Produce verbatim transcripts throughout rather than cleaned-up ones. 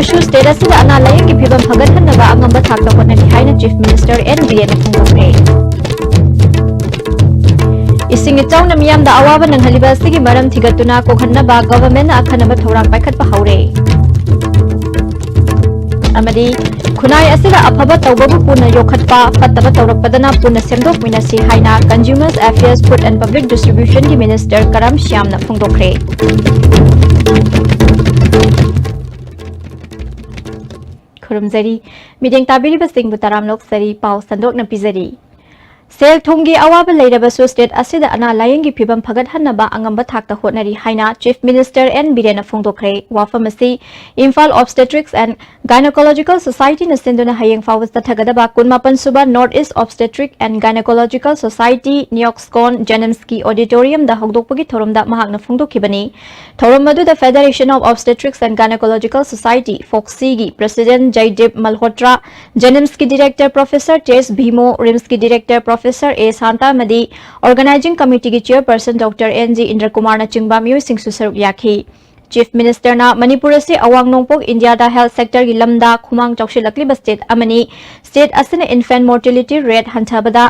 ꯁꯨ ꯁ꯭ꯇꯦꯠ ꯑꯁꯤꯗ ꯑꯅꯥ ꯂꯥꯌꯦꯡꯒꯤ ꯐꯤꯕꯝ ꯐꯒꯠꯍꯟꯅꯕ ꯑꯉꯝꯕ ꯊꯥꯛꯇ ꯍꯣꯠꯅꯔꯤ ꯍꯥꯏꯅ ꯆꯤꯐ ꯃꯤꯅꯤꯁꯇꯔ ꯑꯦꯟ ꯕꯤꯔꯦꯟꯅ ꯐꯣꯡꯗꯣꯛꯈ꯭ꯔꯦ꯫ ꯏꯁꯤꯡ ꯏꯆꯥꯎꯅ ꯃꯤꯌꯥꯝꯗ ꯑꯋꯥꯕ ꯅꯪꯍꯜꯂꯤꯕ ꯑꯁꯤꯒꯤ ꯃꯔꯝ ꯊꯤꯒꯠꯇꯨꯅ ꯀꯣꯛꯍꯟꯅꯕ ꯒꯚꯔꯟꯃꯦꯟꯠꯅ ꯑꯈꯟꯅꯕ ꯊꯧꯔꯥꯡ ꯄꯥꯏꯈꯠꯄ ꯍꯧꯔꯦ꯫ ꯑꯃꯗꯤ ꯈꯨꯟꯅꯥꯏ ꯑꯁꯤꯗ ꯑꯐꯕ ꯇꯧꯕꯕꯨ ꯄꯨꯟꯅ ꯌꯣꯛꯈꯠꯄ, ꯐꯠꯇꯕ ꯇꯧꯔꯛꯄꯗꯅ ꯄꯨꯟꯅ ꯁꯦꯝꯗꯣꯛꯃꯤꯟꯅꯁꯤ ꯍꯥꯏꯅ Consumers Affairs, Food and Public Distributionꯒꯤ ꯃꯤꯅꯤꯁꯇꯔ ꯀꯔꯥꯝ ꯁ꯭ꯌꯥꯝꯅ ꯐꯣꯡꯗꯣꯛꯈ꯭ꯔꯦ꯫ ꯈꯨꯔꯨꯝꯖꯔꯤ꯫ ꯃꯤꯠꯌꯦꯡ ꯇꯥꯕꯤꯔꯤꯕꯁꯤꯡꯕꯨ ꯇꯔꯥꯝꯅ ꯑꯣꯛꯆꯔꯤ꯫ ꯄꯥꯎ ꯁꯟꯗꯣꯛꯅ ꯄꯤꯖꯔꯤ꯫ ꯁꯦꯜ ꯊꯨꯝꯒꯤ ꯑꯋꯥꯕ ꯂꯩꯔꯕꯁꯨ ꯁ꯭ꯇꯦꯠ ꯑꯁꯤꯗ ꯑꯅꯥ ꯂꯥꯌꯦꯡꯒꯤ ꯐꯤꯕꯝ ꯐꯒꯠꯍꯟꯅꯕ ꯑꯉꯝꯕ ꯊꯥꯛꯇ ꯍꯣꯠꯅꯔꯤ ꯍꯥꯏꯅ ꯆꯤꯐ ꯃꯤꯅꯤꯁꯇꯔ ꯑꯦꯟ ꯕꯤꯔꯦꯟꯅ ꯐꯣꯡꯗꯣꯛꯈ꯭ꯔꯦ꯫ ꯋꯥꯐꯝ ꯑꯁꯤ ꯏꯝꯐꯥꯜ Obstetrics and Gynecological Societyꯅ ꯁꯤꯟꯗꯨꯅ ꯍꯌꯦꯡ ꯐꯥꯎꯕ ꯆꯠꯊꯒꯗꯕ ꯀꯨꯟꯃꯥꯄꯟ ꯁꯨꯕ North East Obstetric and Gynecological Society, NEOGSGON, JNIMSꯀꯤ auditoriumꯗ ꯍꯧꯗꯣꯛꯄꯒꯤ ꯊꯧꯔꯝꯗ ꯃꯍꯥꯛꯅ ꯐꯣꯡꯗꯣꯛꯈꯤꯕꯅꯤ꯫ ꯊꯧꯔꯝ ꯑꯗꯨꯗ Federation of Obstetrics and Gynecological Society, ꯐꯣꯛꯁꯤꯒꯤ president ꯖꯩꯗꯤꯞ ꯃꯜꯍꯣꯇ꯭ꯔꯥ, JNIMSꯀꯤ director professor ꯇꯦꯖ ꯚꯤꯃꯣ, RIMSꯀꯤ director professor ꯑꯦ ꯁꯥꯟꯇ ꯑꯃꯗꯤ organizing committeeꯒꯤ chairperson ꯗꯣꯛꯇꯔ ꯑꯦꯟ ꯖꯤ ꯏꯟꯗ꯭ꯔꯀꯨꯃꯥꯔꯅꯆꯤꯡꯕ ꯃꯤꯑꯣꯏꯁꯤꯡꯁꯨ ꯁꯔꯨꯛ ꯌꯥꯈꯤ꯫ ꯆꯤꯐ ꯃꯤꯅꯤꯁꯇꯔꯅ ꯃꯅꯤꯄꯨꯔ ꯑꯁꯤ ꯑꯋꯥꯡ ꯅꯣꯡꯄꯣꯛ ꯏꯟꯗꯤꯌꯥꯗ health sectorꯒꯤ ꯂꯝꯗ ꯈꯨꯃꯥꯡ ꯆꯥꯎꯁꯤꯜꯂꯛꯂꯤꯕ ꯁ꯭ꯇꯦꯠ ꯑꯃꯅꯤ꯫ ꯁ꯭ꯇꯦꯠ ꯑꯁꯤꯅ infant mortality rate ꯍꯟꯊꯕꯗ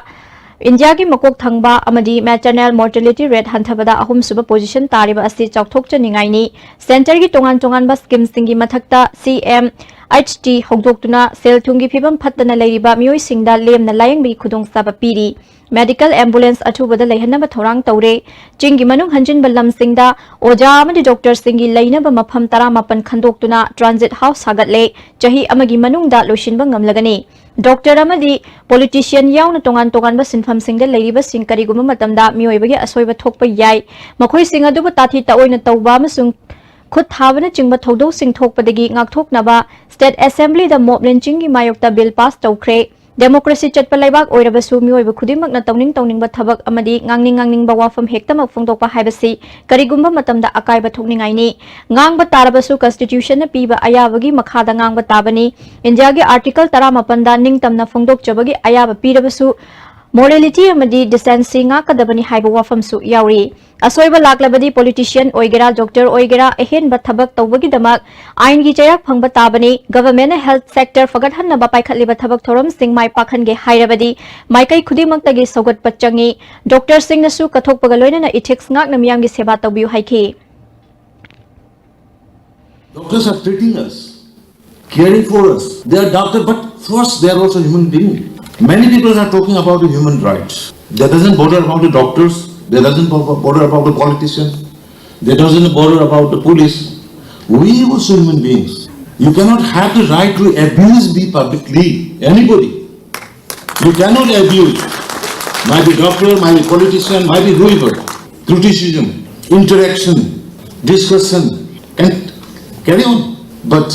ꯏꯟꯗꯤꯌꯥꯒꯤ ꯃꯀꯣꯛ ꯊꯪꯕ ꯑꯃꯗꯤ maternal mortality rate ꯍꯟꯊꯕꯗ ꯑꯍꯨꯝꯁꯨꯕ position ꯇꯥꯔꯤꯕ ꯑꯁꯤ ꯆꯥꯎꯊꯣꯛꯆꯅꯤꯡꯉꯥꯏꯅꯤ꯫ ꯁꯦꯟꯇꯔꯒꯤ ꯇꯣꯉꯥꯟ ꯇꯣꯉꯥꯟꯕ scheme ꯁꯤꯡꯒꯤ ꯃꯊꯛꯇ ꯁꯤ ꯑꯦꯝ ꯑꯩꯆ ꯇꯤ ꯍꯧꯗꯣꯛꯇꯨꯅ ꯁꯦꯜ ꯊꯨꯝꯒꯤ ꯐꯤꯕꯝ ꯐꯠꯇꯅ ꯂꯩꯔꯤꯕ ꯃꯤꯑꯣꯏꯁꯤꯡꯗ ꯂꯦꯝꯅ ꯂꯥꯌꯦꯡꯕꯒꯤ ꯈꯨꯗꯣꯡꯆꯥꯕ ꯄꯤꯔꯤ꯫ Medical ambulance ꯑꯊꯨꯕꯗ ꯂꯩꯍꯟꯅꯕ ꯊꯧꯔꯥꯡ ꯇꯧꯔꯦ꯫ ꯆꯤꯡꯒꯤ ꯃꯅꯨꯡ ꯍꯟꯖꯤꯟꯕ ꯂꯝꯁꯤꯡꯗ ꯑꯣꯖꯥ ꯑꯃꯗꯤ ꯗꯣꯛꯇꯔꯁꯤꯡꯒꯤ ꯂꯩꯅꯕ ꯃꯐꯝ ꯇꯔꯥꯃꯥꯄꯟ ꯈꯟꯗꯣꯛꯇꯨꯅ transit house ꯁꯥꯒꯠꯂꯦ꯫ ꯆꯍꯤ ꯑꯃꯒꯤ ꯃꯅꯨꯡꯗ ꯂꯣꯏꯁꯤꯟꯕ ꯉꯝꯂꯒꯅꯤ꯫ ꯗꯣꯛꯇꯔ ꯑꯃꯗꯤ politician ꯌꯥꯎꯅ ꯇꯣꯉꯥꯟ ꯇꯣꯉꯥꯟꯕ ꯁꯤꯟꯐꯝꯁꯤꯡꯗ ꯂꯩꯔꯤꯕꯁꯤꯡ ꯀꯔꯤꯒꯨꯝꯕ ꯃꯇꯝꯗ ꯃꯤꯑꯣꯏꯕꯒꯤ ꯑꯁꯣꯏꯕ ꯊꯣꯛꯄ ꯌꯥꯏ꯫ ꯃꯈꯣꯏꯁꯤꯡ ꯑꯗꯨꯕꯨ ꯇꯥꯊꯤ ꯇꯥꯑꯣꯏꯅ ꯇꯧꯕ ꯑꯃꯁꯨꯡ ꯈꯨꯠ ꯊꯥꯕꯅꯆꯤꯡꯕ ꯊꯧꯗꯣꯛꯁꯤꯡ ꯊꯣꯛꯄꯗꯒꯤ ꯉꯥꯛꯊꯣꯛꯅꯕ State Assemblyꯗ mob lynchingꯒꯤ ꯃꯥꯌꯣꯛꯇ bill pass ꯇꯧꯈ꯭ꯔꯦ꯫ Democracy ꯆꯠꯄ ꯂꯩꯕꯥꯛ ꯑꯣꯏꯔꯕꯁꯨ ꯃꯤꯑꯣꯏꯕ ꯈꯨꯗꯤꯡꯃꯛꯅ ꯇꯧꯅꯤꯡ ꯇꯧꯅꯤꯡꯕ ꯊꯕꯛ ꯑꯃꯗꯤ ꯉꯥꯡꯅꯤꯡ ꯉꯥꯡꯅꯤꯡꯕ ꯋꯥꯐꯝ ꯍꯦꯛꯇꯃꯛ ꯐꯣꯡꯗꯣꯛꯄ ꯍꯥꯏꯕꯁꯤ ꯀꯔꯤꯒꯨꯝꯕ ꯃꯇꯝꯗ ꯑꯀꯥꯏꯕ ꯊꯣꯛꯅꯤꯡꯉꯥꯏꯅꯤ꯫ ꯉꯥꯡꯕ ꯇꯥꯔꯕꯁꯨ Constitutionꯅ ꯄꯤꯕ ꯑꯌꯥꯕꯒꯤ ꯃꯈꯥꯗ ꯉꯥꯡꯕ ꯇꯥꯕꯅꯤ꯫ ꯏꯟꯗꯤꯌꯥꯒꯤ Article ꯇꯔꯥꯃꯥꯄꯟꯗ ꯅꯤꯡꯇꯝꯅ ꯐꯣꯡꯗꯣꯛꯆꯕꯒꯤ ꯑꯌꯥꯕ ꯄꯤꯔꯕꯁꯨ ꯃꯣꯔꯦꯂꯤꯇꯤ ꯑꯃꯗꯤ ꯗꯤꯁꯦꯟꯁꯤ ꯉꯥꯛꯀꯗꯕꯅꯤ ꯍꯥꯏꯕ ꯋꯥꯐꯝꯁꯨ ꯌꯥꯎꯔꯤ꯫ ꯑꯁꯣꯏꯕ ꯂꯥꯛꯂꯕꯗꯤ ꯄꯣꯂꯤꯇꯤꯁꯤꯌꯟ ꯑꯣꯏꯒꯦꯔꯥ, ꯗꯣꯛꯇꯔ ꯑꯣꯏꯒꯦꯔꯥ, ꯑꯍꯦꯟꯕ ꯊꯕꯛ ꯇꯧꯕꯒꯤꯗꯃꯛ ꯑꯥꯏꯟꯒꯤ ꯆꯩꯔꯥꯛ ꯐꯪꯕ ꯇꯥꯕꯅꯤ꯫ ꯒꯚꯔꯟꯃꯦꯟꯅ ꯍꯦꯜꯊ ꯁꯦꯛꯇꯔ ꯐꯒꯠꯍꯟꯅꯕ ꯄꯥꯏꯈꯠꯂꯤꯕ ꯊꯕꯛ ꯊꯧꯔꯝꯁꯤꯡ ꯃꯥꯏ ꯄꯥꯛꯍꯟꯒꯦ ꯍꯥꯏꯔꯕꯗꯤ ꯃꯥꯏꯀꯩ ꯈꯨꯗꯤꯡꯃꯛꯇꯒꯤ ꯁꯧꯒꯠꯄ ꯆꯪꯏ꯫ ꯗꯣꯛꯇꯔꯁꯤꯡꯅꯁꯨ ꯀꯠꯊꯣꯛꯄꯒ ꯂꯣꯏꯅꯅ ꯏꯊꯤꯛꯁ ꯉꯥꯛꯅ ꯃꯤꯌꯥꯝꯒꯤ ꯁꯦꯕꯥ ꯇꯧꯕꯤꯌꯨ ꯍꯥꯏꯈꯤ꯫ Doctors are treating us, caring for us. They are doctor, but first they are also human being. Many people are talking about the human rights. That doesn't bother about the doctors. That doesn't bo- bother about the politician. That doesn't bother about the police. We also human beings. You cannot have the right to abuse me publicly. Anybody. You cannot abuse. Might be doctor, might be politician, might be whoever. Criticism, interaction, discussion, and carry on. But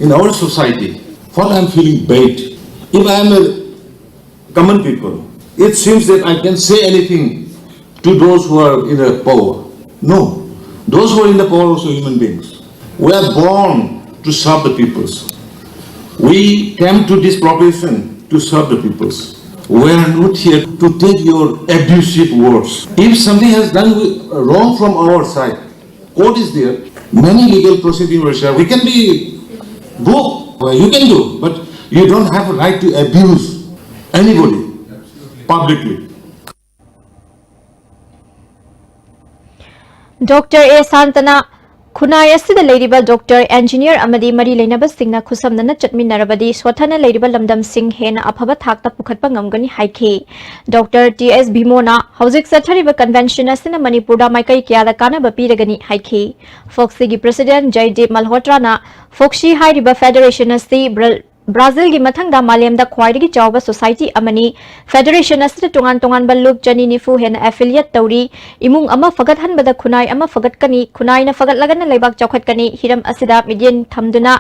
in our society, what I'm feeling bad, if I am a common people, it seems that I can say anything to those who are in the power. No, those who are in the power are also human beings. We are born to serve the peoples. We came to this profession to serve the peoples. We are not here to take your abusive words. If something has done wrong from our side, court is there. Many legal proceedings were shared. We can be go. You can do, but you don't have a right to abuse anybody publicly. Doctor A ꯁꯥꯟꯇꯅ ꯈꯨꯟꯅꯥꯏ ꯑꯁꯤꯗ ꯂꯩꯔꯤꯕ doctor, engineer ꯑꯃꯗꯤ ꯃꯔꯤ ꯂꯩꯅꯕꯁꯤꯡꯅ ꯈꯨꯠꯁꯝꯅꯅ ꯆꯠꯃꯤꯟꯅꯔꯕꯗꯤ ꯁꯣꯊꯅ ꯂꯩꯔꯤꯕ ꯂꯝꯗꯝꯁꯤꯡ ꯍꯦꯟꯅ ꯑꯐꯕ ꯊꯥꯛꯇ ꯄꯨꯈꯠꯄ ꯉꯝꯒꯅꯤ ꯍꯥꯏꯈꯤ꯫ ꯗꯣꯛꯇꯔ ꯇꯤ ꯑꯦꯁ ꯚꯤꯃꯣꯅ ꯍꯧꯖꯤꯛ ꯆꯠꯊꯔꯤꯕ ꯀꯟꯚꯦꯟꯁꯟ ꯑꯁꯤꯅ ꯃꯅꯤꯄꯨꯔꯗ ꯃꯥꯏꯀꯩ ꯀꯌꯥꯗ ꯀꯥꯟꯅꯕ ꯄꯤꯔꯒꯅꯤ ꯍꯥꯏꯈꯤ꯫ ꯐꯣꯛꯁꯤꯒꯤ ꯄ꯭ꯔꯦꯁꯤꯗꯦꯟꯠ ꯖꯩꯗꯤꯞ ꯃꯜꯍꯣꯇ꯭ꯔꯥꯅ ꯐꯣꯛꯁꯤ ꯍꯥꯏꯔꯤꯕ ꯐꯦꯗꯔꯦꯁꯟ ꯑꯁꯤ ꯕ꯭ꯔ- ꯕ꯭ꯔꯥꯖꯤꯜꯒꯤ ꯃꯊꯪꯗ ꯃꯥꯂꯦꯝꯗ ꯈ꯭ꯋꯥꯏꯗꯒꯤ ꯆꯥꯎꯕ ꯁꯣꯁꯥꯏꯇꯤ ꯑꯃꯅꯤ꯫ ꯐꯦꯗꯔꯦꯁꯟ ꯑꯁꯤꯗ ꯇꯣꯉꯥꯟ ꯇꯣꯉꯥꯟꯕ ꯂꯨꯞ ꯆꯅꯤ ꯅꯤꯐꯨ ꯍꯦꯟꯅ ꯑꯦꯐꯤꯂꯤꯌꯦꯠ ꯇꯧꯔꯤ꯫ ꯏꯃꯨꯡ ꯑꯃ ꯐꯒꯠꯍꯟꯕꯗ ꯈꯨꯟꯅꯥꯏ ꯑꯃ ꯐꯒꯠꯀꯅꯤ, ꯈꯨꯟꯅꯥꯏꯅ ꯐꯒꯠꯂꯒꯅ ꯂꯩꯕꯥꯛ ꯆꯥꯎꯈꯠꯀꯅꯤ꯫ ꯍꯤꯔꯝ ꯑꯁꯤꯗ ꯃꯤꯠꯌꯦꯡ ꯊꯝꯗꯨꯅ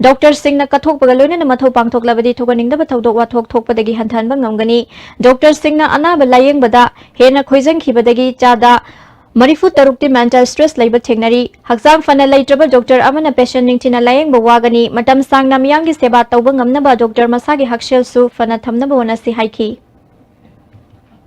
ꯗꯣꯛꯇꯔꯁꯤꯡꯅ ꯀꯠꯊꯣꯛꯄꯒ ꯂꯣꯏꯅꯅ ꯃꯊꯧ ꯄꯥꯡꯊꯣꯛꯂꯕꯗꯤ ꯊꯣꯛꯍꯟꯅꯤꯡꯗꯕ ꯊꯧꯗꯣꯛ ꯋꯥꯊꯣꯛ ꯊꯣꯛꯄꯗꯒꯤ ꯍꯟꯊꯍꯟꯕ ꯉꯝꯒꯅꯤ꯫ ꯗꯣꯛꯇꯔꯁꯤꯡꯅ ꯑꯅꯥꯕ ꯂꯥꯌꯦꯡꯕꯗ ꯍꯦꯟꯅ ꯈꯣꯏꯖꯪꯈꯤꯕꯗꯒꯤ ꯆꯥꯗ ꯃꯔꯤꯐꯨ ꯇꯔꯨꯛꯇꯤ ꯃꯦꯟꯇꯦꯜ ꯁ꯭ꯇ꯭ꯔꯦꯁ ꯂꯩꯕ ꯊꯦꯡꯅꯔꯤ꯫ ꯍꯛꯆꯥꯡ ꯐꯅ ꯂꯩꯇ꯭ꯔꯕ ꯗꯣꯛꯇꯔ ꯑꯃꯅ ꯄꯦꯁꯦꯟꯠ ꯅꯤꯡꯊꯤꯅ ꯂꯥꯌꯦꯡꯕ ꯋꯥꯒꯅꯤ꯫ ꯃꯇꯝ ꯁꯥꯡꯅ ꯃꯤꯌꯥꯝꯒꯤ ꯁꯦꯕꯥ ꯇꯧꯕ ꯉꯝꯅꯕ ꯗꯣꯛꯇꯔ ꯃꯁꯥꯒꯤ ꯍꯛꯁꯦꯜꯁꯨ ꯐꯅ ꯊꯝꯅꯕ ꯍꯣꯠꯅꯁꯤ ꯍꯥꯏꯈꯤ꯫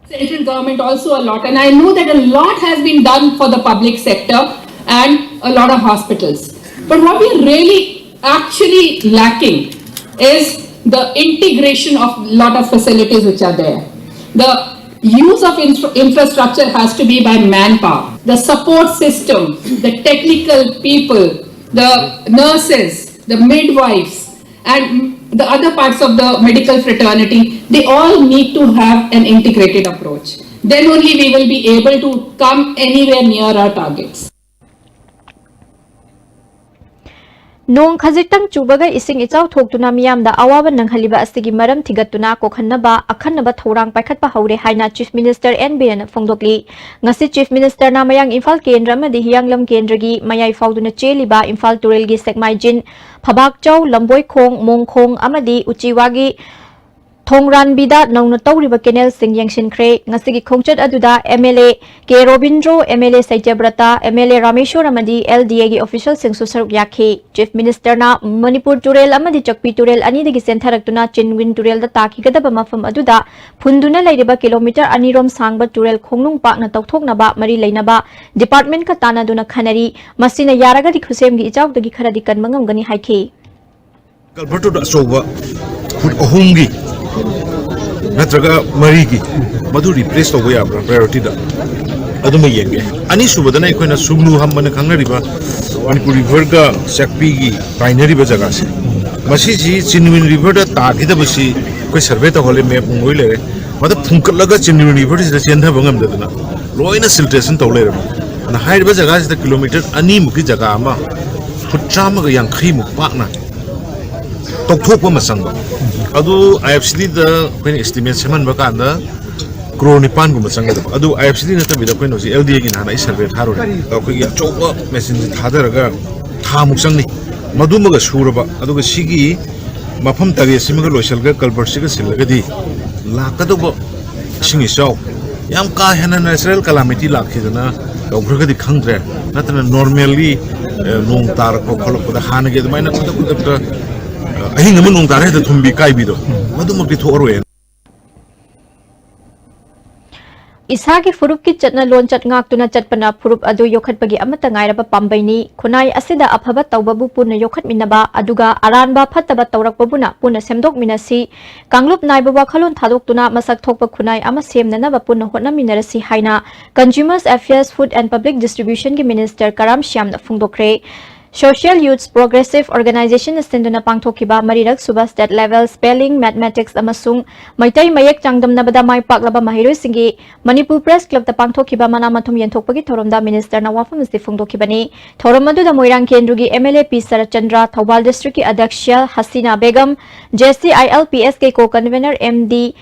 Central government also a lot, and I know that a lot has been done for the public sector and a lot of hospitals. But what we're really actually lacking is the integration of lot of facilities which are there. The use of infra- infrastructure has to be by manpower. The support system, the technical people, the nurses, the midwives, and the other parts of the medical fraternity, they all need to have an integrated approach. Then only we will be able to come anywhere near our targets. ꯅꯣꯡ ꯈꯖꯤꯛꯇꯪ ꯆꯨꯕꯒ ꯏꯁꯤꯡ ꯏꯆꯥꯎ ꯊꯣꯛꯇꯨꯅ ꯃꯤꯌꯥꯝꯗ ꯑꯋꯥꯕ ꯅꯪꯍꯜꯂꯤꯕ ꯑꯁꯤꯒꯤ ꯃꯔꯝ ꯊꯤꯒꯠꯇꯨꯅ ꯀꯣꯛꯍꯟꯅꯕ ꯑꯈꯟꯅꯕ ꯊꯧꯔꯥꯡ ꯄꯥꯏꯈꯠꯄ ꯍꯧꯔꯦ ꯍꯥꯏꯅ Chief Minister N ꯕꯤꯔꯦꯟꯅ ꯐꯣꯡꯗꯣꯛꯂꯤ꯫ ꯉꯁꯤ Chief Ministerꯅ ꯃꯌꯥꯡ ꯏꯝꯐꯥꯜ ꯀꯦꯟꯗ꯭ꯔ ꯑꯃꯗꯤ ꯍꯤꯌꯥꯡꯂꯝ ꯀꯦꯟꯗ꯭ꯔꯒꯤ ꯃꯌꯥꯏ ꯐꯥꯎꯗꯨꯅ ꯆꯦꯜꯂꯤꯕ ꯏꯝꯐꯥꯜ ꯇꯨꯔꯦꯜꯒꯤ ꯁꯦꯛꯃꯥꯏꯖꯤꯟ, ꯐꯕꯥꯛꯆꯧ, ꯂꯝꯕꯣꯏꯈꯣꯡ, ꯃꯣꯡꯈꯣꯡ ꯑꯃꯗꯤ ꯎꯆꯤꯋꯥꯒꯤ ꯊꯣꯡꯔꯥꯟꯕꯤꯗ ꯅꯧꯅ ꯇꯧꯔꯤꯕ canalꯁꯤꯡ ꯌꯦꯡꯁꯤꯟꯈ꯭ꯔꯦ꯫ ꯉꯁꯤꯒꯤ ꯈꯣꯡꯆꯠ ꯑꯗꯨꯗ MLA ꯀꯦ ꯔꯣꯕꯤꯟꯗ꯭ꯔꯣ, MLA ꯁꯩꯇ꯭ꯌꯕ꯭ꯔꯇ, MLA ꯔꯥꯃꯦꯁ꯭ꯋꯔ ꯑꯃꯗꯤ LDAꯒꯤ officialꯁꯤꯡꯁꯨ ꯁꯔꯨꯛ ꯌꯥꯈꯤ꯫ Chief Ministerꯅ ꯃꯅꯤꯄꯨꯔ ꯇꯨꯔꯦꯜ ꯑꯃꯗꯤ ꯆꯛꯄꯤ ꯇꯨꯔꯦꯜ ꯑꯅꯤꯗꯒꯤ ꯆꯦꯟꯊꯔꯛꯇꯨꯅ ꯆꯤꯟꯋꯤꯟ ꯇꯨꯔꯦꯜꯗ ꯇꯥꯈꯤꯒꯗꯕ ꯃꯐꯝ ꯑꯗꯨꯗ ꯐꯨꯟꯗꯨꯅ ꯂꯩꯔꯤꯕ kilometre ꯑꯅꯤꯔꯣꯝ ꯁꯥꯡꯕ ꯇꯨꯔꯦꯜ ꯈꯣꯡꯅꯨꯡ ꯄꯥꯛꯅ ꯇꯧꯊꯣꯛꯅꯕ ꯃꯔꯤ ꯂꯩꯅꯕ departmentꯀ ꯇꯥꯟꯅꯗꯨꯅ ꯈꯟꯅꯔꯤ꯫ ꯃꯁꯤꯅ ꯌꯥꯔꯒꯗꯤ ꯈꯨꯁꯦꯝꯒꯤ ꯏꯆꯥꯎꯗꯒꯤ ꯈꯔꯗꯤ ꯀꯟꯕ ꯉꯝꯒꯅꯤ ꯍꯥꯏꯈꯤ꯫ Culvertꯇꯨꯗ ꯑꯆꯧꯕ foot ꯑꯍꯨꯝꯒꯤ ꯅꯠꯇ꯭ꯔꯒ ꯃꯔꯤꯒꯤ ꯃꯗꯨ replace ꯇꯧꯕ ꯌꯥꯕ꯭ꯔꯥ priorityꯗ ꯑꯗꯨꯃ ꯌꯦꯡꯒꯦ꯫ ꯑꯅꯤꯁꯨꯕꯗꯅ ꯑꯩꯈꯣꯏꯅ ꯁꯨꯒꯅꯨ ꯍꯝꯕꯅ ꯈꯪꯅꯔꯤꯕ ꯃꯅꯤꯄꯨꯔ riverꯒ ꯆꯥꯛꯄꯤꯒꯤ ꯇꯥꯏꯅꯔꯤꯕ ꯖꯒꯥꯁꯦ, ꯃꯁꯤꯁꯤ ꯆꯤꯟꯋꯤꯟ riverꯗ ꯇꯥꯈꯤꯗꯕꯁꯤ ꯑꯩꯈꯣꯏ survey ꯇꯧꯍꯜꯂꯦ, map ꯅꯨꯡ ꯂꯣꯏ ꯂꯩꯔꯦ꯫ ꯃꯗꯨ ꯐꯨꯝꯀꯠꯂꯒ ꯆꯤꯟꯋꯤꯟ riverꯁꯤꯗ ꯆꯦꯟꯊꯕ ꯉꯝꯗꯗꯅ ꯂꯣꯏꯅ siltation ꯇꯧ ꯂꯩꯔꯕꯅꯤ꯫ ꯑꯗꯨꯅ ꯍꯥꯏꯔꯤꯕ ꯖꯒꯥꯁꯤꯗ kilometre ꯑꯅꯤꯃꯨꯛꯀꯤ ꯖꯒꯥ ꯑꯃ foot ꯆꯥꯝꯃꯒ ꯌꯥꯡꯈꯩꯃꯨꯛ ꯄꯥꯛꯅ ꯇꯧꯊꯣꯛꯄ ꯑꯃ ꯆꯪꯕ꯫ ꯑꯗꯨ IFCDꯗ ꯑꯩꯈꯣꯏꯅ estimate ꯁꯦꯝꯍꯟꯕ ꯀꯥꯟꯗ crore ꯅꯤꯄꯥꯟꯒꯨꯝꯕ ꯆꯪꯒꯗꯕ꯫ ꯑꯗꯨ IFCD ꯅꯠꯇꯕꯤꯗ ꯑꯩꯈꯣꯏꯅ ꯍꯧꯖꯤꯛ LDAꯒꯤ ꯅꯍꯥꯟ ꯑꯩ survey ꯊꯥꯔꯨꯔꯦ꯫ ꯑꯩꯈꯣꯏꯒꯤ ꯑꯆꯧꯕ machineꯁꯤ ꯊꯥꯗꯔꯒ ꯊꯥꯃꯨꯛ ꯆꯪꯅꯤ꯫ ꯃꯗꯨꯃꯒ ꯁꯨꯔꯕ, ꯑꯗꯨꯒ ꯁꯤꯒꯤ ꯃꯐꯝ ꯇꯔꯦꯠꯁꯤꯃꯒ ꯂꯣꯏꯁꯤꯜꯂꯒ culvertꯁꯤꯒ ꯁꯤꯜꯂꯒꯗꯤ ꯂꯥꯛꯀꯗꯧꯕ ꯏꯁꯤꯡ ꯏꯆꯥꯎ ꯌꯥꯝ ꯀꯥ ꯍꯦꯟꯅ natural calamity ꯂꯥꯛꯈꯤꯗꯅ ꯇꯧꯈ꯭ꯔꯒꯗꯤ ꯈꯪꯗ꯭ꯔꯦ, ꯅꯠꯇꯅ normally, ꯑ, ꯅꯣꯡ ꯇꯥꯔꯛꯄ ꯈꯣꯠꯂꯛꯄꯗ ꯍꯥꯟꯅꯒꯤ ꯑꯗꯨꯃꯥꯏꯅ ꯈꯨꯗꯛ ꯈꯨꯗꯛꯇ, ꯑ, ꯑꯍꯤꯡ ꯑꯃ ꯅꯣꯡ ꯇꯥꯔꯦ ꯍꯦꯛꯇ ꯊꯨꯝꯕꯤ ꯀꯥꯏꯕꯤꯗꯣ, ꯃꯗꯨꯃꯛꯇꯤ ꯊꯣꯛꯑꯔꯣꯏꯅ꯫ ꯏꯁꯥꯒꯤ ꯐꯨꯔꯨꯞꯀꯤ ꯆꯠꯅ ꯂꯣꯟꯆꯠ ꯉꯥꯛꯇꯨꯅ ꯆꯠꯄꯅ ꯐꯨꯔꯨꯞ ꯑꯗꯨ ꯌꯣꯛꯈꯠꯄꯒꯤ ꯑꯃꯠꯇ ꯉꯥꯏꯔꯕ ꯄꯥꯝꯕꯩꯅꯤ꯫ ꯈꯨꯟꯅꯥꯏ ꯑꯁꯤꯗ ꯑꯐꯕ ꯇꯧꯕꯕꯨ ꯄꯨꯟꯅ ꯌꯣꯛꯈꯠꯃꯤꯟꯅꯕ, ꯑꯗꯨꯒ ꯑꯔꯥꯟꯕ ꯐꯠꯇꯕ ꯇꯧꯔꯛꯄꯕꯨꯅ ꯄꯨꯟꯅ ꯁꯦꯝꯗꯣꯛꯃꯤꯟꯅꯁꯤ꯫ ꯀꯥꯡꯂꯨꯞ ꯅꯥꯏꯕ ꯋꯥꯈꯜꯂꯣꯟ ꯊꯥꯗꯣꯛꯇꯨꯅ ꯃꯁꯛ ꯊꯣꯛꯄ ꯈꯨꯟꯅꯥꯏ ꯑꯃ ꯁꯦꯝꯅꯅꯕ ꯄꯨꯟꯅ ꯍꯣꯠꯅꯃꯤꯟꯅꯔꯁꯤ ꯍꯥꯏꯅ Consumers Affairs, Food and Public Distribution ꯒꯤ Minister ꯀꯔꯥꯝ ꯁ꯭ꯌꯥꯝꯅ ꯐꯣꯡꯗꯣꯛꯈ꯭ꯔꯦ꯫ Social Youths Progressive Organization ꯅ ꯁꯤꯟꯗꯨꯅ ꯄꯥꯡꯊꯣꯛꯈꯤꯕ ꯃꯔꯤꯔꯛ ꯁꯨꯕ State Level Spelling, Mathematics ꯑꯃꯁꯨꯡ ꯃꯩꯇꯩ ꯃꯌꯦꯛ ꯆꯥꯡꯗꯝꯅꯕꯗ ꯃꯥꯏ ꯄꯥꯛꯂꯕ ꯃꯍꯩꯔꯣꯏꯁꯤꯡꯒꯤ ꯃꯅꯤꯄꯨꯔ Press Club ꯇ ꯄꯥꯡꯊꯣꯛꯈꯤꯕ ꯃꯅꯥ ꯃꯊꯨꯝ ꯌꯦꯟꯊꯣꯛꯄꯒꯤ ꯊꯧꯔꯝꯗ Minister ꯅ ꯋꯥꯐꯝ ꯑꯁꯤ ꯐꯣꯡꯗꯣꯛꯈꯤꯕꯅꯤ꯫ ꯊꯧꯔꯝ ꯑꯗꯨꯗ ꯃꯣꯏꯔꯥꯡ ꯀꯦꯟꯗ꯭ꯔꯒꯤ M L A P Saratchandra, Thoubal District ꯀꯤ ꯑꯗ꯭ꯌꯛꯁ Hasina Begum, J C I L P S ꯀꯤ Co-Convenor M D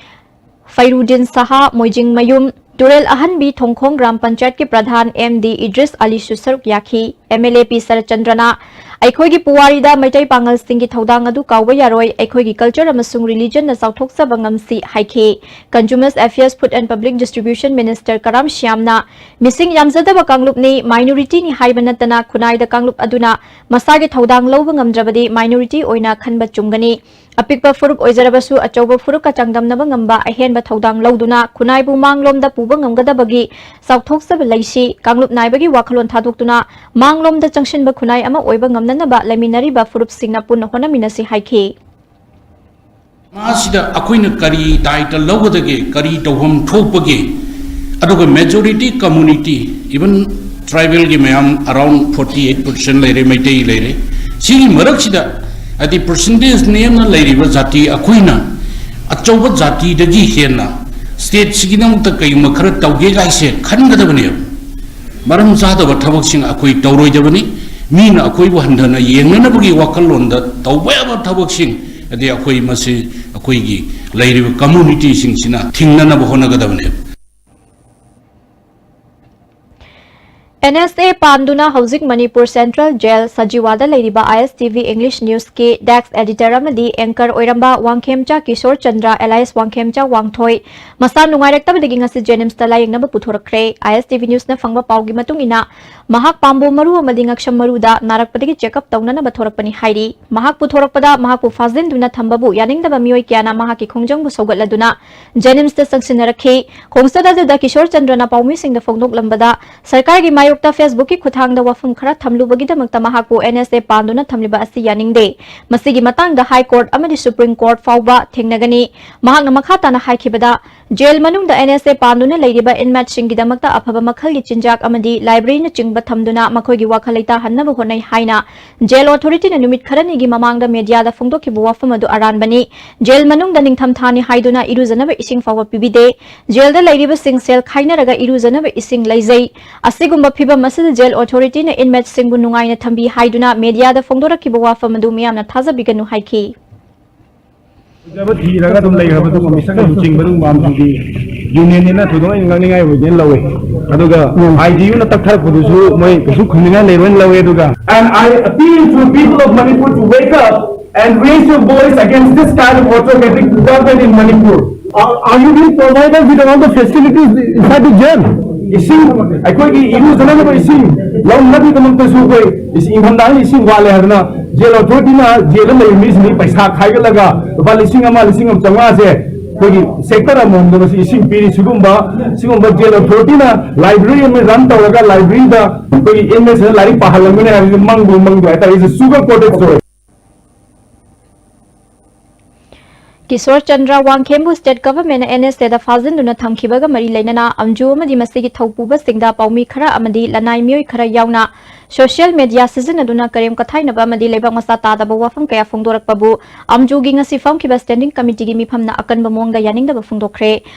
ꯐꯩꯔꯨꯗꯤꯟ ꯁꯍꯥ, ꯃꯣꯏꯖꯤꯡꯃꯌꯨꯝ ꯇꯨꯔꯦꯜ ꯑꯍꯟꯕꯤ ꯊꯣꯡꯈꯣꯡ ꯒ꯭ꯔꯥꯝ ꯄꯟꯆꯥꯌꯠꯀꯤ ꯄ꯭ꯔꯙꯥꯟ M D ꯏꯗ꯭ꯔꯤꯁ ꯑꯂꯤꯁꯨ ꯁꯔꯨꯛ ꯌꯥꯈꯤ꯫ M L A ꯄꯤ ꯁꯔꯠꯆꯟꯗ꯭ꯔꯅ ꯑꯩꯈꯣꯏꯒꯤ ꯄꯨꯋꯥꯔꯤꯗ ꯃꯩꯇꯩ ꯄꯥꯉꯜꯁꯤꯡꯒꯤ ꯊꯧꯗꯥꯡ ꯑꯗꯨ ꯀꯥꯎꯕ ꯌꯥꯔꯣꯏ, ꯑꯩꯈꯣꯏꯒꯤ culture ꯑꯃꯁꯨꯡ religion ꯅ ꯆꯥꯎꯊꯣꯛꯆꯕ ꯉꯝꯁꯤ ꯍꯥꯏꯈꯤ꯫ Consumers Affairs, Food and Public Distribution Minister ꯀꯔꯥꯝ ꯁ꯭ꯌꯥꯝꯅ ꯃꯤꯁꯤꯡ ꯌꯥꯝꯖꯗꯕ ꯀꯥꯡꯂꯨꯞꯅꯤ, minority ꯅꯤ ꯍꯥꯏꯕ ꯅꯠꯇꯅ ꯈꯨꯟꯅꯥꯏꯗ ꯀꯥꯡꯂꯨꯞ ꯑꯗꯨꯅ ꯃꯁꯥꯒꯤ ꯊꯧꯗꯥꯡ ꯂꯧꯕ ꯉꯝꯗ꯭ꯔꯕꯗꯤ minority ꯑꯣꯏꯅ ꯈꯟꯕ ꯆꯨꯝꯒꯅꯤ꯫ ꯑꯄꯤꯛꯄ ꯐꯨꯔꯨꯞ ꯑꯣꯏꯖꯔꯕꯁꯨ ꯑꯆꯧꯕ ꯐꯨꯔꯨꯞꯀ ꯆꯥꯡꯗꯝꯅꯕ ꯉꯝꯕ ꯑꯍꯦꯟꯕ ꯊꯧꯗꯥꯡ ꯂꯧꯗꯨꯅ ꯈꯨꯟꯅꯥꯏꯕꯨ ꯃꯥꯡꯂꯣꯝꯗ ꯄꯨꯕ ꯉꯝꯒꯗꯕꯒꯤ ꯆꯥꯎꯊꯣꯛꯆꯕ ꯂꯩꯁꯤ꯫ ꯀꯥꯡꯂꯨꯞ ꯅꯥꯏꯕꯒꯤ ꯋꯥꯈꯜꯂꯣꯟ ꯊꯥꯗꯣꯛꯇꯨꯅ ꯃꯥꯡꯂꯣꯝꯗ ꯆꯪꯁꯤꯟꯕ ꯈꯨꯟꯅꯥꯏ ꯑꯃ ꯑꯣꯏꯕ ꯉꯝꯅꯅꯕ ꯂꯩꯃꯤꯟꯅꯔꯤꯕ ꯐꯨꯔꯨꯞꯁꯤꯡꯅ ꯄꯨꯟꯅ ꯍꯣꯠꯅꯃꯤꯟꯅꯁꯤ ꯍꯥꯏꯈꯤ꯫ ꯃꯁꯤꯗ ꯑꯩꯈꯣꯏꯅ ꯀꯔꯤ ꯗꯥꯏꯇ ꯂꯧꯒꯗꯒꯦ, ꯀꯔꯤ ꯇꯧꯐꯝ ꯊꯣꯛꯄꯒꯦ, ꯑꯗꯨꯒ majority community, even tribal ꯒꯤ ꯃꯌꯥꯝ around forty eight percent ꯂꯩꯔꯦ, ꯃꯩꯇꯩ ꯂꯩꯔꯦ꯫ ꯁꯤꯒꯤ ꯃꯔꯛꯁꯤꯗ ꯍꯥꯏꯗꯤ percentage ꯅꯦꯝꯅ ꯂꯩꯔꯤꯕ ꯖꯥꯇꯤ ꯑꯩꯈꯣꯏꯅ ꯑꯆꯧꯕ ꯖꯥꯇꯤꯗꯒꯤ ꯍꯦꯟꯅ state ꯁꯤꯒꯤꯗꯃꯛꯇ ꯀꯩꯒꯨꯝꯕ ꯈꯔ ꯇꯧꯒꯦ ꯀꯥꯏꯁꯦ ꯈꯟꯒꯗꯕꯅꯦꯕ꯫ ꯃꯔꯝ ꯆꯥꯗꯕ ꯊꯕꯛꯁꯤꯡ ꯑꯩꯈꯣꯏ ꯇꯧꯔꯣꯏꯗꯕꯅꯤ꯫ ꯃꯤꯅ ꯑꯩꯈꯣꯏꯕꯨ ꯍꯟꯊꯅ ꯌꯦꯡꯅꯅꯕꯒꯤ ꯋꯥꯈꯜꯂꯣꯟꯗ ꯇꯧꯕ ꯌꯥꯕ ꯊꯕꯛꯁꯤꯡ ꯑꯗꯤ ꯑꯩꯈꯣꯏ ꯃꯁꯤ ꯑꯩꯈꯣꯏꯒꯤ ꯂꯩꯔꯤꯕ community ꯁꯤꯡꯁꯤꯅ ꯊꯤꯡꯅꯅꯕ ꯍꯣꯠꯅꯒꯗꯕꯅꯦꯕ꯫ N S A ꯄꯥꯟꯗꯨꯅ ꯍꯧꯖꯤꯛ ꯃꯅꯤꯄꯨꯔ Central Jail ꯁꯖꯤꯋꯥꯗ ꯂꯩꯔꯤꯕ I S T V English News ꯀꯤ Desk Editor ꯑꯃꯗꯤ Anchor ꯑꯣꯏꯔꯝꯕ ꯋꯥꯡꯈꯦꯝꯆꯥ ꯀꯤꯁꯣꯔ ꯆꯟꯗ꯭ꯔ alias ꯋꯥꯡꯈꯦꯝꯆꯥ ꯋꯥꯡꯊꯣꯏ ꯃꯁꯥ ꯅꯨꯡꯉꯥꯏꯔꯛꯇꯕꯗꯒꯤ ꯉꯁꯤ JNIMS ꯇ ꯂꯥꯌꯦꯡꯅꯕ ꯄꯨꯊꯣꯔꯛꯈ꯭ꯔꯦ꯫ I S T V News ꯅ ꯐꯪꯕ ꯄꯥꯎꯒꯤ ꯃꯇꯨꯡ ꯏꯟꯅ, ꯃꯍꯥꯛ ꯄꯥꯝꯕꯣꯝ ꯃꯔꯨ ꯑꯃꯗꯤ ꯉꯛꯁꯝ ꯃꯔꯨꯗ ꯅꯥꯔꯛꯄꯗꯒꯤ check up ꯇꯧꯅꯅꯕ ꯊꯣꯔꯛꯄꯅꯤ ꯍꯥꯏꯔꯤ꯫ ꯃꯍꯥꯛ ꯄꯨꯊꯣꯔꯛꯄꯗ ꯃꯍꯥꯛꯄꯨ ꯐꯥꯖꯤꯟꯗꯨꯅ ꯊꯝꯕꯕꯨ ꯌꯥꯅꯤꯡꯗꯕ ꯃꯤꯑꯣꯏ ꯀꯌꯥꯅ ꯃꯍꯥꯛꯀꯤ ꯈꯣꯡꯖꯪꯕꯨ ꯁꯧꯒꯠꯂꯗꯨꯅ JNIMSꯇ ꯆꯪꯁꯤꯟꯅꯔꯛꯈꯤ꯫ ꯈꯣꯡꯆꯠ ꯑꯗꯨꯗ ꯀꯤꯁꯣꯔ ꯆꯟꯗ꯭ꯔꯅ ꯄꯥꯎꯃꯤꯁꯤꯡꯗ ꯐꯣꯡꯗꯣꯛꯂꯝꯕꯗ ꯁꯔꯀꯥꯔꯒꯤ ꯃꯥꯌꯣꯛꯇ Facebookꯀꯤ ꯈꯨꯠꯊꯥꯡꯗ ꯋꯥꯐꯝ ꯈꯔ ꯊꯝꯂꯨꯕꯒꯤꯗꯃꯛꯇ ꯃꯍꯥꯛꯄꯨ NSA ꯄꯥꯟꯗꯨꯅ ꯊꯝꯂꯤꯕ ꯑꯁꯤ ꯌꯥꯅꯤꯡꯗꯦ꯫ ꯃꯁꯤꯒꯤ ꯃꯇꯥꯡꯗ High Court ꯑꯃꯗꯤ Supreme Court ꯐꯥꯎꯕ ꯊꯦꯡꯅꯒꯅꯤ꯫ ꯃꯍꯥꯛꯅ ꯃꯈꯥ ꯇꯥꯅ ꯍꯥꯏꯈꯤꯕꯗ, ꯖꯦꯜ ꯃꯅꯨꯡꯗ NSA ꯄꯥꯟꯗꯨꯅ ꯂꯩꯔꯤꯕ inmateꯁꯤꯡꯒꯤꯗꯃꯛꯇ ꯑꯐꯕ ꯃꯈꯜꯒꯤ ꯆꯤꯟꯖꯥꯛ ꯑꯃꯗꯤ libraryꯅꯆꯤꯡꯕ ꯊꯝꯗꯨꯅ ꯃꯈꯣꯏꯒꯤ ꯋꯥꯈꯜ ꯂꯩꯇꯥꯍꯟꯅꯕ ꯍꯣꯠꯅꯩ ꯍꯥꯏꯅ ꯖꯦꯜ authorityꯅ ꯅꯨꯃꯤꯠ ꯈꯔꯅꯤꯒꯤ ꯃꯃꯥꯡꯗ mediaꯗ ꯐꯣꯡꯗꯣꯛꯈꯤꯕ ꯋꯥꯐꯝ ꯑꯗꯨ ꯑꯔꯥꯟꯕꯅꯤ꯫ ꯖꯦꯜ ꯃꯅꯨꯡꯗ ꯅꯤꯡꯊꯝꯊꯥꯅꯤ ꯍꯥꯏꯗꯨꯅ ꯏꯔꯨꯖꯅꯕ ꯏꯁꯤꯡ ꯐꯥꯎꯕ ꯄꯤꯕꯤꯗꯦ꯫ ꯖꯦꯜꯗ ꯂꯩꯔꯤꯕꯁꯤꯡ cell ꯈꯥꯏꯅꯔꯒ ꯏꯔꯨꯖꯅꯕ ꯏꯁꯤꯡ ꯂꯩꯖꯩ꯫ ꯑꯁꯤꯒꯨꯝꯕ ꯐꯤꯚꯝ ꯑꯁꯤꯗ ꯖꯦꯜ authorityꯅ inmateꯁꯤꯡꯕꯨ ꯅꯨꯡꯉꯥꯏꯅ ꯊꯝꯕꯤ ꯍꯥꯏꯗꯨꯅ mediaꯗ ꯐꯣꯡꯗꯣꯔꯛꯈꯤꯕ ꯋꯥꯐꯝ ꯑꯗꯨ ꯃꯤꯌꯥꯝꯅ ꯊꯥꯖꯕꯤꯒꯅꯨ ꯍꯥꯏꯈꯤ꯫ ꯐꯖꯕ ꯊꯤꯔꯒ ꯑꯗꯨꯝ ꯂꯩꯈ꯭ꯔꯕ ꯑꯗꯨꯒꯨꯝꯕ ꯃꯤꯁꯛꯅ ꯂꯨꯆꯤꯡꯕ ꯑꯗꯨꯒꯨꯝꯕ ꯑꯃꯗꯤ unionꯅꯤꯅ ꯊꯣꯏꯗꯣꯛꯅ ꯉꯥꯡꯅꯤꯡꯉꯥꯏ ꯑꯣꯏꯗꯦꯅ ꯂꯧꯋꯦ꯫ ꯑꯗꯨꯒ IGUꯅ ꯇꯛꯊꯔꯛꯄꯗꯨꯁꯨ ꯃꯣꯏ ꯀꯩꯁꯨ ꯈꯨꯝꯅꯤꯡꯉꯥꯏ ꯂꯩꯔꯣꯏꯅ ꯂꯧꯋꯦ꯫ ꯑꯗꯨꯒ And I appeal to people of Manipur to wake up and raise your voice against this kind of autocratic government in Manipur. Are, are you being provided with all the facilities inside the jail? ꯏꯁꯤꯡ, ꯑꯩꯈꯣꯏꯒꯤ ꯏꯔꯨꯖꯅꯅꯕ ꯏꯁꯤꯡ ꯂꯧꯅꯕꯒꯤꯗꯃꯛꯇꯁꯨ ꯑꯩꯈꯣꯏ ꯏꯁꯤꯡ, ꯏꯪꯊꯝꯊꯥꯗ ꯏꯁꯤꯡ ꯋꯥꯠꯂꯦ ꯍꯥꯏꯗꯅ gel authorityꯅ ꯖꯦꯜꯗ ꯂꯩꯕ ꯃꯤꯁꯤꯡꯗꯒꯤ ꯄꯩꯁꯥ ꯈꯥꯏꯒꯠꯂꯒ ꯂꯨꯄꯥ ꯂꯤꯁꯤꯡ ꯑꯃ, ꯂꯤꯁꯤꯡ ꯑꯃ ꯆꯥꯝꯃꯉꯥꯁꯦ ꯑꯩꯈꯣꯏꯒꯤ sector ꯑꯃꯃꯝꯗ ꯃꯁꯤ ꯏꯁꯤꯡ ꯄꯤꯔꯤ꯫ ꯁꯤꯒꯨꯝꯕ, ꯁꯤꯒꯨꯝꯕ ꯖꯦꯜ authorityꯅ library ꯑꯃ run ꯇꯧꯔꯒ libraryꯗ ꯑꯩꯈꯣꯏꯒꯤ inmateꯁꯤꯡꯅ ꯂꯥꯏꯔꯤꯛ ꯄꯥꯍꯜꯂꯝꯒꯅꯤ ꯍꯥꯏꯕꯁꯤ ꯃꯪꯕꯨ ꯃꯪꯗꯦ ꯍꯥꯏꯇꯥꯔꯦ꯫ It's a sugar coated story. Kishore Chandra ꯋꯥꯡꯈꯦꯝꯕꯨ state governmentꯅ NSAꯗ ꯐꯥꯖꯤꯟꯗꯨꯅ ꯊꯝꯈꯤꯕꯒ ꯃꯔꯤ ꯂꯩꯅꯅ ꯑꯝꯖꯨ ꯑꯃꯗꯤ ꯃꯁꯤꯒꯤ ꯊꯧꯄꯨꯕꯁꯤꯡꯗ ꯄꯥꯎꯃꯤ ꯈꯔ ꯑꯃꯗꯤ ꯂꯅꯥꯏ ꯃꯤꯑꯣꯏ ꯈꯔ ꯌꯥꯎꯅ social media ꯁꯤꯖꯤꯟꯅꯗꯨꯅ ꯀꯔꯦꯝ ꯀꯊꯥꯏꯅꯕ ꯑꯃꯗꯤ ꯂꯩꯕꯥꯛ ꯃꯆꯥ ꯇꯥꯗꯕ ꯋꯥꯐꯝ ꯀꯌꯥ ꯐꯣꯡꯗꯣꯔꯛꯄꯕꯨ ꯑꯝꯖꯨꯒꯤ ꯉꯁꯤ ꯐꯝꯈꯤꯕ standing committeeꯒꯤ ꯃꯤꯐꯝꯅ ꯑꯀꯟꯕ ꯃꯑꯣꯡꯗ ꯌꯥꯅꯤꯡꯗꯕ ꯐꯣꯡꯗꯣꯛꯈ꯭ꯔꯦ꯫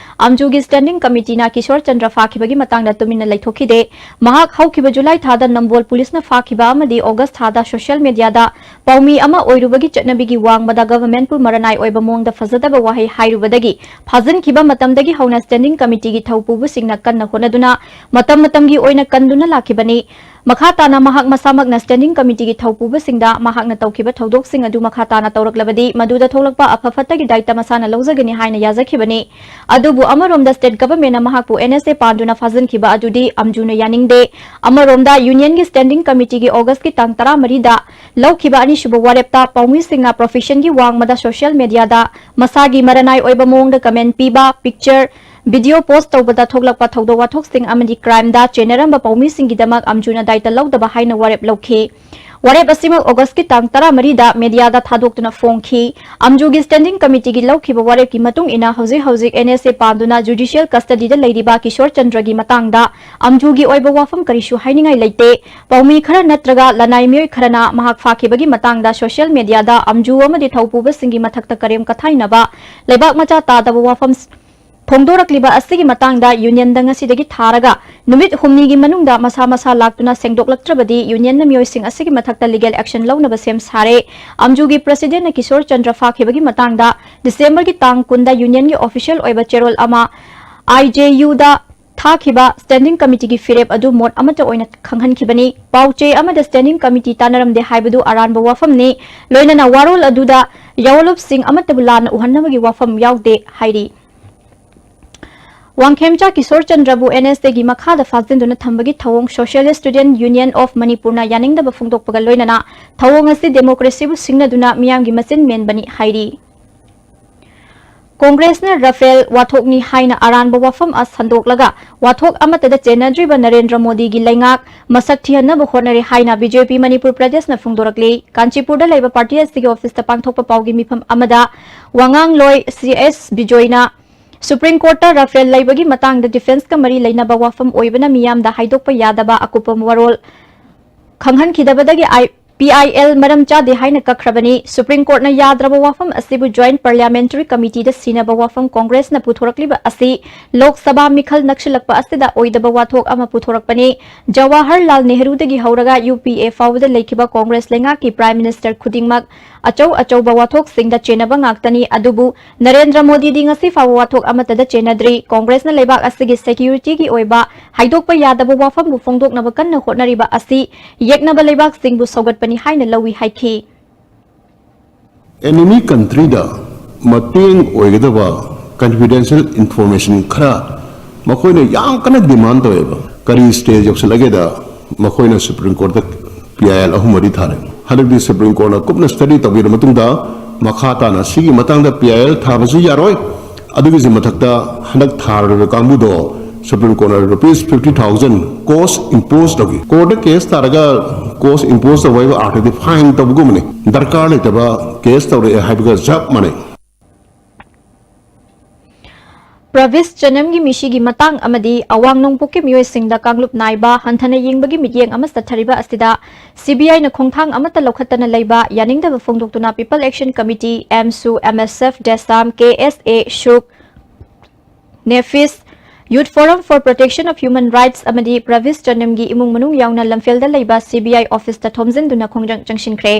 ꯑꯝꯖꯨꯒꯤ standing committeeꯅ ꯀꯤꯁꯣꯔ ꯆꯟꯗ꯭ꯔ ꯐꯥꯈꯤꯕꯒꯤ ꯃꯇꯥꯡꯗ ꯇꯨꯃꯤꯟꯅ ꯂꯩꯊꯣꯛꯈꯤꯗꯦ꯫ ꯃꯍꯥꯛ ꯍꯧꯈꯤꯕ ꯖꯨꯂꯥꯏ ꯊꯥꯗ ꯅꯝꯕꯣꯜ ꯄꯨꯂꯤꯁꯅ ꯐꯥꯈꯤꯕ ꯑꯃꯗꯤ ꯑꯣꯒꯁ ꯊꯥꯗ social mediaꯗ ꯄꯥꯎꯃꯤ ꯑꯃ ꯑꯣꯏꯔꯨꯕꯒꯤ ꯆꯠꯅꯕꯤꯒꯤ ꯋꯥꯡꯃꯗ governmentꯄꯨ ꯃꯔꯅꯥꯏ ꯑꯣꯏꯕ ꯃꯑꯣꯡꯗ ꯐꯖꯗꯕ ꯋꯥꯍꯩ ꯍꯥꯏꯔꯨꯕꯗꯒꯤ ꯐꯥꯖꯤꯟꯈꯤꯕ ꯃꯇꯝꯗꯒꯤ ꯍꯧꯅ standing committeeꯒꯤ ꯊꯧꯄꯨꯕꯁꯤꯡꯅ ꯀꯟꯅ ꯍꯣꯠꯅꯗꯨꯅ ꯃꯇꯝ ꯃꯇꯝꯒꯤ ꯑꯣꯏꯅ ꯀꯟꯗꯨꯅ ꯂꯥꯛꯈꯤꯕꯅꯤ꯫ ꯃꯈꯥ ꯇꯥꯅ ꯃꯍꯥꯛ ꯃꯁꯥꯃꯛꯅ Standing Committeeꯒꯤ ꯊꯧꯄꯨꯕꯁꯤꯡꯗ ꯃꯍꯥꯛꯅ ꯇꯧꯈꯤꯕ ꯊꯧꯗꯣꯛꯁꯤꯡ ꯑꯗꯨ ꯃꯈꯥ ꯇꯥꯅ ꯇꯧꯔꯛꯂꯕꯗꯤ ꯃꯗꯨꯗ ꯊꯣꯛꯂꯛꯄ ꯑꯐ ꯐꯠꯇꯒꯤ ꯗꯥꯏꯇ ꯃꯁꯥꯅ ꯂꯧꯖꯒꯅꯤ ꯍꯥꯏꯅ ꯌꯥꯖꯈꯤꯕꯅꯤ꯫ ꯑꯗꯨꯕꯨ ꯑꯃꯔꯣꯝꯗ State Governmentꯅ ꯃꯍꯥꯛꯄꯨ N S A ꯄꯥꯟꯗꯨꯅ ꯐꯥꯖꯤꯟꯈꯤꯕ ꯑꯗꯨꯗꯤ ꯑꯝꯖꯨꯅ ꯌꯥꯅꯤꯡꯗꯦ꯫ ꯑꯃꯔꯣꯝꯗ Unionꯒꯤ Standing Committeeꯒꯤ Augustꯀꯤ ꯇꯥꯡ ꯇꯔꯥꯃꯔꯤꯗ ꯂꯧꯈꯤꯕ ꯑꯅꯤꯁꯨꯕ ꯋꯥꯔꯦꯞꯇ ꯄꯥꯎꯃꯤꯁꯤꯡꯅ professionꯒꯤ ꯋꯥꯡꯃꯗ social mediaꯗ ꯃꯁꯥꯒꯤ ꯃꯔꯅꯥꯏ ꯑꯣꯏꯕ ꯃꯑꯣꯡꯗ comment ꯄꯤꯕ, picture, video post ꯇꯧꯕꯗ ꯊꯣꯛꯂꯛꯄ ꯊꯧꯗꯣꯛ ꯋꯥꯊꯣꯛꯁꯤꯡ ꯑꯃꯗꯤ crimeꯗ ꯆꯦꯟꯅꯔꯝꯕ ꯄꯥꯎꯃꯤꯁꯤꯡꯒꯤꯗꯃꯛ ꯑꯝꯖꯨꯅ ꯗꯥꯏꯇ ꯂꯧꯗꯕ ꯍꯥꯏꯅ ꯋꯥꯔꯦꯞ ꯂꯧꯈꯤ꯫ ꯋꯥꯔꯦꯞ ꯑꯁꯤꯃꯛ Augustꯀꯤ ꯇꯥꯡ ꯇꯔꯥꯃꯔꯤꯗ mediaꯗ ꯊꯥꯗꯣꯛꯇꯨꯅ ꯐꯣꯡꯈꯤ꯫ ꯑꯝꯖꯨꯒꯤ Standing Committeeꯒꯤ ꯂꯧꯈꯤꯕ ꯋꯥꯔꯦꯞꯀꯤ ꯃꯇꯨꯡ ꯏꯟꯅ ꯍꯧꯖꯤꯛ ꯍꯧꯖꯤꯛ N S A ꯄꯥꯟꯗꯨꯅ judicial custodyꯗ ꯂꯩꯔꯤꯕ ꯀꯤꯁꯣꯔ ꯆꯟꯗ꯭ꯔꯒꯤ ꯃꯇꯥꯡꯗ ꯑꯝꯖꯨꯒꯤ ꯑꯣꯏꯕ ꯋꯥꯐꯝ ꯀꯔꯤꯁꯨ ꯍꯥꯏꯅꯤꯡꯉꯥꯏ ꯂꯩꯇꯦ꯫ ꯄꯥꯎꯃꯤ ꯈꯔ ꯅꯠꯇ꯭ꯔꯒ ꯂꯅꯥꯏ ꯃꯤꯑꯣꯏ ꯈꯔꯅ ꯃꯍꯥꯛ ꯐꯥꯈꯤꯕꯒꯤ ꯃꯇꯥꯡꯗ social mediaꯗ ꯑꯝꯖꯨ ꯑꯃꯗꯤ ꯊꯧꯄꯨꯕꯁꯤꯡꯒꯤ ꯃꯊꯛꯇ ꯀꯔꯦꯝ ꯀꯊꯥꯏꯅꯕ, ꯂꯩꯕꯥꯛ ꯃꯆꯥ ꯇꯥꯗꯕ ꯋꯥꯐꯝ ꯐꯣꯡꯗꯣꯔꯛꯂꯤꯕ ꯑꯁꯤꯒꯤ ꯃꯇꯥꯡꯗ Unionꯗ ꯉꯁꯤꯗꯒꯤ ꯊꯥꯔꯒ ꯅꯨꯃꯤꯠ ꯍꯨꯝꯅꯤꯒꯤ ꯃꯅꯨꯡꯗ ꯃꯁꯥ ꯃꯁꯥ ꯂꯥꯛꯇꯨꯅ ꯁꯦꯡꯗꯣꯛꯂꯛꯇ꯭ꯔꯕꯗꯤ Unionꯅ ꯃꯤꯑꯣꯏꯁꯤꯡ ꯑꯁꯤꯒꯤ ꯃꯊꯛꯇ legal action ꯂꯧꯅꯕ ꯁꯦꯝ ꯁꯥꯔꯦ꯫ ꯑꯝꯖꯨꯒꯤ Presidentꯅ ꯀꯤꯁꯣꯔ ꯆꯟꯗ꯭ꯔ ꯐꯥꯈꯤꯕꯒꯤ ꯃꯇꯥꯡꯗ Decemberꯒꯤ ꯇꯥꯡ ꯀꯨꯟꯗ Unionꯒꯤ official ꯑꯣꯏꯕ ꯆꯦꯔꯣꯜ ꯑꯃ I J Uꯗ ꯊꯥꯈꯤꯕ Standing Committeeꯒꯤ ꯐꯤꯔꯦꯞ ꯑꯗꯨ ꯃꯣꯠ ꯑꯃꯠꯇ ꯑꯣꯏꯅ ꯈꯪꯍꯟꯈꯤꯕꯅꯤ꯫ ꯄꯥꯎ ꯆꯦ ꯑꯃꯗ Standing Committee ꯇꯥꯟꯅꯔꯝꯗꯦ ꯍꯥꯏꯕꯗꯨ ꯑꯔꯥꯟꯕ ꯋꯥꯐꯝꯅꯤ꯫ ꯂꯣꯏꯅꯅ ꯋꯥꯔꯣꯜ ꯑꯗꯨꯗ ꯌꯥꯑꯣꯟꯂꯨꯞꯁꯤꯡ ꯑꯃꯠꯇꯕꯨ ꯂꯥꯟꯅ ꯎꯍꯟꯅꯕꯒꯤ ꯋꯥꯐꯝ ꯌꯥꯎꯗꯦ ꯍꯥꯏꯔꯤ꯫ ꯋꯥꯡꯈꯦꯝꯆꯥ ꯀꯤꯁꯣꯔ ꯆꯟꯗ꯭ꯔꯕꯨ N S Aꯒꯤ ꯃꯈꯥꯗ ꯐꯥꯖꯤꯟꯗꯨꯅ ꯊꯝꯕꯒꯤ ꯊꯧꯑꯣꯡ Socialist Student Union of Manipurꯅ ꯌꯥꯅꯤꯡꯗꯕ ꯐꯣꯡꯗꯣꯛꯄꯒ ꯂꯣꯏꯅꯅ ꯊꯧꯑꯣꯡ ꯑꯁꯤ democracyꯕꯨ ꯁꯤꯡꯅꯗꯨꯅ ꯃꯤꯌꯥꯝꯒꯤ ꯃꯆꯤꯟ ꯃꯦꯟꯕꯅꯤ ꯍꯥꯏꯔꯤ꯫ Congressꯅ Rafale ꯋꯥꯊꯣꯛꯅꯤ ꯍꯥꯏꯅ ꯑꯔꯥꯟꯕ ꯋꯥꯐꯝ ꯑꯃ ꯁꯟꯗꯣꯛꯂꯒ ꯋꯥꯊꯣꯛ ꯑꯃꯠꯇꯗ ꯆꯦꯟꯅꯗ꯭ꯔꯤꯕ ꯅꯔꯦꯟꯗ꯭ꯔ ꯃꯣꯗꯤꯒꯤ ꯂꯩꯉꯥꯛ ꯃꯁꯛ ꯊꯤꯍꯟꯅꯕ ꯍꯣꯠꯅꯔꯤ ꯍꯥꯏꯅ B J P ꯃꯅꯤꯄꯨꯔ ꯄ꯭ꯔꯗꯦꯁꯅ ꯐꯣꯡꯗꯣꯔꯛꯂꯤ꯫ ꯀꯥꯟꯆꯤꯄꯨꯔꯗ ꯂꯩꯕ party ꯑꯁꯤꯒꯤ officeꯇ ꯄꯥꯡꯊꯣꯛꯄ ꯄꯥꯎꯒꯤ ꯃꯤꯐꯝ ꯑꯃꯗ ꯋꯥꯉꯥꯡꯂꯣꯏ C S ꯕꯤꯖꯣꯏꯅ Supreme Courtꯇ Rafale ꯂꯩꯕꯒꯤ ꯃꯇꯥꯡꯗ defenceꯀ ꯃꯔꯤ ꯂꯩꯅꯕ ꯋꯥꯐꯝ ꯑꯣꯏꯕꯅ ꯃꯤꯌꯥꯝꯗ ꯍꯥꯏꯗꯣꯛꯄ ꯌꯥꯗꯕ ꯑꯀꯨꯞꯄ ꯃꯔꯣꯜ ꯈꯪꯍꯟꯈꯤꯗꯕꯗꯒꯤ I P P I L ꯃꯔꯝ ꯆꯥꯗꯦ ꯍꯥꯏꯅ ꯀꯛꯈ꯭ꯔꯕꯅꯤ꯫ ꯁꯨꯄ꯭ꯔꯤꯝ ꯀꯣꯔꯠꯅ ꯌꯥꯗ꯭ꯔꯕ ꯋꯥꯐꯝ ꯑꯁꯤꯕꯨ ꯖꯣꯏꯟꯠ ꯄꯥꯔꯂꯤꯌꯥꯃꯦꯟꯇꯔꯤ ꯀꯃꯤꯇꯤꯗ ꯁꯤꯟꯅꯕ ꯋꯥꯐꯝ ꯀꯣꯡꯒ꯭ꯔꯦꯁꯅ ꯄꯨꯊꯣꯔꯛꯂꯤꯕ ꯑꯁꯤ ꯂꯣꯛ ꯁꯚꯥ ꯃꯤꯈꯜ ꯅꯛꯁꯤꯜꯂꯛꯄ ꯑꯁꯤꯗ ꯑꯣꯏꯗꯕ ꯋꯥꯊꯣꯛ ꯑꯃ ꯄꯨꯊꯣꯔꯛꯄꯅꯤ꯫ ꯖꯋꯥꯍꯔꯂꯥꯜ ꯅꯦꯍꯔꯨꯗꯒꯤ ꯍꯧꯔꯒ ꯌꯨ ꯄꯤ ꯑꯦ ꯐꯥꯎꯕꯗ ꯂꯩꯈꯤꯕ ꯀꯣꯡꯒ꯭ꯔꯦꯁ ꯂꯩꯉꯥꯛꯀꯤ ꯄ꯭ꯔꯥꯏꯝ ꯃꯤꯅꯤꯁꯇꯔ ꯈꯨꯗꯤꯡꯃꯛ ꯑꯆꯧ ꯑꯆꯧꯕ ꯋꯥꯊꯣꯛꯁꯤꯡꯗ ꯆꯦꯟꯅꯕ ꯉꯥꯛꯇꯅꯤ꯫ ꯑꯗꯨꯕꯨ ꯅꯔꯦꯟꯗ꯭ꯔ ꯃꯣꯗꯤꯗꯤ ꯉꯁꯤ ꯐꯥꯎꯕ ꯋꯥꯊꯣꯛ ꯑꯃꯠꯇꯗ ꯆꯦꯟꯅꯗ꯭ꯔꯤ꯫ ꯀꯣꯡꯒ꯭ꯔꯦꯁꯅ ꯂꯩꯕꯥꯛ ꯑꯁꯤꯒꯤ ꯁꯦꯀ꯭ꯌꯨꯔꯤꯇꯤꯒꯤ ꯑꯣꯏꯕ ꯍꯥꯏꯗꯣꯛꯄ ꯌꯥꯗꯕ ꯋꯥꯐꯝꯕꯨ ꯐꯣꯡꯗꯣꯛꯅꯕ ꯀꯟꯅ ꯍꯣꯠꯅꯔꯤꯕ ꯑꯁꯤ ꯌꯦꯛꯅꯕ ꯂꯩꯕꯥꯛꯁꯤꯡꯕꯨ ꯁꯧꯒꯠꯄꯅꯤ ꯍꯥꯏꯅ ꯂꯧꯏ ꯍꯥꯏꯈꯤ꯫ ꯑꯦꯅꯤꯃꯤ ꯀꯟꯇ꯭ꯔꯤꯗ ꯃꯇꯦꯡ ꯑꯣꯏꯒꯗꯕ ꯀꯟꯐꯤꯗꯦꯟꯁꯤꯌꯦꯜ ꯏꯟꯐꯣꯔꯃꯦꯁꯟ ꯈꯔ ꯃꯈꯣꯏꯅ ꯌꯥꯝ ꯀꯟꯅ ꯗꯤꯃꯥꯟ ꯇꯧꯋꯦꯕ꯫ ꯀꯔꯤ ꯁ꯭ꯇꯦꯖ ꯌꯧꯁꯤꯜꯂꯒꯦꯗ ꯃꯈꯣꯏꯅ ꯁꯨꯄ꯭ꯔꯤꯝ ꯀꯣꯔꯠꯇ ꯄꯤ ꯑꯥꯏ ꯑꯦꯜ ꯑꯍꯨꯝ ꯃꯔꯤ ꯊꯥꯔꯦ꯫ ꯍꯟꯗꯛꯇꯤ ꯁꯨꯄ꯭ꯔꯤꯝ ꯀꯣꯔꯠꯅ ꯀꯨꯞꯅ ꯁ꯭ꯇꯗꯤ ꯇꯧꯕꯤꯔ ꯃꯇꯨꯡꯗ ꯃꯈꯥ ꯇꯥꯅ ꯁꯤꯒꯤ ꯃꯇꯥꯡꯗ ꯄꯤ ꯑꯥꯏ ꯑꯦꯜ ꯊꯥꯕꯁꯨ ꯌꯥꯔꯣꯏ꯫ ꯑꯗꯨꯒꯤꯁꯨ ꯃꯊꯛꯇ ꯍꯟꯗꯛ ꯊꯥꯔꯤꯕ ꯀꯥꯡꯕꯨꯗꯣ ꯁꯨꯄ꯭ꯔꯤꯝ ꯀꯣꯔꯠꯅ ꯔꯨꯄꯤꯁ ꯐꯤꯐꯇꯤ ꯊꯥꯎꯖꯟ ꯀꯣꯁ ꯏꯝꯄꯣꯁ ꯇꯧꯈꯤ꯫ ꯀꯣꯔꯠꯇ ꯀꯦꯁ ꯇꯥꯔꯒ ꯀꯣꯁ ꯏꯝꯄꯣꯁ ꯇꯧꯕ ꯍꯥꯏꯕ ꯑꯥꯔꯊꯗꯤ ꯐꯥꯏꯟ ꯇꯧꯕꯒꯨꯝꯕꯅꯤ꯫ ꯗꯔꯀꯥꯔ ꯂꯩꯇꯕ ꯀꯦꯁ ꯇꯧꯔꯛꯑꯦ ꯍꯥꯏꯕꯒ ꯆꯞ ꯃꯥꯟꯅꯩ꯫ ꯄ꯭ꯔꯚꯤꯁ ꯆꯅꯝꯒꯤ ꯃꯤꯁꯤꯒꯤ ꯃꯇꯥꯡ ꯑꯃꯗꯤ ꯑꯋꯥꯡ ꯅꯣꯡꯄꯣꯛꯀꯤ ꯃꯤꯑꯣꯏꯁꯤꯡꯗ ꯀꯥꯡꯂꯨꯞ ꯅꯥꯏꯕ ꯍꯟꯊꯅ ꯌꯦꯡꯕꯒꯤ ꯃꯤꯠꯌꯦꯡ ꯑꯃ ꯆꯠꯊꯔꯤꯕ ꯑꯁꯤꯗ ꯁꯤ ꯕꯤ ꯑꯥꯏꯅ ꯈꯣꯡꯊꯥꯡ ꯑꯃꯠꯇ ꯂꯧꯈꯠꯇꯅ ꯂꯩꯕ ꯌꯥꯅꯤꯡꯗꯕ ꯐꯣꯡꯗꯣꯛꯇꯨꯅ ꯄꯤꯄꯜ ꯑꯦꯛꯁꯟ ꯀꯃꯤꯇꯤ, ꯑꯦꯝꯁꯨ, ꯑꯦꯝ ꯑꯦꯁ ꯑꯦꯐ, ꯗꯦꯁꯥꯝ, ꯀꯦ ꯑꯦꯁ ꯑꯦ, ꯁꯨꯛ, ꯅꯦꯐꯤꯁ, Youth Forum for Protection of Human Rights ꯑꯃꯗꯤ ꯄ꯭ꯔꯚꯤꯁ ꯆꯅꯝꯒꯤ ꯏꯃꯨꯡ ꯃꯅꯨꯡ ꯌꯥꯎꯅ ꯂꯝꯐꯦꯜꯗ ꯂꯩꯕ ꯁꯤ ꯕꯤ ꯑꯥꯏ ꯑꯣꯐꯤꯁꯇ ꯊꯣꯝꯖꯤꯟꯗꯨꯅ ꯈꯣꯡꯖꯪ ꯆꯪꯁꯤꯟꯈ꯭ꯔꯦ꯫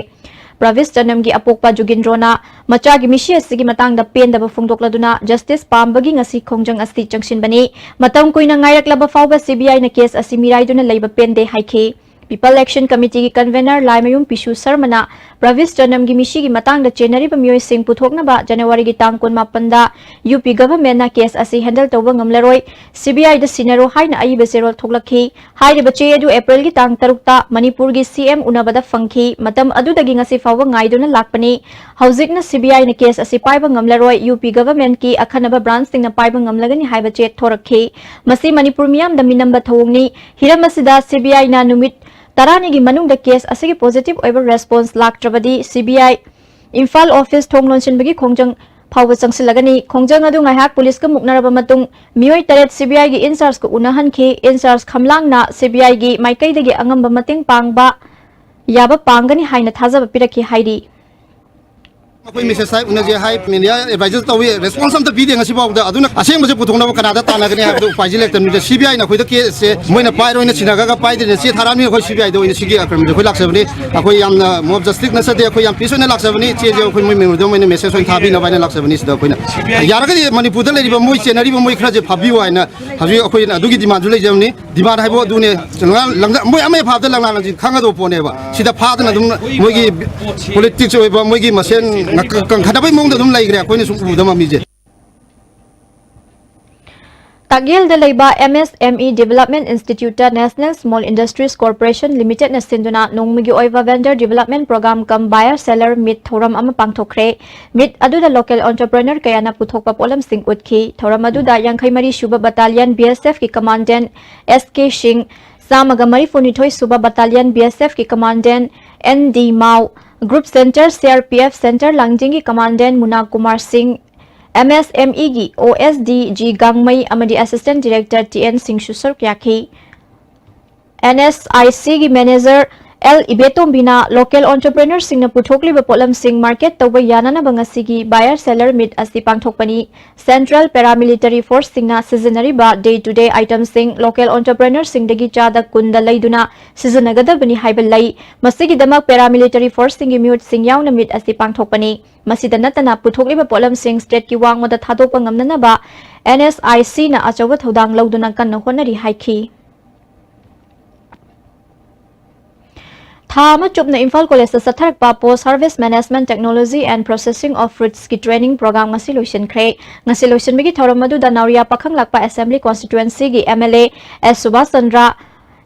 ꯄ꯭ꯔꯚꯤꯁ ꯆꯅꯝꯒꯤ ꯑꯄꯣꯛꯄ ꯖꯨꯒꯤꯟꯗ꯭ꯔꯣꯅ ꯃꯆꯥꯒꯤ ꯃꯤꯁꯤ ꯑꯁꯤꯒꯤ ꯃꯇꯥꯡꯗ ꯄꯦꯟꯗꯕ ꯐꯣꯡꯗꯣꯛꯂꯗꯨꯅ ꯖꯁꯇꯤꯁ ꯄꯥꯝꯕꯒꯤ ꯉꯁꯤ ꯈꯣꯡꯖꯪ ꯑꯁꯤ ꯆꯪꯁꯤꯟꯕꯅꯤ꯫ ꯃꯇꯝ ꯀꯨꯏꯅ ꯉꯥꯏꯔꯛꯂꯕ ꯐꯥꯎꯕ ꯁꯤ ꯕꯤ ꯑꯥꯏꯅ ꯀꯦꯁ ꯑꯁꯤ ꯃꯤꯔꯥꯏꯗꯨꯅ ꯂꯩꯕ ꯄꯦꯟꯗꯦ ꯍꯥꯏꯈꯤ꯫ ꯄꯤꯄꯜ ꯑꯦꯛꯁꯟ ꯀꯃꯤꯇꯤꯒꯤ ꯀꯟꯚꯦꯅꯔ ꯂꯥꯏꯃꯌꯨꯝ ꯄꯤꯁꯨ ꯁꯔꯃꯅ ꯄ꯭ꯔꯚꯤꯁ ꯆꯅꯝꯒꯤ ꯃꯤꯁꯤꯒꯤ ꯃꯇꯥꯡꯗ ꯆꯦꯟꯅꯔꯤꯕ ꯃꯤꯑꯣꯏꯁꯤꯡ ꯄꯨꯊꯣꯛꯅꯕ ꯖꯅꯋꯥꯔꯤꯒꯤ ꯇꯥꯡ ꯀꯨꯟꯃꯥꯄꯟꯗ ꯌꯨ ꯄꯤ ꯒꯚꯔꯟꯃꯦꯟꯠꯅ ꯀꯦꯁ ꯑꯁꯤ ꯍꯦꯟꯗꯜ ꯇꯧꯕ ꯉꯝꯂꯔꯣꯏ, ꯁꯤ ꯕꯤ ꯑꯥꯏꯗ ꯁꯤꯟꯅꯔꯣ ꯍꯥꯏꯅ ꯑꯏꯕ ꯆꯦꯔꯣꯜ ꯊꯣꯛꯂꯛꯈꯤ꯫ ꯍꯥꯏꯔꯤꯕ ꯆꯦ ꯑꯗꯨ ꯑꯦꯄ꯭ꯔꯤꯜꯒꯤ ꯇꯥꯡ ꯇꯔꯨꯛꯇ ꯃꯅꯤꯄꯨꯔꯒꯤ ꯁꯤ ꯑꯦꯝ ꯎꯅꯕꯗ ꯐꯪꯈꯤ꯫ ꯃꯇꯝ ꯑꯗꯨꯗꯒꯤ ꯉꯁꯤ ꯐꯥꯎꯕ ꯉꯥꯏꯗꯨꯅ ꯂꯥꯛꯄꯅꯤ꯫ ꯍꯧꯖꯤꯛꯅ ꯁꯤ ꯕꯤ ꯑꯥꯏꯅ ꯀꯦꯁ ꯑꯁꯤ ꯄꯥꯏꯕ ꯉꯝꯂꯔꯣꯏ, ꯌꯨ ꯄꯤ ꯒꯚꯔꯟꯃꯦꯟꯠꯀꯤ ꯑꯈꯟꯅꯕ ꯕ꯭ꯔꯥꯟꯆꯁꯤꯡꯅ ꯄꯥꯏꯕ ꯉꯝꯂꯒꯅꯤ ꯍꯥꯏꯕ ꯆꯦ ꯊꯣꯔꯛꯈꯤ꯫ ꯃꯁꯤ ꯃꯅꯤꯄꯨꯔ ꯃꯤꯌꯥꯝꯗ ꯃꯤꯅꯝꯕ ꯊꯧꯑꯣꯡꯅꯤ꯫ ꯍꯤꯔꯝ ꯑꯁꯤꯗ ꯁꯤ ꯕꯤ ꯑꯥꯏꯅ ꯅꯨꯃꯤꯠ ꯇꯔꯥꯅꯤꯒꯤ ꯃꯅꯨꯡꯗ ꯀꯦꯁ ꯑꯁꯤꯒꯤ ꯄꯣꯖꯤꯇꯤꯚ ꯑꯣꯏꯕ ꯔꯦꯁꯄꯣꯟꯁ ꯂꯥꯛꯇ꯭ꯔꯕꯗꯤ ꯁꯤ ꯕꯤ ꯑꯥꯏ ꯏꯝꯐꯥꯜ ꯑꯣꯐꯤꯁ ꯊꯣꯡ ꯂꯣꯟꯁꯤꯟꯕꯒꯤ ꯈꯣꯡꯖꯪ ꯐꯥꯎꯕ ꯆꯪꯁꯤꯜꯂꯒꯅꯤ꯫ ꯈꯣꯡꯖꯪ ꯑꯗꯨ ꯉꯥꯏꯍꯥꯛ ꯄꯨꯂꯤꯁꯀ ꯃꯨꯛꯅꯔꯕ ꯃꯇꯨꯡ ꯃꯤꯑꯣꯏ ꯇꯔꯦꯠ ꯁꯤ ꯕꯤ ꯑꯥꯏꯒꯤ ꯏꯟꯆꯥꯔꯖꯀ ꯎꯅꯍꯟꯈꯤ꯫ ꯏꯟꯆꯥꯔꯖ ꯈꯝꯂꯥꯡꯅ ꯁꯤ ꯕꯤ ꯑꯥꯏꯒꯤ ꯃꯥꯏꯀꯩꯗꯒꯤ ꯑꯉꯝꯕ ꯃꯇꯦꯡ ꯄꯥꯡꯕ ꯌꯥꯕ ꯄꯥꯡꯒꯅꯤ ꯍꯥꯏꯅ ꯊꯥꯖꯕ ꯄꯤꯔꯛꯈꯤ ꯍꯥꯏꯔꯤ꯫ ꯑꯩꯈꯣꯏ ꯃꯦꯁꯦꯖ ꯍꯥꯏ ꯎꯅꯁꯦ ꯍꯥꯏ, ꯃꯦꯗꯤꯌꯥ ꯑꯦꯗꯚꯥꯏꯖꯔ ꯇꯧꯏ, ꯔꯦꯁꯄꯣꯟꯁ ꯑꯝꯇ ꯄꯤꯗꯦ ꯉꯁꯤꯐꯥꯎꯗ꯫ ꯑꯗꯨꯅ ꯑꯁꯦꯡꯕꯁꯦ ꯄꯨꯊꯣꯛꯅꯕ ꯀꯅꯥꯗ ꯇꯥꯟꯅꯒꯅꯤ ꯍꯥꯏꯕꯗꯨ ꯎꯄꯥꯏꯁꯤ ꯂꯩꯇꯕꯅꯤꯅ ꯁꯤ ꯕꯤ ꯑꯥꯏꯅ ꯑꯩꯈꯣꯏꯗ ꯀꯦꯁꯁꯦ ꯃꯣꯏꯅ ꯄꯥꯏꯔꯣꯏꯅ ꯁꯤꯟꯅꯔꯒ ꯄꯥꯏꯗ꯭ꯔꯦꯅ ꯆꯦ ꯊꯥꯔꯛꯑꯕꯅꯤꯅ ꯑꯩꯈꯣꯏ ꯁꯤ ꯕꯤ ꯑꯥꯏꯗ ꯑꯣꯏꯅ ꯁꯤꯒꯤ ꯑꯀ꯭ꯔꯝꯁꯦ ꯑꯩꯈꯣꯏ ꯂꯥꯛꯆꯕꯅꯤ꯫ ꯑꯩꯈꯣꯏ ꯌꯥꯝꯅ ꯃꯣꯕ ꯖꯁꯇꯤꯁ ꯅꯠꯆꯗꯦ, ꯑꯩꯈꯣꯏ ꯌꯥꯝ ꯄꯤꯁ ꯑꯣꯏꯅ ꯂꯥꯛꯆꯕꯅꯤ꯫ ꯆꯦꯁꯦ ꯑꯩꯈꯣꯏ ꯃꯣꯏ ꯃꯦꯃꯣꯔꯦꯟꯗꯝ ꯑꯣꯏꯅ ꯃꯦꯁꯦꯖ ꯑꯣꯏꯅ ꯊꯥꯕꯤꯅꯕ ꯍꯥꯏꯅ ꯂꯥꯛꯆꯕꯅꯤ꯫ ꯁꯤꯗ ꯑꯩꯈꯣꯏꯅ ꯌꯥꯔꯒꯗꯤ ꯃꯅꯤꯄꯨꯔꯗ ꯂꯩꯔꯤꯕ ꯃꯣꯏ ꯆꯦꯟꯅꯔꯤꯕ ꯃꯣꯏ ꯈꯔꯁꯦ ꯐꯥꯕꯤꯌꯨ ꯍꯥꯏꯅ ꯍꯧꯖꯤꯛ ꯑꯩꯈꯣꯏꯅ ꯑꯗꯨꯒꯤ ꯗꯤꯃꯥꯟꯁꯨ ꯂꯩꯖꯕꯅꯤ꯫ ꯗꯤꯃꯥꯟ ꯍꯥꯏꯕꯨ ꯑꯗꯨꯅꯦ, ꯂꯪꯂꯥ- ꯂꯪꯂꯥ- ꯃꯣꯏ ꯑꯃ ꯍꯦꯛ ꯐꯥꯕꯗ ꯂꯪꯂꯥ ꯂꯪꯁꯤꯟ ꯈꯪꯒꯗꯧꯕ ꯄꯣꯠꯅꯦꯕ꯫ ꯁꯤꯗ ꯐꯥꯗꯅ ꯑꯗꯨꯝ ꯃꯣꯏꯒꯤ ꯄꯣꯂꯤꯇꯤꯛꯁ ꯑꯣꯏꯕ ꯃꯣꯏꯒꯤ ꯃꯁꯦꯟ ꯉꯥꯛ- ꯀꯟꯈꯠꯅꯕꯒꯤ ꯃꯑꯣꯡꯗ ꯑꯗꯨꯝ ꯂꯩꯈ꯭ꯔꯦ ꯑꯩꯈꯣꯏꯅ ꯁꯨꯝ ꯎꯕꯗ ꯃꯃꯤꯁꯦ꯫ ꯇꯥꯛꯌꯦꯜꯗ ꯂꯩꯕ M S M E development ꯏꯟꯁꯇꯤꯇ꯭ꯌꯨꯠꯇ National Small Industries Corporation Limited ꯅ ꯁꯤꯟꯗꯨꯅ ꯅꯣꯡꯃꯒꯤ ꯑꯣꯏꯕ Vendor Development Program cum Buyer Seller Meet ꯊꯧꯔꯝ ꯑꯃ ꯄꯥꯡꯊꯣꯛꯈ꯭ꯔꯦ꯫ Meet ꯑꯗꯨꯗ local entrepreneur ꯀꯌꯥꯅ ꯄꯨꯊꯣꯛꯄ ꯄꯣꯠꯂꯝꯁꯤꯡ ꯎꯠꯈꯤ꯫ ꯊꯧꯔꯝ ꯑꯗꯨꯗ ꯌꯥꯡꯈꯩ ꯃꯔꯤ ꯁꯨꯕ Battalion B S F ꯀꯤ Commandant S K Singh, ꯆꯥꯝꯃꯒ ꯃꯔꯤꯐꯨ ꯅꯤꯊꯣꯏ ꯁꯨꯕ Battalion B S F ꯀꯤ Commandant N D Mao, Group Center C R P F Center ꯂꯥꯡꯖꯤꯡꯒꯤ Commandant ꯃꯨꯅꯥ Kumar ꯁꯤꯡ, ꯑꯦꯝ ꯑꯦꯁ ꯑꯦꯝ ꯏꯒꯤ ꯑꯣ ꯑꯦꯁ ꯗꯤ ꯖꯤ ꯒꯥꯡꯃꯩ ꯑꯃꯗꯤ Assistant Director ꯇꯤ ꯑꯦꯟ ꯁꯤꯡꯁꯨ ꯁꯔꯨꯛ ꯌꯥꯈꯤ꯫ ꯑꯦꯟ ꯑꯦꯁ ꯑꯥꯏ ꯁꯤꯒꯤ manager ꯑꯦꯜ ꯏꯕꯦꯇꯣꯝꯕꯤꯅ local entrepreneurꯁꯤꯡꯅ ꯄꯨꯊꯣꯛꯂꯤꯕ ꯄꯣꯠꯂꯝꯁꯤꯡ market ꯇꯧꯕ ꯌꯥꯅꯅꯕ ꯉꯁꯤꯒꯤ Buyer Seller Meet ꯑꯁꯤ ꯄꯥꯡꯊꯣꯛꯄꯅꯤ꯫ Central Paramilitary Forceꯁꯤꯡꯅ ꯁꯤꯖꯤꯟꯅꯔꯤꯕ day to day itemꯁꯤꯡ local entrepreneurꯁꯤꯡꯗꯒꯤ ꯆꯥꯗ ꯀꯨꯟꯗ ꯂꯩꯗꯨꯅ ꯁꯤꯖꯤꯟꯅꯒꯗꯕꯅꯤ ꯍꯥꯏꯕ ꯂꯩ꯫ ꯃꯁꯤꯒꯤꯗꯃꯛ Paramilitary Forceꯁꯤꯡꯒꯤ ꯃꯤꯍꯨꯠꯁꯤꯡ ꯌꯥꯎꯅ meet ꯑꯁꯤ ꯄꯥꯡꯊꯣꯛꯄꯅꯤ꯫ ꯃꯁꯤꯗ ꯅꯠꯇꯅ ꯄꯨꯊꯣꯛꯂꯤꯕ ꯄꯣꯠꯂꯝꯁꯤꯡ stateꯀꯤ ꯋꯥꯡꯃꯗ ꯊꯥꯗꯣꯛꯄ ꯉꯝꯅꯅꯕ ꯑꯦꯟ ꯑꯦꯁ ꯑꯥꯏ ꯁꯤꯅ ꯑꯆꯧꯕ ꯊꯧꯗꯥꯡ ꯂꯧꯗꯨꯅ ꯀꯟꯅ ꯍꯣꯠꯅꯔꯤ ꯍꯥꯏꯈꯤ꯫ ꯊꯥ ꯑꯃ ꯆꯨꯞꯅ ꯏꯝꯐꯥꯜ ꯀꯣꯂꯦꯖꯇ ꯆꯠꯊꯔꯛꯄ Post Harvest Management Technology and Processing of Fruitsꯀꯤ training program ꯉꯁꯤ ꯂꯣꯏꯁꯤꯟꯈ꯭ꯔꯦ꯫ ꯉꯁꯤ ꯂꯣꯏꯁꯤꯟꯕꯒꯤ ꯊꯧꯔꯝ ꯑꯗꯨꯗ ꯅꯥꯎꯔꯤꯌꯥ ꯄꯥꯈꯪꯂꯥꯛꯄ Assembly Constituencyꯒꯤ M L A S Subhas Chandra,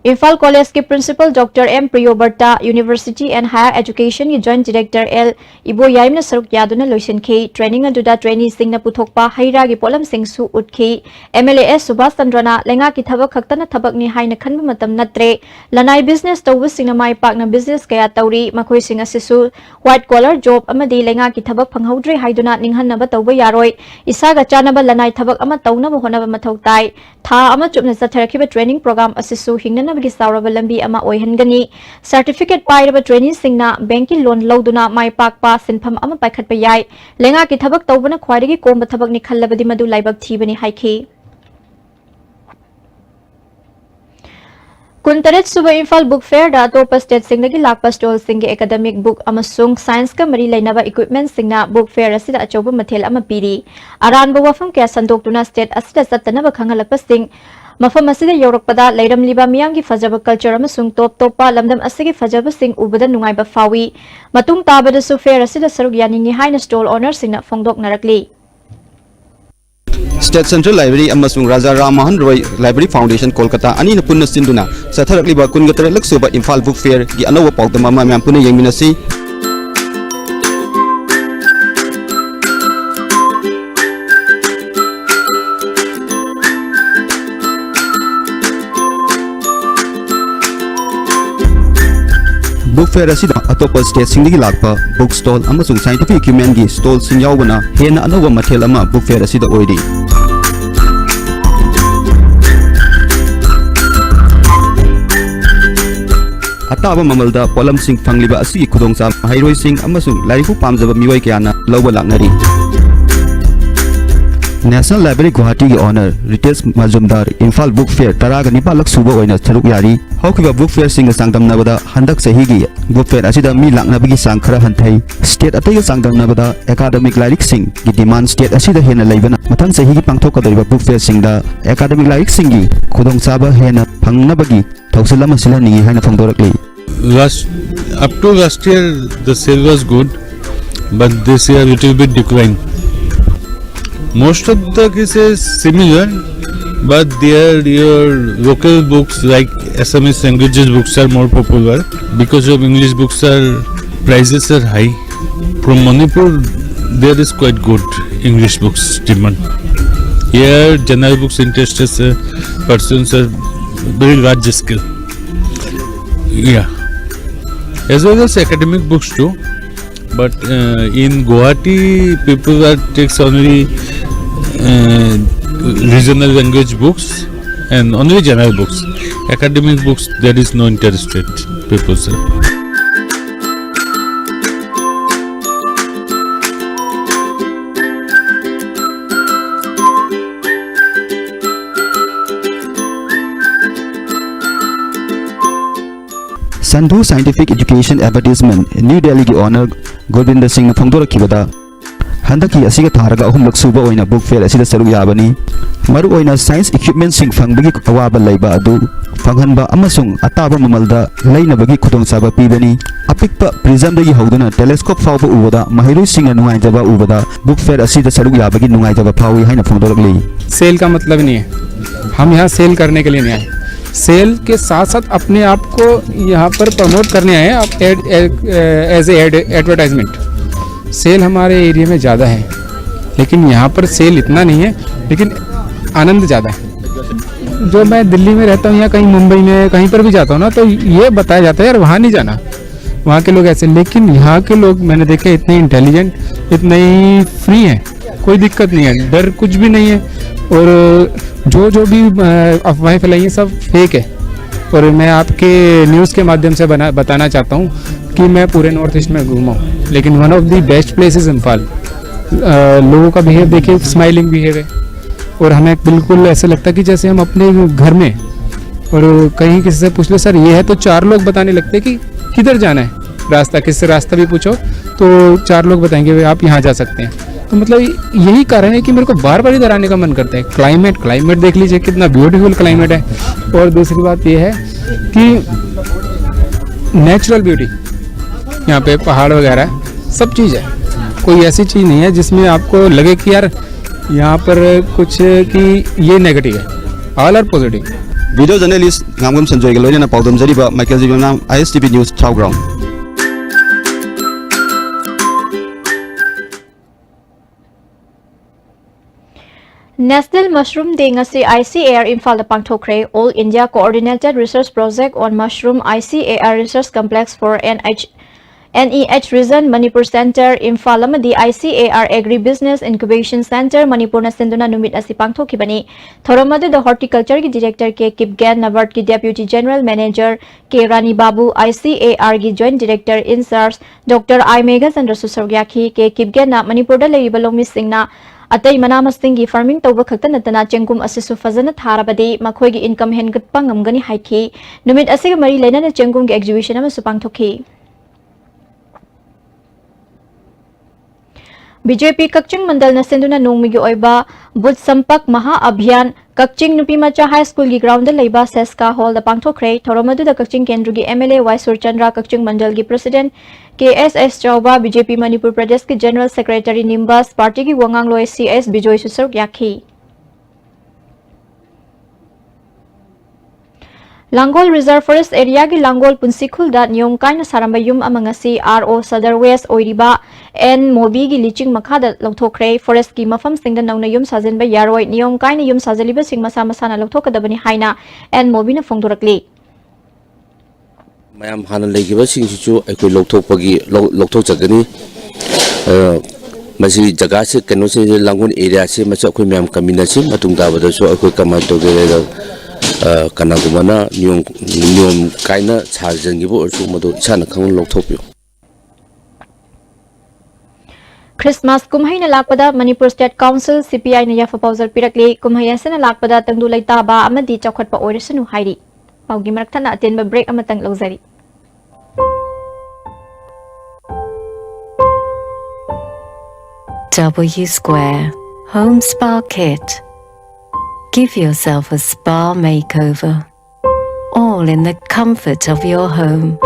Imphal ꯀꯣꯂꯦꯖꯀꯤ Principal Doctor M ꯄ꯭ꯔꯤꯌꯣꯕꯔꯇ, University and Higher Educationꯒꯤ Joint Director L ꯏꯕꯣꯌꯥꯏꯝꯅ ꯁꯔꯨꯛ ꯌꯥꯗꯨꯅ ꯂꯣꯏꯁꯤꯟꯈꯤ꯫ Training ꯑꯗꯨꯗ traineeꯁꯤꯡꯅ ꯄꯨꯊꯣꯛꯄ ꯍꯩ ꯔꯥꯒꯤ ꯄꯣꯠꯂꯝꯁꯤꯡꯁꯨ ꯎꯠꯈꯤ꯫ M L A S Subhas ꯆꯟꯗ꯭ꯔꯅ ꯂꯩꯉꯥꯛꯀꯤ ꯊꯕꯛ ꯈꯛꯇꯅ ꯊꯕꯛꯅꯤ ꯍꯥꯏꯅ ꯈꯟꯕ ꯃꯇꯝ ꯅꯠꯇ꯭ꯔꯦ꯫ ꯂꯅꯥꯏ business ꯇꯧꯕꯁꯤꯡꯅ ꯃꯥꯏ ꯄꯥꯛꯅ business ꯀꯌꯥ ꯇꯧꯔꯤ꯫ ꯃꯈꯣꯏꯁꯤꯡ ꯑꯁꯤꯁꯨ white collar job ꯑꯃꯗꯤ ꯂꯩꯉꯥꯛꯀꯤ ꯊꯕꯛ ꯐꯪꯍꯧꯗ꯭ꯔꯦ ꯍꯥꯏꯗꯨꯅ ꯅꯤꯡꯍꯟꯅꯕ ꯇꯧꯕ ꯌꯥꯔꯣꯏ꯫ ꯏꯁꯥꯒ ꯆꯥꯟꯅꯕ ꯂꯅꯥꯏ ꯊꯕꯛ ꯑꯃ ꯇꯧꯅꯕ ꯍꯣꯠꯅꯕ ꯃꯊꯧ ꯇꯥꯏ꯫ ꯊꯥ ꯑꯃ ꯆꯨꯞꯅ ꯆꯠꯊꯔꯛꯈꯤꯕ training program ꯑꯁꯤꯁꯨ ꯍꯤꯡꯅꯅꯕ ꯅꯕꯒꯤ ꯆꯥꯎꯔꯕ ꯂꯝꯕꯤ ꯑꯃ ꯑꯣꯏꯍꯟꯒꯅꯤ꯫ ꯁꯔꯇꯤꯐꯤꯀꯦꯠ ꯄꯥꯏꯔꯕ ꯇ꯭ꯔꯦꯅꯤꯁꯤꯡꯅ ꯕꯦꯡꯀꯤ ꯂꯣꯟ ꯂꯧꯗꯨꯅ ꯃꯥꯏ ꯄꯥꯛꯄ ꯁꯤꯟꯐꯝ ꯑꯃ ꯄꯥꯏꯈꯠꯄ ꯌꯥꯏ꯫ ꯂꯩꯉꯥꯛꯀꯤ ꯊꯕꯛ ꯇꯧꯕꯅ ꯈ꯭ꯋꯥꯏꯗꯒꯤ ꯀꯣꯝꯕ ꯊꯕꯛꯅꯤ ꯈꯜꯂꯕꯗꯤ ꯃꯗꯨ ꯂꯥꯏꯕꯛ ꯊꯤꯕꯅꯤ ꯍꯥꯏꯈꯤ꯫ ꯀꯨꯟꯇꯔꯦꯠ ꯁꯨꯕ ꯏꯝꯐꯥꯜ ꯕꯨꯛ ꯐꯦꯌꯔꯗ ꯑꯇꯣꯞꯄ ꯁ꯭ꯇꯦꯠꯁꯤꯡꯗꯒꯤ ꯂꯥꯛꯄ ꯁ꯭ꯇꯣꯜꯁꯤꯡꯒꯤ ꯑꯦꯀꯥꯗꯃꯤꯛ ꯕꯨꯛ ꯑꯃꯁꯨꯡ ꯁꯥꯏꯟꯁꯀ ꯃꯔꯤ ꯂꯩꯅꯕ ꯏꯀ꯭ꯋꯤꯞꯃꯦꯟꯠꯁꯤꯡꯅ ꯕꯨꯛ ꯐꯦꯌꯔ ꯑꯁꯤꯗ ꯑꯆꯧꯕ ꯃꯊꯦꯜ ꯑꯃ ꯄꯤꯔꯤ꯫ ꯑꯔꯥꯟꯕ ꯋꯥꯐꯝ ꯀꯌꯥ ꯁꯟꯗꯣꯛꯇꯨꯅ ꯁ꯭ꯇꯦꯠ ꯑꯁꯤꯗ ꯆꯠꯇꯅꯕ ꯈꯪꯍꯜꯂꯛꯄꯁꯤꯡ ꯃꯐꯝ ꯑꯁꯤꯗ ꯌꯧꯔꯛꯄꯗ ꯂꯩꯔꯝꯂꯤꯕ ꯃꯤꯌꯥꯝꯒꯤ ꯐꯖꯕ ꯀꯜꯆꯔ ꯑꯃꯁꯨꯡ ꯇꯣꯞ ꯇꯣꯞꯄ ꯂꯝꯗꯝ ꯑꯁꯤꯒꯤ ꯐꯖꯕꯁꯤꯡ ꯎꯕꯗ ꯅꯨꯡꯉꯥꯏꯕ ꯐꯥꯎꯏ꯫ ꯃꯇꯨꯡ ꯇꯥꯕꯗꯁꯨ ꯐꯦꯌꯔ ꯑꯁꯤꯗ ꯁꯔꯨꯛ ꯌꯥꯅꯤꯡꯏ ꯍꯥꯏꯅ ꯁ꯭ꯇꯣꯜ ꯑꯣꯅꯔꯁꯤꯡꯅ ꯐꯣꯡꯗꯣꯛꯅꯔꯛꯂꯤ꯫ ꯁ꯭ꯇꯦꯠ ꯁꯦꯟꯇ꯭ꯔꯦꯜ ꯂꯥꯏꯕ꯭ꯔꯦꯔꯤ ꯑꯃꯁꯨꯡ ꯔꯥꯖꯥ ꯔꯥꯝ ꯃꯣꯍꯟ ꯔꯣꯏ ꯂꯥꯏꯕ꯭ꯔꯦꯔꯤ ꯐꯥꯎꯟꯗꯦꯁꯟ ꯀꯣꯜꯀꯇꯥ ꯑꯅꯤꯅ ꯄꯨꯟꯅ ꯁꯤꯟꯗꯨꯅ ꯆꯠꯊꯔꯛꯂꯤꯕ ꯀꯨꯟꯒ ꯇꯔꯦꯠꯂꯛ ꯁꯨꯕ ꯏꯝꯐꯥꯜ ꯕꯨꯛ ꯐꯦꯌꯔꯒꯤ ꯑꯅꯧꯕ ꯄꯥꯎꯗꯝ ꯑꯃ ꯃꯌꯥꯝ ꯄꯨꯟꯅ ꯌꯦꯡꯃꯤꯟꯅꯁꯤ꯫ ꯕꯨꯛ ꯐꯦꯌꯔ ꯑꯁꯤꯗ ꯑꯇꯣꯞꯄ ꯁ꯭ꯇꯦꯠꯁꯤꯡꯗꯒꯤ ꯂꯥꯛꯄ ꯕꯨꯛ ꯁ꯭ꯇꯣꯜ ꯑꯃꯁꯨꯡ ꯁꯥꯏꯟꯇꯤꯐꯤꯛ ꯏꯀ꯭ꯋꯤꯞꯃꯦꯟꯒꯤ ꯁ꯭ꯇꯣꯜꯁꯤꯡ ꯌꯥꯎꯕꯅ ꯍꯦꯟꯅ ꯑꯅꯧꯕ ꯃꯊꯦꯜ ꯑꯃ ꯕꯨꯛ ꯐꯦꯌꯔ ꯑꯁꯤꯗ ꯑꯣꯏꯔꯤ꯫ ꯑꯇꯥꯕ ꯃꯃꯜꯗ ꯄꯣꯠꯂꯝꯁꯤꯡ ꯐꯪꯂꯤꯕ ꯑꯁꯤꯒꯤ ꯈꯨꯗꯣꯡꯆꯥꯕ ꯃꯍꯩꯔꯣꯏꯁꯤꯡ ꯑꯃꯁꯨꯡ ꯂꯥꯏꯔꯤꯛꯄꯨ ꯄꯥꯝꯖꯕ ꯃꯤꯑꯣꯏ ꯀꯌꯥꯅ ꯂꯧꯕ ꯂꯥꯛꯅꯔꯤ꯫ ꯅꯦꯁꯅꯦꯜ ꯂꯥꯏꯕ꯭ꯔꯦꯔꯤ ꯒꯨꯋꯥꯍꯥꯇꯤꯒꯤ owner Ritesh Majumdar Imphal book fair ꯇꯔꯥꯒ ꯅꯤꯄꯥꯜꯂꯛ ꯁꯨꯕ ꯑꯣꯏꯅ ꯁꯔꯨꯛ ꯌꯥꯔꯤ꯫ ꯍꯧꯈꯤꯕ ꯕꯨꯛ ꯐꯦꯌꯔꯁꯤꯡꯒ ꯆꯥꯡꯗꯝꯅꯕꯗ ꯍꯟꯗꯛ ꯆꯍꯤꯒꯤ ꯕꯨꯛ ꯐꯦꯌꯔ ꯑꯁꯤꯗ ꯃꯤ ꯂꯥꯛꯅꯕꯒꯤ ꯆꯥꯡ ꯈꯔ ꯍꯟꯊꯩ꯫ ꯁ꯭ꯇꯦꯠ ꯑꯇꯩꯒ ꯆꯥꯡꯗꯝꯅꯕꯗ ꯑꯦꯀꯥꯗꯃꯤꯛ ꯂꯥꯏꯔꯤꯛꯁꯤꯡꯒꯤ ꯗꯤꯃꯥꯟ ꯁ꯭ꯇꯦꯠ ꯑꯁꯤꯗ ꯍꯦꯟꯅ ꯂꯩꯕꯅ ꯃꯊꯪ ꯆꯍꯤꯒꯤ ꯄꯥꯡꯊꯣꯛꯀꯗꯧꯔꯤꯕ ꯕꯨꯛ ꯐꯦꯌꯔꯁꯤꯡꯗ ꯑꯦꯀꯥꯗꯃꯤꯛ ꯂꯥꯏꯔꯤꯛꯁꯤꯡꯒꯤ ꯈꯨꯗꯣꯡꯆꯥꯕ ꯍꯦꯟꯅ ꯐꯪꯅꯕꯒꯤ ꯊꯧꯁꯤꯜ ꯑꯃ ꯁꯤꯜꯍꯟꯅꯤꯡꯏ ꯍꯥꯏꯅ ꯐꯣꯡꯗꯣꯔꯛꯂꯤ꯫ Last, up to last year, the sale was good, but this year it will be decline. Most of the cases similar, but there your local books like Assamese languages books are more popular because of English books are prices are high. From Manipur, there is quite good English books demand. Here, general books interested uh, persons are very large scale. Yeah, as well as academic books too. But uh, in Guwahati, people are takes only uh, regional language books and only general books. Academic books, there is no interested people say. Sandhu Scientific Education Advertisement, New Delhi ꯒꯤ owner Govinda ꯁꯤꯡꯅ ꯐꯣꯡꯗꯣꯔꯛꯈꯤꯕꯗ, ꯍꯟꯗꯛꯀꯤ ꯑꯁꯤꯒ ꯊꯥꯔꯒ ꯑꯍꯨꯝꯂꯛ ꯁꯨꯕ ꯑꯣꯏꯅ book fair ꯑꯁꯤꯗ ꯁꯔꯨꯛ ꯌꯥꯕꯅꯤ꯫ ꯃꯔꯨꯑꯣꯏꯅ science equipmentꯁꯤꯡ ꯐꯪꯕꯒꯤ ꯑꯋꯥꯕ ꯂꯩꯕ ꯑꯗꯨ ꯐꯪꯍꯟꯕ ꯑꯃꯁꯨꯡ ꯑꯇꯥꯕ ꯃꯃꯜꯗ ꯂꯩꯅꯕꯒꯤ ꯈꯨꯗꯣꯡꯆꯥꯕ ꯄꯤꯕꯅꯤ꯫ ꯑꯄꯤꯛꯄ prismꯗꯒꯤ ꯍꯧꯗꯨꯅ telescope ꯐꯥꯎꯕ ꯎꯕꯗ ꯃꯍꯩꯔꯣꯏꯁꯤꯡꯅ ꯅꯨꯡꯉꯥꯏꯖꯕ ꯎꯕꯗ book fair ꯑꯁꯤꯗ ꯁꯔꯨꯛ ꯌꯥꯕꯒꯤ ꯅꯨꯡꯉꯥꯏꯖꯕ ꯐꯥꯎꯏ ꯍꯥꯏꯅ ꯐꯣꯡꯗꯣꯔꯛꯂꯤ꯫ सेल का मतलब नहीं है, हम यहाँ सेल करने के लिए नहीं आए। सेल के साथ साथ अपने आप को यहाँ पर प्रमोट करने आए हैं आप, एज ए एडवर्टाइजमेंट। सेल हमारे एरिया में ज़्यादा है, लेकिन यहाँ पर सेल इतना नहीं है, लेकिन आनंद ज़्यादा है। जो मैं दिल्ली में रहता हूँ या कहीं मुंबई में कहीं पर भी जाता हूँ ना, तो ये बताया जाता है, यार, वहाँ नहीं जाना, वहाँ के लोग ऐसे। लेकिन यहाँ के लोग मैंने देखे इतने इंटेलिजेंट, इतने ही फ्री हैं, कोई दिक्कत नहीं है, डर कुछ भी नहीं है। और जो जो भी अ, अफवाहें फैलाई हैं, सब फेक है। और मैं आपके न्यूज़ के माध्यम से बना बताना चाहता हूँ कि मैं पूरे नॉर्थ ईस्ट में घूमा हूँ, लेकिन one of the best place is Imphal। लोगों का बिहेव देखिए, स्माइलिंग बिहेव है, और हमें बिल्कुल ऐसे लगता है कि जैसे हम अपने घर में, और कहीं किसी से पूछ लो, सर, ये है, तो चार लोग बताने लगते हैं कि किधर जाना है रास्ता, किससे रास्ता भी पूछो तो चार लोग बताएंगे, "भाई, आप यहाँ जा सकते हैं।" तो मतलब यही कारण है कि मेरे को बार बार इधर आने का मन करता है। क्लाइमेट क्लाइमेट देख लीजिए, कितना ब्यूटीफुल क्लाइमेट है। और दूसरी बात ये है कि नेचुरल ब्यूटी, यहाँ पे पहाड़ वगैरह सब चीज़ है। कोई ऐसी चीज़ नहीं है जिसमें आपको लगे कि यार, यहाँ पर कुछ कि ये नेगेटिव है। All are positive. Video journalist ꯉꯥꯝꯒꯝ ꯁꯟꯖꯣꯏꯒ ꯂꯣꯏꯅꯅ ꯄꯥꯎꯗꯝꯖꯔꯤꯕ ꯃꯥꯏꯀꯦꯜ ꯖꯤꯕꯦꯝꯅꯥꯝ, I S T V News, ꯆꯥꯎꯒ꯭ꯔꯥꯎꯟ꯫ National Mushroom Day ꯉꯁꯤ I C A R ꯏꯝꯐꯥꯜꯗ ꯄꯥꯡꯊꯣꯛꯈ꯭ꯔꯦ꯫ All India Coordinated Research Project on Mushroom, I C A R Research Complex for N H NEH Region Manipur Center, Imphal ꯑꯃꯗꯤ ICAR Agri Business Incubation Center, ꯃꯅꯤꯄꯨꯔꯅ ꯁꯤꯟꯗꯨꯅ ꯅꯨꯃꯤꯠ ꯑꯁꯤ ꯄꯥꯡꯊꯣꯛꯈꯤꯕꯅꯤ꯫ ꯊꯧꯔꯝ ꯑꯗꯨꯗ Horticultureꯒꯤ Director K Kipgen, NABARDꯀꯤ Deputy General Manager K Rani Babu, ICARꯒꯤ Joint Director in Charge Doctor I ꯃꯦꯘꯆꯟꯗ꯭ꯔꯁꯨ ꯁꯔꯨꯛ ꯌꯥꯈꯤ꯫ K ꯀꯤꯞꯒꯦꯟꯅ ꯃꯅꯤꯄꯨꯔꯗ ꯂꯩꯔꯤꯕ ꯂꯧꯃꯤꯁꯤꯡꯅ ꯑꯇꯩ ꯃꯅꯥ ꯃꯁꯤꯡꯒꯤ farming ꯇꯧꯕ ꯈꯛꯇ ꯅꯠꯇꯅ ꯆꯦꯡꯒꯨꯝ ꯑꯁꯤꯁꯨ ꯐꯖꯅ ꯊꯥꯔꯕꯗꯤ ꯃꯈꯣꯏꯒꯤ income ꯍꯦꯟꯒꯠꯄ ꯉꯝꯒꯅꯤ ꯍꯥꯏꯈꯤ꯫ ꯅꯨꯃꯤꯠ ꯑꯁꯤꯒ ꯃꯔꯤ ꯂꯩꯅꯅ ꯆꯦꯡꯒꯨꯝꯒꯤ exhibition ꯑꯃꯁꯨ ꯄꯥꯡꯊꯣꯛꯈꯤ꯫ BJP ꯀꯛꯆꯤꯡ ꯃꯟꯗꯜꯅ ꯁꯤꯟꯗꯨꯅ ꯅꯣꯡꯃꯒꯤ ꯑꯣꯏꯕ Booth Sampark Maha Abhiyan ꯀꯛꯆꯤꯡ ꯅꯨꯄꯤ ꯃꯆꯥ ꯍꯥꯏ ꯁ꯭ꯀꯨꯜꯒꯤ groundꯗ ꯂꯩꯕ ꯁꯦꯁꯀꯥ hallꯗ ꯄꯥꯡꯊꯣꯛꯈ꯭ꯔꯦ꯫ ꯊꯧꯔꯝ ꯑꯗꯨꯗ ꯀꯛꯆꯤꯡ ꯀꯦꯟꯗ꯭ꯔꯒꯤ MLA ꯋꯥꯏ ꯁꯨꯔꯆꯟꯗ꯭ꯔ, ꯀꯛꯆꯤꯡ ꯃꯟꯗꯜꯒꯤ President K S S ꯆꯥꯎꯕ, BJP ꯃꯅꯤꯄꯨꯔ ꯄ꯭ꯔꯗꯦꯁꯀꯤ General Secretary ꯅꯤꯝꯕꯁ, partyꯒꯤ ꯋꯥꯉꯥꯡꯂꯣꯏ C S ꯕꯤꯖꯣꯏꯁꯨ ꯁꯔꯨꯛ ꯌꯥꯈꯤ꯫ ꯂꯥꯡꯒꯣꯜ Reserve Forest Areaꯒꯤ ꯂꯥꯡꯒꯣꯜ ꯄꯨꯟꯁꯤꯈꯨꯜꯗ ꯅꯤꯌꯣꯝ ꯀꯥꯏꯅ ꯁꯥꯔꯝꯕ ꯌꯨꯝ ꯑꯃ ꯉꯁꯤ RO Sadar West ꯑꯣꯏꯔꯤꯕ N ꯃꯣꯕꯤꯒꯤ ꯂꯤꯆꯤꯡ ꯃꯈꯥꯗ ꯂꯧꯊꯣꯛꯈ꯭ꯔꯦ꯫ Forestꯀꯤ ꯃꯐꯝꯁꯤꯡꯗ ꯅꯧꯅ ꯌꯨꯝ ꯁꯥꯖꯤꯟꯕ ꯌꯥꯔꯣꯏ꯫ ꯅꯤꯌꯣꯝ ꯀꯥꯏꯅ ꯌꯨꯝ ꯁꯥꯖꯤꯜꯂꯤꯕꯁꯤꯡ ꯃꯁꯥ ꯃꯁꯥꯅ ꯂꯧꯊꯣꯛꯀꯗꯕꯅꯤ ꯍꯥꯏꯅ N ꯃꯣꯕꯤꯅ ꯐꯣꯡꯗꯣꯔꯛꯂꯤ꯫ ꯃꯌꯥꯝ ꯍꯥꯟꯅ ꯂꯩꯈꯤꯕꯁꯤꯡꯁꯤꯁꯨ ꯑꯩꯈꯣꯏ ꯂꯧꯊꯣꯛꯄꯒꯤ, ꯂꯧ-, ꯂꯧꯊꯣꯛꯆꯒꯅꯤ꯫ ꯑ, ꯃꯁꯤ ꯖꯒꯥꯁꯤ, ꯀꯩꯅꯣꯁꯤ, ꯂꯥꯡꯒꯣꯜ areaꯁꯤ, ꯃꯁꯤ ꯑꯩꯈꯣꯏ ꯃꯌꯥꯝ ꯀꯃꯤꯟꯅꯁꯤ꯫ ꯃꯇꯨꯡ ꯇꯥꯕꯗꯁꯨ ꯑꯩꯈꯣꯏ ꯀꯃꯥꯏꯅ ꯇꯧꯒꯦ ꯍꯥꯏꯗ, ꯑ, ꯀꯅꯥꯒꯨꯝꯕꯅ ꯅꯤꯌꯣꯝ, ꯅꯤꯌꯣꯝ ꯀꯥꯏꯅ ꯁꯥꯖꯟꯈꯤꯕ ꯑꯣꯏꯔꯁꯨ, ꯃꯗꯨ ꯏꯁꯥꯅ ꯈꯪꯅ ꯂꯧꯊꯣꯛꯄꯤꯌꯨ꯫ Christmas ꯀꯨꯝꯍꯩꯅ ꯂꯥꯛꯄꯗ Manipur State Council, CPIꯅ ꯌꯥꯏꯐ ꯄꯥꯎꯖꯦꯜ ꯄꯤꯔꯛꯂꯤ꯫ ꯀꯨꯝꯍꯩ ꯑꯁꯤꯅ ꯂꯥꯛꯄꯗ ꯇꯪꯗꯨ ꯂꯩꯇꯥꯕ ꯑꯃꯗꯤ ꯆꯥꯎꯈꯠꯄ ꯑꯣꯏꯔꯁꯅꯨ ꯍꯥꯏꯔꯤ꯫ ꯄꯥꯎꯒꯤ ꯃꯔꯛ ꯊꯠꯅ ꯑꯇꯦꯟꯕ break ꯑꯃꯇꯪ ꯂꯧꯖꯔꯤ꯫ W Square Home Spa Kit. Give yourself a spa makeover, all in the comfort of your home.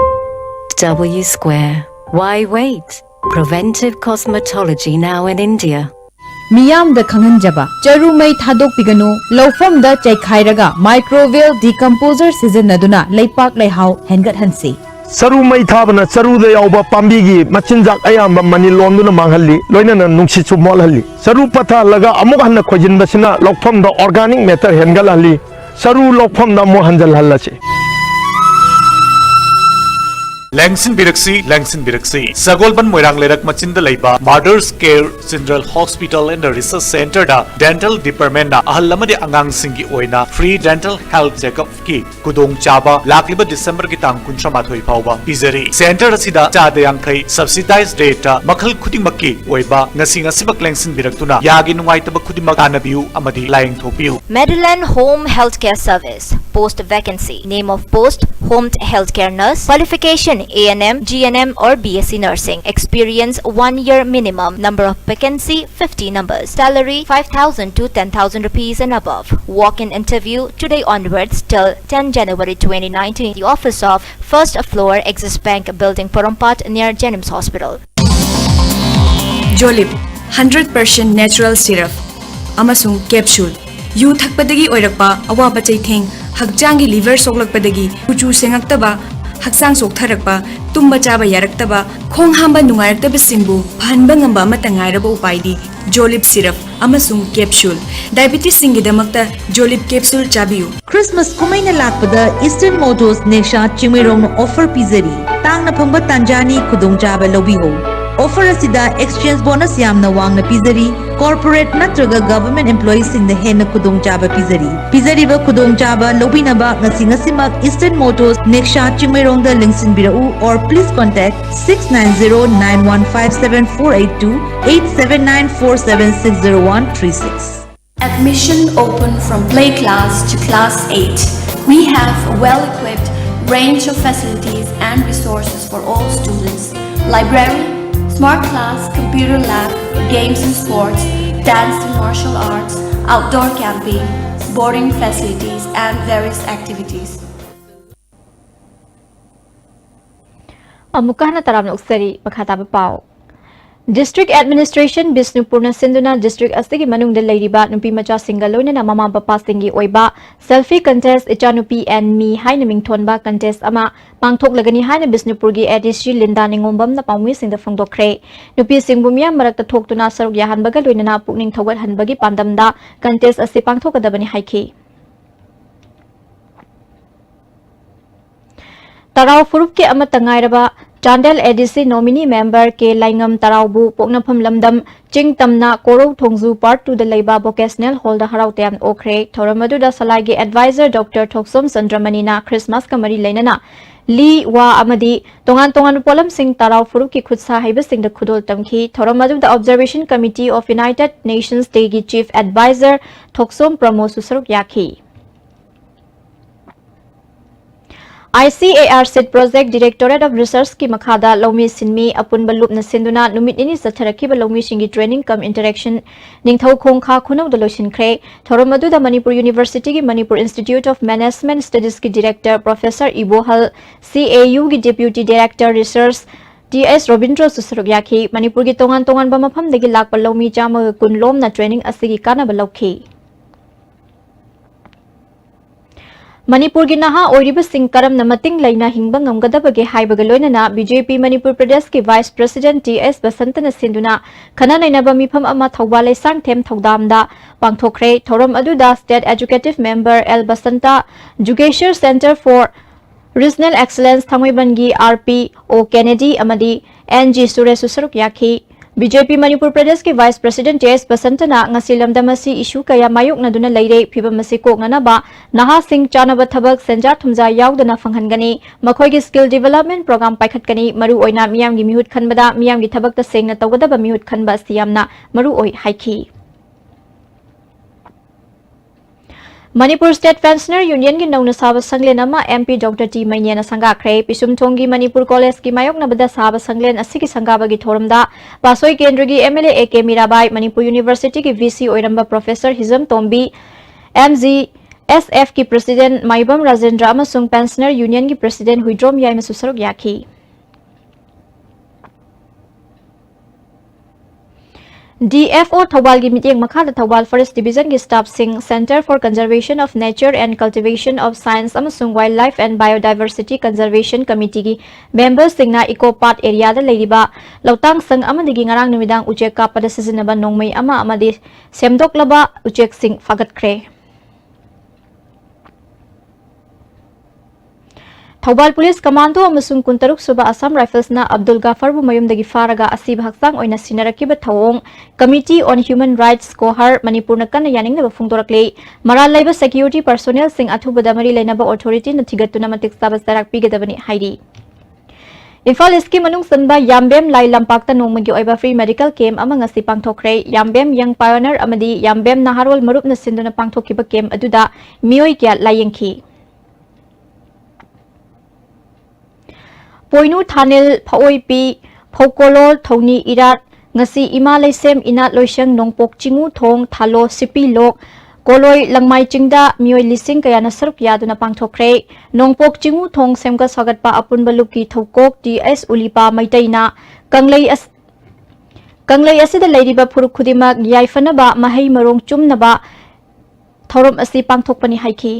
W Square. Why wait? Preventive cosmetology now in India. ꯃꯤꯌꯥꯝꯗ ꯈꯪꯍꯟꯖꯕ, ꯆꯔꯨ ꯃꯩ ꯊꯥꯗꯣꯛꯄꯤꯒꯅꯨ, ꯂꯧꯐꯝꯗ ꯆꯩꯈꯥꯏꯔꯒ microbial decomposer ꯁꯤꯖꯤꯟꯅꯗꯨꯅ ꯂꯩꯄꯥꯛ ꯂꯩꯍꯥꯎ ꯍꯦꯟꯒꯠꯍꯟꯁꯤ꯫ ꯆꯔꯨ ꯃꯩ ꯊꯥꯕꯅ ꯆꯔꯨꯗ ꯌꯥꯎꯕ ꯄꯥꯝꯕꯤꯒꯤ ꯃꯆꯤꯟꯖꯥꯛ ꯑꯌꯥꯝꯕ ꯃꯅꯤꯜ ꯑꯣꯟꯗꯨꯅ ꯃꯥꯡꯍꯜꯂꯤ, ꯂꯣꯏꯅꯅ ꯅꯨꯡꯁꯤꯠꯁꯨ ꯃꯣꯠꯍꯜꯂꯤ꯫ ꯆꯔꯨ ꯄꯠꯊꯍꯜꯂꯒ ꯑꯃꯨꯛ ꯍꯟꯅ ꯈꯣꯏꯖꯤꯟꯕꯁꯤꯅ ꯂꯧꯐꯝꯗ organic matter ꯍꯦꯟꯒꯠꯍꯜꯂꯤ꯫ ꯆꯔꯨ ꯂꯧꯐꯝꯗ ꯑꯃꯨꯛ ꯍꯟꯖꯤꯜꯍꯜꯂꯁꯤ꯫ ꯂꯦꯡꯁꯤꯟꯕꯤꯔꯛꯁꯤ, ꯂꯦꯡꯁꯤꯟꯕꯤꯔꯛꯁꯤ꯫ ꯁꯒꯣꯜꯕꯟ ꯃꯣꯏꯔꯥꯡ ꯂꯩꯔꯛ ꯃꯆꯤꯟꯗ ꯂꯩꯕ Mother's Care General Hospital and Research Centerꯗ Dental Departmentꯅ ꯑꯍꯜ ꯑꯃꯗꯤ ꯑꯉꯥꯡꯁꯤꯡꯒꯤ ꯑꯣꯏꯅ free dental health checkupꯀꯤ ꯈꯨꯗꯣꯡꯆꯥꯕ ꯂꯥꯛꯂꯤꯕ ꯗꯤꯁꯦꯝꯕꯔꯒꯤ ꯇꯥꯡ ꯀꯨꯟꯊ꯭ꯔꯥ ꯃꯥꯊꯣꯏ ꯐꯥꯎꯕ ꯄꯤꯖꯔꯤ꯫ Centre ꯑꯁꯤꯗ ꯆꯥꯗ ꯌꯥꯡꯈꯩ subsidized rateꯇ ꯃꯈꯜ ꯈꯨꯗꯤꯡꯃꯛꯀꯤ ꯑꯣꯏꯕ ꯉꯁꯤ ꯉꯁꯤꯃꯛ ꯂꯦꯡꯁꯤꯟꯕꯤꯔꯛꯇꯨꯅ ꯌꯥꯒꯤ ꯅꯨꯡꯉꯥꯏꯇꯕ ꯈꯨꯗꯤꯡꯃꯛ ꯇꯥꯟꯅꯕꯤꯌꯨ ꯑꯃꯗꯤ ꯂꯥꯌꯦꯡꯊꯣꯛꯄꯤꯌꯨ꯫ Madeline Home Healthcare Service, post vacancy, name of post, home healthcare nurse, qualification, A N M, G N M or B S C nursing, experience one year minimum, number of vacancy, fifty numbers, salary, five thousand to ten thousand rupees and above, walk-in interview today onwards till ten January twenty nineteen, the office of first floor Axis Bank Building, Porompat, near Jennings Hospital. Jolib, hundred percent natural syrup ꯑꯃꯁꯨꯡ capsule꯫ U ꯊꯛꯄꯗꯒꯤ ꯑꯣꯏꯔꯛꯄ ꯑꯋꯥꯕ ꯆꯩꯊꯦꯡ, ꯍꯛꯆꯥꯡꯒꯤ liver ꯁꯣꯛꯂꯛꯄꯗꯒꯤ ꯀꯨꯆꯨ ꯁꯦꯡꯉꯛꯇꯕ, ꯍꯛꯆꯥꯡ ꯆꯣꯛꯊꯔꯛꯄ, ꯇꯨꯝꯕ ꯆꯥꯕ ꯌꯥꯔꯛꯇꯕ, ꯈꯣꯡ ꯍꯥꯝꯕ ꯅꯨꯡꯉꯥꯏꯔꯛꯇꯕꯁꯤꯡꯕꯨ ꯐꯍꯟꯕ ꯉꯝꯕ ꯑꯃꯠꯇ ꯉꯥꯏꯔꯕ ꯎꯄꯥꯏꯗꯤ Jolib syrup ꯑꯃꯁꯨꯡ capsule꯫ Diabetesꯁꯤꯡꯒꯤꯗꯃꯛꯇ Jolib capsule ꯆꯥꯕꯤꯌꯨ꯫ Christmas ꯀꯨꯝꯍꯩꯅ ꯂꯥꯛꯄꯗ Eastern Motors Nexa ꯆꯤꯡꯃꯩꯔꯣꯡꯅ offer ꯄꯤꯖꯔꯤ꯫ ꯇꯥꯡꯅ ꯐꯪꯕ ꯇꯥꯟꯖꯥꯅꯤ, ꯈꯨꯗꯣꯡꯆꯥꯕ ꯂꯧꯕꯤꯍꯧ꯫ Offer ꯑꯁꯤꯗ exchange bonus ꯌꯥꯝꯅ ꯋꯥꯡꯅ ꯄꯤꯖꯔꯤ꯫ Corporate ꯅꯠꯇ꯭ꯔꯒ government employeeꯁꯤꯡꯗ ꯍꯦꯟꯅ ꯈꯨꯗꯣꯡꯆꯥꯕ ꯄꯤꯖꯔꯤ꯫ ꯄꯤꯖꯔꯤꯕ ꯈꯨꯗꯣꯡꯆꯥꯕ ꯂꯧꯕꯤꯅꯕ ꯉꯁꯤ ꯉꯁꯤꯃꯛ Eastern Motors Nexa ꯆꯤꯡꯃꯩꯔꯣꯡꯗ ꯂꯦꯡꯁꯤꯟꯕꯤꯔꯛꯎ or please contact six nine zero nine one five seven four eight two, eight seven nine four seven six zero one three six. Admission open from play class to class eight. We have a well-equipped range of facilities and resources for all students. Library, smart class, computer lab, games and sports, dance and martial arts, outdoor camping, boarding facilities and various activities. ꯑꯃꯨꯛꯀ ꯍꯟꯅ ꯇꯔꯥꯝꯅ ꯑꯣꯛꯆꯔꯤ꯫ ꯃꯈꯥ ꯇꯥꯕ ꯄꯥꯎ꯫ District Administration ꯕꯤꯁꯅꯨꯄꯨꯔꯅ ꯁꯤꯟꯗꯨꯅ district ꯑꯁꯤꯒꯤ ꯃꯅꯨꯡꯗ ꯂꯩꯔꯤꯕ ꯅꯨꯄꯤ ꯃꯆꯥꯁꯤꯡꯒ ꯂꯣꯏꯅꯅ ꯃꯃꯥ ꯃꯄꯥꯁꯤꯡꯒꯤ ꯑꯣꯏꯕ selfie contest "ꯏꯆꯥꯅꯨꯄꯤ and me" ꯍꯥꯏꯅ ꯃꯤꯡꯊꯣꯟꯕ contest ꯑꯃ ꯄꯥꯡꯊꯣꯛꯂꯒꯅꯤ ꯍꯥꯏꯅ ꯕꯤꯁꯅꯨꯄꯨꯔꯒꯤ ADC ꯂꯤꯟꯗꯥ ꯅꯤꯉꯣꯝꯕꯝꯅ ꯄꯥꯎꯃꯤꯁꯤꯡꯗ ꯐꯣꯡꯗꯣꯛꯈ꯭ꯔꯦ꯫ ꯅꯨꯄꯤꯁꯤꯡꯕꯨ ꯃꯤꯌꯥꯝ ꯃꯔꯛꯇ ꯊꯣꯛꯇꯨꯅ ꯁꯔꯨꯛ ꯌꯥꯍꯟꯕꯒ ꯂꯣꯏꯅꯅ ꯄꯨꯛꯅꯤꯡ ꯊꯧꯒꯠꯍꯟꯕꯒꯤ ꯄꯥꯟꯗꯝꯗ contest ꯑꯁꯤ ꯄꯥꯡꯊꯣꯛꯀꯗꯕꯅꯤ ꯍꯥꯏꯈꯤ꯫ ꯇꯔꯥꯎ ꯐꯨꯔꯨꯞꯀꯤ ꯑꯃꯠꯇ ꯉꯥꯏꯔꯕ Chandel A D C nominee member K ꯂꯥꯏꯉꯝ ꯇꯔꯥꯎꯕꯨ ꯄꯣꯛꯅꯐꯝ ꯂꯝꯗꯝ ꯆꯤꯡ ꯇꯝꯅ ꯀꯣꯔꯧ ꯊꯣꯡꯖꯨ part two ꯗ ꯂꯩꯕ vocational hall ꯗ ꯍꯔꯥꯎ ꯇꯌꯥꯝꯅ ꯑꯣꯛꯈ꯭ꯔꯦ꯫ ꯊꯧꯔꯝ ꯑꯗꯨꯗ ꯁꯂꯥꯏꯒꯤ advisor Doctor ꯊꯣꯛꯁꯣꯝ ꯆꯟꯗ꯭ꯔꯃꯅꯤꯅ Christmas ꯀ ꯃꯔꯤ ꯂꯩꯅꯅ ꯂꯤ, ꯋꯥ ꯑꯃꯗꯤ ꯇꯣꯉꯥꯟ ꯇꯣꯉꯥꯟꯕ ꯄꯣꯠꯂꯝꯁꯤꯡ ꯇꯔꯥꯎ ꯐꯨꯔꯨꯞꯀꯤ ꯈꯨꯠꯁꯥ ꯍꯩꯕꯁꯤꯡꯗ ꯈꯨꯗꯣꯜ ꯇꯝꯈꯤ꯫ ꯊꯧꯔꯝ ꯑꯗꯨꯗ Observation Committee of United Nations Day ꯒꯤ chief advisor ꯊꯣꯛꯁꯣꯝ ꯄ꯭ꯔꯃꯣꯗꯁꯨ ꯁꯔꯨꯛ ꯌꯥꯈꯤ꯫ I C A R seed project Directorate of Research ꯀꯤ ꯃꯈꯥꯗ ꯂꯧꯃꯤ ꯁꯤꯟꯃꯤ ꯑꯄꯨꯟꯕ ꯂꯨꯞꯅ ꯁꯤꯟꯗꯨꯅ ꯅꯨꯃꯤꯠ ꯅꯤꯅꯤ ꯆꯠꯊꯔꯛꯈꯤꯕ ꯂꯧꯃꯤꯁꯤꯡꯒꯤ training cum interaction ꯅꯤꯡꯊꯧꯈꯣꯡ ꯈꯥ ꯈꯨꯅꯧꯗ ꯂꯣꯏꯁꯤꯟꯈ꯭ꯔꯦ꯫ ꯊꯧꯔꯝ ꯑꯗꯨꯗ ꯃꯅꯤꯄꯨꯔ University ꯒꯤ Manipur Institute of Management Studies ꯀꯤ director Professor ꯏꯕꯣꯍꯜ, C A U ꯒꯤ Deputy Director Research ꯇꯤ ꯑꯦꯁ ꯔꯣꯕꯤꯟꯗ꯭ꯔꯣꯁꯨ ꯁꯔꯨꯛ ꯌꯥꯈꯤ꯫ ꯃꯅꯤꯄꯨꯔꯒꯤ ꯇꯣꯉꯥꯟ ꯇꯣꯉꯥꯟꯕ ꯃꯐꯝꯗꯒꯤ ꯂꯥꯛꯄ ꯂꯧꯃꯤ ꯆꯥꯝꯃꯒ ꯀꯨꯟ ꯂꯣꯝꯅ training ꯑꯁꯤꯒꯤ ꯀꯥꯟꯅꯕ ꯂꯧꯈꯤ꯫ ꯃꯅꯤꯄꯨꯔꯒꯤ ꯅꯍꯥ ꯑꯣꯏꯔꯤꯕꯁꯤꯡ ꯀꯔꯝꯅ ꯃꯇꯤꯡ ꯂꯩꯅ ꯍꯤꯡꯕ ꯉꯝꯒꯗꯕꯒꯦ ꯍꯥꯏꯕꯒ ꯂꯣꯏꯅꯅ B J P ꯃꯅꯤꯄꯨꯔ ꯄ꯭ꯔꯗꯦꯁꯀꯤ vice president ꯇꯤ ꯑꯦꯁ ꯕꯁꯟꯇꯅ ꯁꯤꯟꯗꯨꯅ ꯈꯟꯅ ꯅꯩꯅꯕ ꯃꯤꯐꯝ ꯑꯃ ꯊꯧꯕꯥꯜ ꯂꯩꯁꯥꯡꯊꯦꯝ ꯊꯧꯗꯥꯝꯗ ꯄꯥꯡꯊꯣꯛꯈ꯭ꯔꯦ꯫ ꯊꯧꯔꯝ ꯑꯗꯨꯗ state executive member L Basanta, Jugeshwar Centre for Regional Excellence ꯊꯥꯡꯃꯩꯕꯟꯒꯤ R P O Kennedy ꯑꯃꯗꯤ N G ꯁꯨꯔꯦꯁꯁꯨ ꯁꯔꯨꯛ ꯌꯥꯈꯤ꯫ B J P ꯃꯅꯤꯄꯨꯔ ꯄ꯭ꯔꯗꯦꯁꯀꯤ vice president ꯇꯤ ꯑꯦꯁ ꯕꯁꯟꯇꯅ ꯉꯁꯤ ꯂꯝꯗꯝ ꯑꯁꯤ issue ꯀꯌꯥ ꯃꯥꯌꯣꯛꯅꯗꯨꯅ ꯂꯩꯔꯦ, ꯐꯤꯕꯝ ꯑꯁꯤ ꯀꯣꯛꯅꯅꯕ ꯅꯍꯥꯁꯤꯡ ꯆꯥꯅꯕ ꯊꯕꯛ, ꯁꯦꯟꯖꯥ ꯊꯨꯝꯖꯥ ꯌꯥꯎꯗꯅ ꯐꯪꯍꯟꯒꯅꯤ, ꯃꯈꯣꯏꯒꯤ skill development program ꯄꯥꯏꯈꯠꯀꯅꯤ, ꯃꯔꯨꯑꯣꯏꯅ ꯃꯤꯌꯥꯝꯒꯤ ꯃꯤꯍꯨꯠ ꯈꯟꯕꯗ ꯃꯤꯌꯥꯝꯒꯤ ꯊꯕꯛꯇ ꯁꯦꯡꯅ ꯇꯧꯒꯗꯕ ꯃꯤꯍꯨꯠ ꯈꯟꯕ ꯑꯁꯤ ꯌꯥꯝꯅ ꯃꯔꯨꯑꯣꯏ ꯍꯥꯏꯈꯤ꯫ ꯃꯅꯤꯄꯨꯔ State Pensioner Union ꯒꯤ ꯅꯧꯅ ꯁꯥꯕ ꯁꯪꯂꯦꯟ ꯑꯃ M P Doctor ꯇꯤ ꯃꯩꯅꯦꯅ ꯁꯪꯒꯥꯈ꯭ꯔꯦ꯫ ꯄꯤꯁꯨꯝꯊꯣꯡꯒꯤ ꯃꯅꯤꯄꯨꯔ ꯀꯣꯂꯦꯖꯀꯤ ꯃꯥꯌꯣꯛꯅꯕꯗ ꯁꯥꯕ ꯁꯪꯂꯦꯟ ꯑꯁꯤꯒꯤ ꯁꯪꯒꯥꯕꯒꯤ ꯊꯧꯔꯝꯗ ꯄꯥꯠꯁꯣꯏ ꯀꯦꯟꯗ꯭ꯔꯒꯤ M L A A K Mirabai, Manipur University ꯒꯤ V C ꯑꯣꯏꯔꯝꯕ Professor ꯍꯤꯖꯝ ꯇꯣꯝꯕꯤ, M G S F ꯀꯤ president ꯃꯥꯏꯕꯝ ꯔꯥꯖꯦꯟꯗ꯭ꯔ ꯑꯃꯁꯨꯡ Pensioner Union ꯒꯤ president ꯍꯨꯏꯗ꯭ꯔꯣꯝ ꯌꯥꯏꯃꯁꯨ ꯁꯔꯨꯛ ꯌꯥꯈꯤ꯫ D F O ꯊꯧꯕꯥꯜꯒꯤ ꯃꯤꯠꯌꯦꯡ ꯃꯈꯥꯗ ꯊꯧꯕꯥꯜ Forest Division ꯒꯤ staff ꯁꯤꯡ Centre for Conservation of Nature and Cultivation of Science ꯑꯃꯁꯨꯡ Wildlife and Biodiversity Conservation Committee ꯒꯤ member ꯁꯤꯡꯅ Eco Park area ꯗ ꯂꯩꯔꯤꯕ ꯂꯧꯇꯥꯡ ꯁꯪ ꯑꯃꯗꯒꯤ ꯉꯔꯥꯡ ꯅꯨꯃꯤꯗꯥꯡ ꯎꯆꯦꯛ ꯀꯥꯞꯄꯗ ꯁꯤꯖꯤꯟꯅꯕ ꯅꯣꯡꯃꯩ ꯑꯃ ꯑꯃꯗꯤ ꯁꯦꯝꯗꯣꯛꯂꯕ ꯎꯆꯦꯛꯁꯤꯡ ꯐꯥꯒꯠꯈ꯭ꯔꯦ꯫ ꯊꯧꯕꯥꯜ ꯄꯨꯂꯤꯁ ꯀꯃꯥꯟꯗꯣ ꯑꯃꯁꯨꯡ ꯀꯨꯟꯇꯔꯨꯛ ꯁꯨꯕ ꯑꯁꯥꯝ ꯔꯥꯏꯐꯜꯁꯅ ꯑꯕꯗꯨꯜ ꯒꯥꯐꯔꯕꯨ ꯃꯌꯨꯝꯗꯒꯤ ꯐꯥꯔꯒ ꯑꯁꯤꯕ ꯍꯛꯆꯥꯡ ꯑꯣꯏꯅ ꯁꯤꯟꯅꯔꯛꯈꯤꯕ ꯊꯧꯑꯣꯡ Committee on Human Rights, ꯀꯣꯍꯔ, ꯃꯅꯤꯄꯨꯔꯅ ꯀꯟꯅ ꯌꯥꯅꯤꯡꯗꯕ ꯐꯣꯡꯗꯣꯔꯛꯂꯤ꯫ ꯃꯔꯥꯜ ꯂꯩꯕ ꯁꯦꯀ꯭ꯌꯨꯔꯤꯇꯤ ꯄꯔꯁꯣꯅꯦꯜꯁꯤꯡ ꯑꯊꯨꯕꯗ ꯃꯔꯤ ꯂꯩꯅꯕ ꯑꯣꯊꯣꯔꯤꯇꯤꯅ ꯊꯤꯒꯠꯇꯨꯅ ꯃꯇꯤꯛ ꯆꯥꯕ ꯆꯩꯔꯥꯛ ꯄꯤꯒꯗꯕꯅꯤ ꯍꯥꯏꯔꯤ꯫ ꯏꯝꯐꯥꯜ ꯏꯁꯀꯤ ꯃꯅꯨꯡ ꯆꯟꯕ ꯌꯥꯝꯕꯦꯝ ꯂꯥꯏ ꯂꯝꯄꯥꯛꯇ ꯅꯣꯡꯃꯒꯤ ꯑꯣꯏꯕ free medical camp ꯑꯃ ꯉꯁꯤ ꯄꯥꯡꯊꯣꯛꯈ꯭ꯔꯦ꯫ ꯌꯥꯝꯕꯦꯝ Young Pioneer ꯑꯃꯗꯤ ꯌꯥꯝꯕꯦꯝ ꯅꯍꯥꯔꯣꯜ ꯃꯔꯨꯞꯅ ꯁꯤꯟꯗꯨꯅ ꯄꯥꯡꯊꯣꯛꯈꯤꯕ camp ꯑꯗꯨꯗ ꯃꯤꯑꯣꯏ ꯀꯌꯥ ꯂꯥꯌꯦꯡꯈꯤ꯫ ꯄꯣꯏꯅꯨ, ꯊꯥꯅꯤꯜ, ꯐꯑꯣꯏꯄꯤ, ꯐꯧꯀꯣꯂꯣꯜ, ꯊꯧꯅꯤ ꯏꯔꯥꯠ, ꯉꯁꯤ ꯏꯃꯥ ꯂꯩꯁꯦꯝ, ꯏꯅꯥꯠ ꯂꯣꯏꯁꯪ, ꯅꯣꯡꯄꯣꯛ ꯆꯤꯡꯉꯨ ꯊꯣꯡ, ꯊꯥꯂꯣ, ꯁꯤꯄꯤ ꯂꯣꯛ, ꯀꯣꯂꯣꯏ, ꯂꯪꯃꯥꯏ ꯆꯤꯡꯗ ꯃꯤꯑꯣꯏ ꯂꯤꯁꯤꯡ ꯀꯌꯥꯅ ꯁꯔꯨꯛ ꯌꯥꯗꯨꯅ ꯄꯥꯡꯊꯣꯛꯈ꯭ꯔꯦ꯫ ꯅꯣꯡꯄꯣꯛ ꯆꯤꯡꯉꯨ ꯊꯣꯡ ꯁꯦꯝꯒꯠ ꯁꯥꯒꯠꯄ ꯑꯄꯨꯟꯕ ꯂꯨꯞꯀꯤ ꯊꯧꯀꯣꯛ ꯇꯤ ꯑꯦꯁ ꯎꯂꯤꯄꯥ ꯃꯩꯇꯩꯅ ꯀꯪꯂꯩ ꯑꯁ-, ꯀꯪꯂꯩ ꯑꯁꯤꯗ ꯂꯩꯔꯤꯕ ꯐꯨꯔꯨꯞ ꯈꯨꯗꯤꯡꯃꯛ ꯌꯥꯏꯐꯅꯕ ꯃꯍꯩ ꯃꯔꯣꯡ ꯆꯨꯝꯅꯕ ꯊꯧꯔꯝ ꯑꯁꯤ ꯄꯥꯡꯊꯣꯛꯄꯅꯤ ꯍꯥꯏꯈꯤ꯫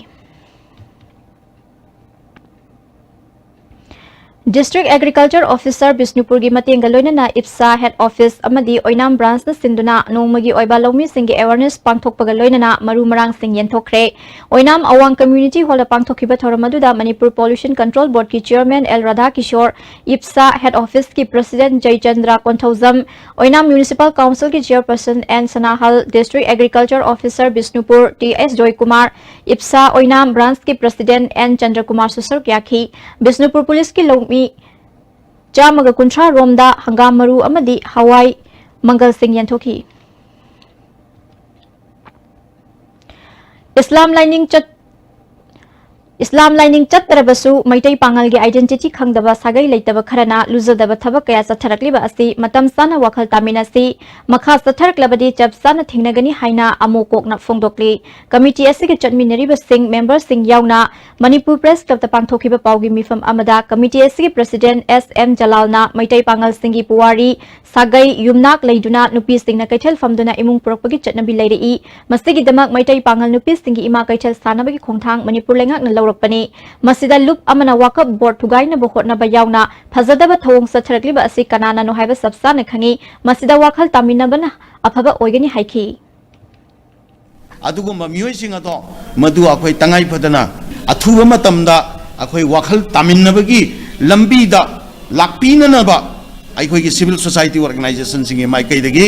District Agriculture Officer ꯕꯤꯁꯅꯨꯄꯨꯔꯒꯤ ꯃꯇꯦꯡꯒ ꯂꯣꯏꯅꯅ ꯏꯞꯁꯥ head office ꯑꯃꯗꯤ ꯑꯣꯏꯅꯥꯝ branchꯅ ꯁꯤꯟꯗꯨꯅ ꯅꯣꯡꯃꯒꯤ ꯑꯣꯏꯕ ꯂꯧꯃꯤꯁꯤꯡꯒꯤ awareness ꯄꯥꯡꯊꯣꯛꯄꯒ ꯂꯣꯏꯅꯅ ꯃꯔꯨ ꯃꯔꯥꯡꯁꯤꯡ ꯌꯦꯟꯊꯣꯛꯈ꯭ꯔꯦ꯫ ꯑꯣꯏꯅꯥꯝ ꯑꯋꯥꯡ community hallꯗ ꯄꯥꯡꯊꯣꯛꯈꯤꯕ ꯊꯧꯔꯝ ꯑꯗꯨꯗ ꯃꯅꯤꯄꯨꯔ Pollution Control Boardꯀꯤ chairman ꯑꯦꯜ ꯔꯥꯙꯥꯀꯤꯁꯣꯔ, ꯏꯞꯁꯥ head officeꯀꯤ president ꯖꯌꯆꯟꯗ꯭ꯔ ꯀꯣꯟꯊꯧꯖꯝ, ꯑꯣꯏꯅꯥꯝ Municipal Councilꯒꯤ chairperson N Sanahal, District Agriculture Officer Bishnupur T S Joykumar, ꯏꯞꯁꯥ ꯑꯣꯏꯅꯥꯝ branchꯀꯤ president ꯑꯦꯟ ꯆꯟꯗ꯭ꯔꯀꯨꯃꯥꯔꯁꯨ ꯁꯔꯨꯛ ꯌꯥꯈꯤ꯫ ꯕꯤꯁꯅꯨꯄꯨꯔ ꯄꯨꯂꯤꯁꯀꯤ ꯂꯧꯃꯤ ꯆꯥꯝꯃꯒ ꯀꯨꯟꯊ꯭ꯔꯥ ꯔꯣꯝꯗ ꯍꯪꯒꯥꯝ ꯃꯔꯨ ꯑꯃꯗꯤ ꯍꯋꯥꯏ ꯃꯪꯒꯜꯁꯤꯡ ꯌꯦꯟꯊꯣꯛꯈꯤ꯫ ꯏꯁꯂꯥꯝ ꯂꯥꯏꯅꯤꯡ ꯆꯠ-, ꯏꯁꯂꯥꯝ ꯂꯥꯏꯅꯤꯡ ꯆꯠꯇ꯭ꯔꯕꯁꯨ ꯃꯩꯇꯩ ꯄꯥꯉꯜꯒꯤ identity ꯈꯪꯗꯕ ꯁꯥꯒꯩ ꯂꯩꯇꯕ ꯈꯔꯅ ꯂꯨꯖꯗꯕ ꯊꯕꯛ ꯀꯌꯥ ꯆꯠꯊꯔꯛꯂꯤꯕ ꯑꯁꯤ ꯃꯇꯝ ꯆꯥꯅ ꯋꯥꯈꯜ ꯇꯥꯃꯤꯟꯅꯁꯤ, ꯃꯈꯥ ꯆꯠꯊꯔꯛꯂꯕꯗꯤ ꯆꯞ ꯆꯥꯅ ꯊꯦꯡꯅꯒꯅꯤ ꯍꯥꯏꯅ ꯑꯃꯣ ꯀꯣꯛꯅ ꯐꯣꯡꯗꯣꯛꯂꯤ꯫ Committee ꯑꯁꯤꯒꯤ ꯆꯠꯃꯤꯟꯅꯔꯤꯕꯁꯤꯡ, memberꯁꯤꯡ ꯌꯥꯎꯅ ꯃꯅꯤꯄꯨꯔ Press Clubꯇ ꯄꯥꯡꯊꯣꯛꯈꯤꯕ ꯄꯥꯎꯒꯤ ꯃꯤꯐꯝ ꯑꯃꯗ committee ꯑꯁꯤꯒꯤ president ꯑꯦꯁ ꯑꯦꯝ ꯖꯂꯥꯜꯅ ꯃꯩꯇꯩ ꯄꯥꯉꯜꯁꯤꯡꯒꯤ ꯄꯨꯋꯥꯔꯤ, ꯁꯥꯒꯩ, ꯌꯨꯝꯅꯥꯛ ꯂꯩꯗꯨꯅ ꯅꯨꯄꯤꯁꯤꯡꯅ ꯀꯩꯊꯦꯜ ꯐꯝꯗꯨꯅ ꯏꯃꯨꯡ ꯄꯨꯔꯛꯄꯒꯤ ꯆꯠꯅꯕꯤ ꯂꯩꯔꯛꯏ꯫ ꯃꯁꯤꯒꯤꯗꯃꯛ ꯃꯩꯇꯩ ꯄꯥꯉꯜ ꯅꯨꯄꯤꯁꯤꯡꯒꯤ ꯏꯃꯥ ꯀꯩꯊꯦꯜ ꯁꯥꯅꯕꯒꯤ ꯈꯣꯡꯊꯥꯡ ꯃꯅꯤꯄꯨꯔ ꯂꯩꯉꯥꯛꯅ ꯂꯧꯔꯛꯄꯅꯤ꯫ ꯃꯁꯤꯗ ꯂꯨꯞ ꯑꯃꯅ ꯋꯥꯀꯞ ꯕꯣꯔꯗ ꯊꯨꯒꯥꯏꯅꯕ ꯍꯣꯠꯅꯕ ꯌꯥꯎꯅ ꯐꯖꯗꯕ ꯊꯧꯑꯣꯡ ꯆꯠꯊꯔꯛꯂꯤꯕ ꯑꯁꯤ ꯀꯅꯥꯅꯅꯣ ꯍꯥꯏꯕ ꯆꯞ ꯆꯥꯅ ꯈꯪꯏ꯫ ꯃꯁꯤꯗ ꯋꯥꯈꯜ ꯇꯥꯃꯤꯟꯅꯕꯅ ꯑꯐꯕ ꯑꯣꯏꯒꯅꯤ ꯍꯥꯏꯈꯤ꯫ ꯑꯗꯨꯒꯨꯝꯕ ꯃꯤꯑꯣꯏꯁꯤꯡ ꯑꯗꯣ ꯃꯗꯨ ꯑꯩꯈꯣꯏ ꯇꯉꯥꯏ ꯐꯗꯅ ꯑꯊꯨꯕ ꯃꯇꯝꯗ ꯑꯩꯈꯣꯏ ꯋꯥꯈꯜ ꯇꯥꯃꯤꯟꯅꯕꯒꯤ ꯂꯝꯕꯤꯗ ꯂꯥꯛꯄꯤꯅꯅꯕ ꯑꯩꯈꯣꯏꯒꯤ civil society organizationꯁꯤꯡꯒꯤ ꯃꯥꯏꯀꯩꯗꯒꯤ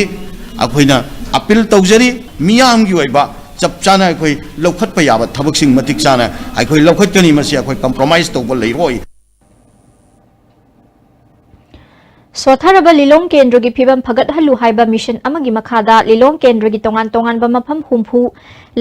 ꯑꯩꯈꯣꯏꯅ appeal ꯇꯧꯖꯔꯤ꯫ ꯃꯤꯌꯥꯝꯒꯤ ꯑꯣꯏꯕ ꯆꯞ ꯆꯥꯅ ꯑꯩꯈꯣꯏ ꯂꯧꯈꯠꯄ ꯌꯥꯕ ꯊꯕꯛꯁꯤꯡ ꯃꯇꯤꯛ ꯆꯥꯅ ꯑꯩꯈꯣꯏ ꯂꯧꯈꯠꯀꯅꯤ꯫ ꯃꯁꯤ ꯑꯩꯈꯣꯏ compromise ꯇꯧꯕ ꯂꯩꯔꯣꯏ꯫ ꯁꯣꯠꯊꯔꯕ ꯂꯤꯂꯣꯡ ꯀꯦꯟꯗ꯭ꯔꯒꯤ ꯐꯤꯕꯝ ꯐꯒꯠꯍꯜꯂꯨ ꯍꯥꯏꯕ mission ꯑꯃꯒꯤ ꯃꯈꯥꯗ ꯂꯤꯂꯣꯡ ꯀꯦꯟꯗ꯭ꯔꯒꯤ ꯇꯣꯉꯥꯟ ꯇꯣꯉꯥꯟꯕ ꯃꯐꯝ ꯍꯨꯝꯐꯨ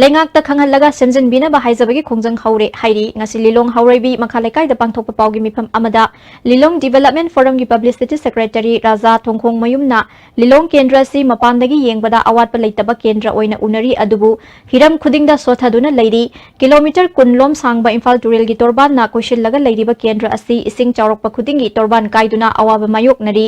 ꯂꯩꯉꯥꯛꯇ ꯈꯪꯍꯜꯂꯒ ꯁꯦꯝꯖꯤꯟꯕꯤꯅꯕ ꯍꯥꯏꯖꯕꯒꯤ ꯈꯣꯡꯖꯪ ꯍꯧꯔꯦ ꯍꯥꯏꯔꯤ꯫ ꯉꯁꯤ ꯂꯤꯂꯣꯡ ꯍꯥꯎꯔꯩꯕꯤ ꯃꯈꯥ ꯂꯩꯀꯥꯏꯗ ꯄꯥꯡꯊꯣꯛꯄ ꯄꯥꯎꯒꯤ ꯃꯤꯐꯝ ꯑꯃꯗ ꯂꯤꯂꯣꯡ Development Forumꯒꯤ publicity secretary ꯔꯥꯖꯥ ꯊꯣꯡꯈꯣꯡ ꯃꯌꯨꯝꯅ ꯂꯤꯂꯣꯡ ꯀꯦꯟꯗ꯭ꯔ ꯑꯁꯤ ꯃꯄꯥꯟꯗꯒꯤ ꯌꯦꯡꯕꯗ ꯑꯋꯥꯠꯄ ꯂꯩꯇꯕ ꯀꯦꯟꯗ꯭ꯔ ꯑꯣꯏꯅ ꯎꯅꯔꯤ, ꯑꯗꯨꯕꯨ ꯍꯤꯔꯝ ꯈꯨꯗꯤꯡꯗ ꯁꯣꯠꯊꯗꯨꯅ ꯂꯩꯔꯤ꯫ Kilometre ꯀꯨꯟ ꯂꯣꯝ ꯁꯥꯡꯕ ꯏꯝꯐꯥꯜ ꯇꯨꯔꯦꯜꯒꯤ ꯇꯣꯔꯕꯥꯟꯅ ꯀꯣꯏꯁꯤꯜꯂꯒ ꯂꯩꯔꯤꯕ ꯀꯦꯟꯗ꯭ꯔ ꯑꯁꯤ ꯏꯁꯤꯡ ꯆꯥꯎꯔꯛꯄ ꯈꯨꯗꯤꯡꯒꯤ ꯇꯣꯔꯕꯥꯟ ꯀꯥꯏꯗꯨꯅ ꯑꯋꯥꯕ ꯃꯥꯌꯣꯛꯅꯔꯤ꯫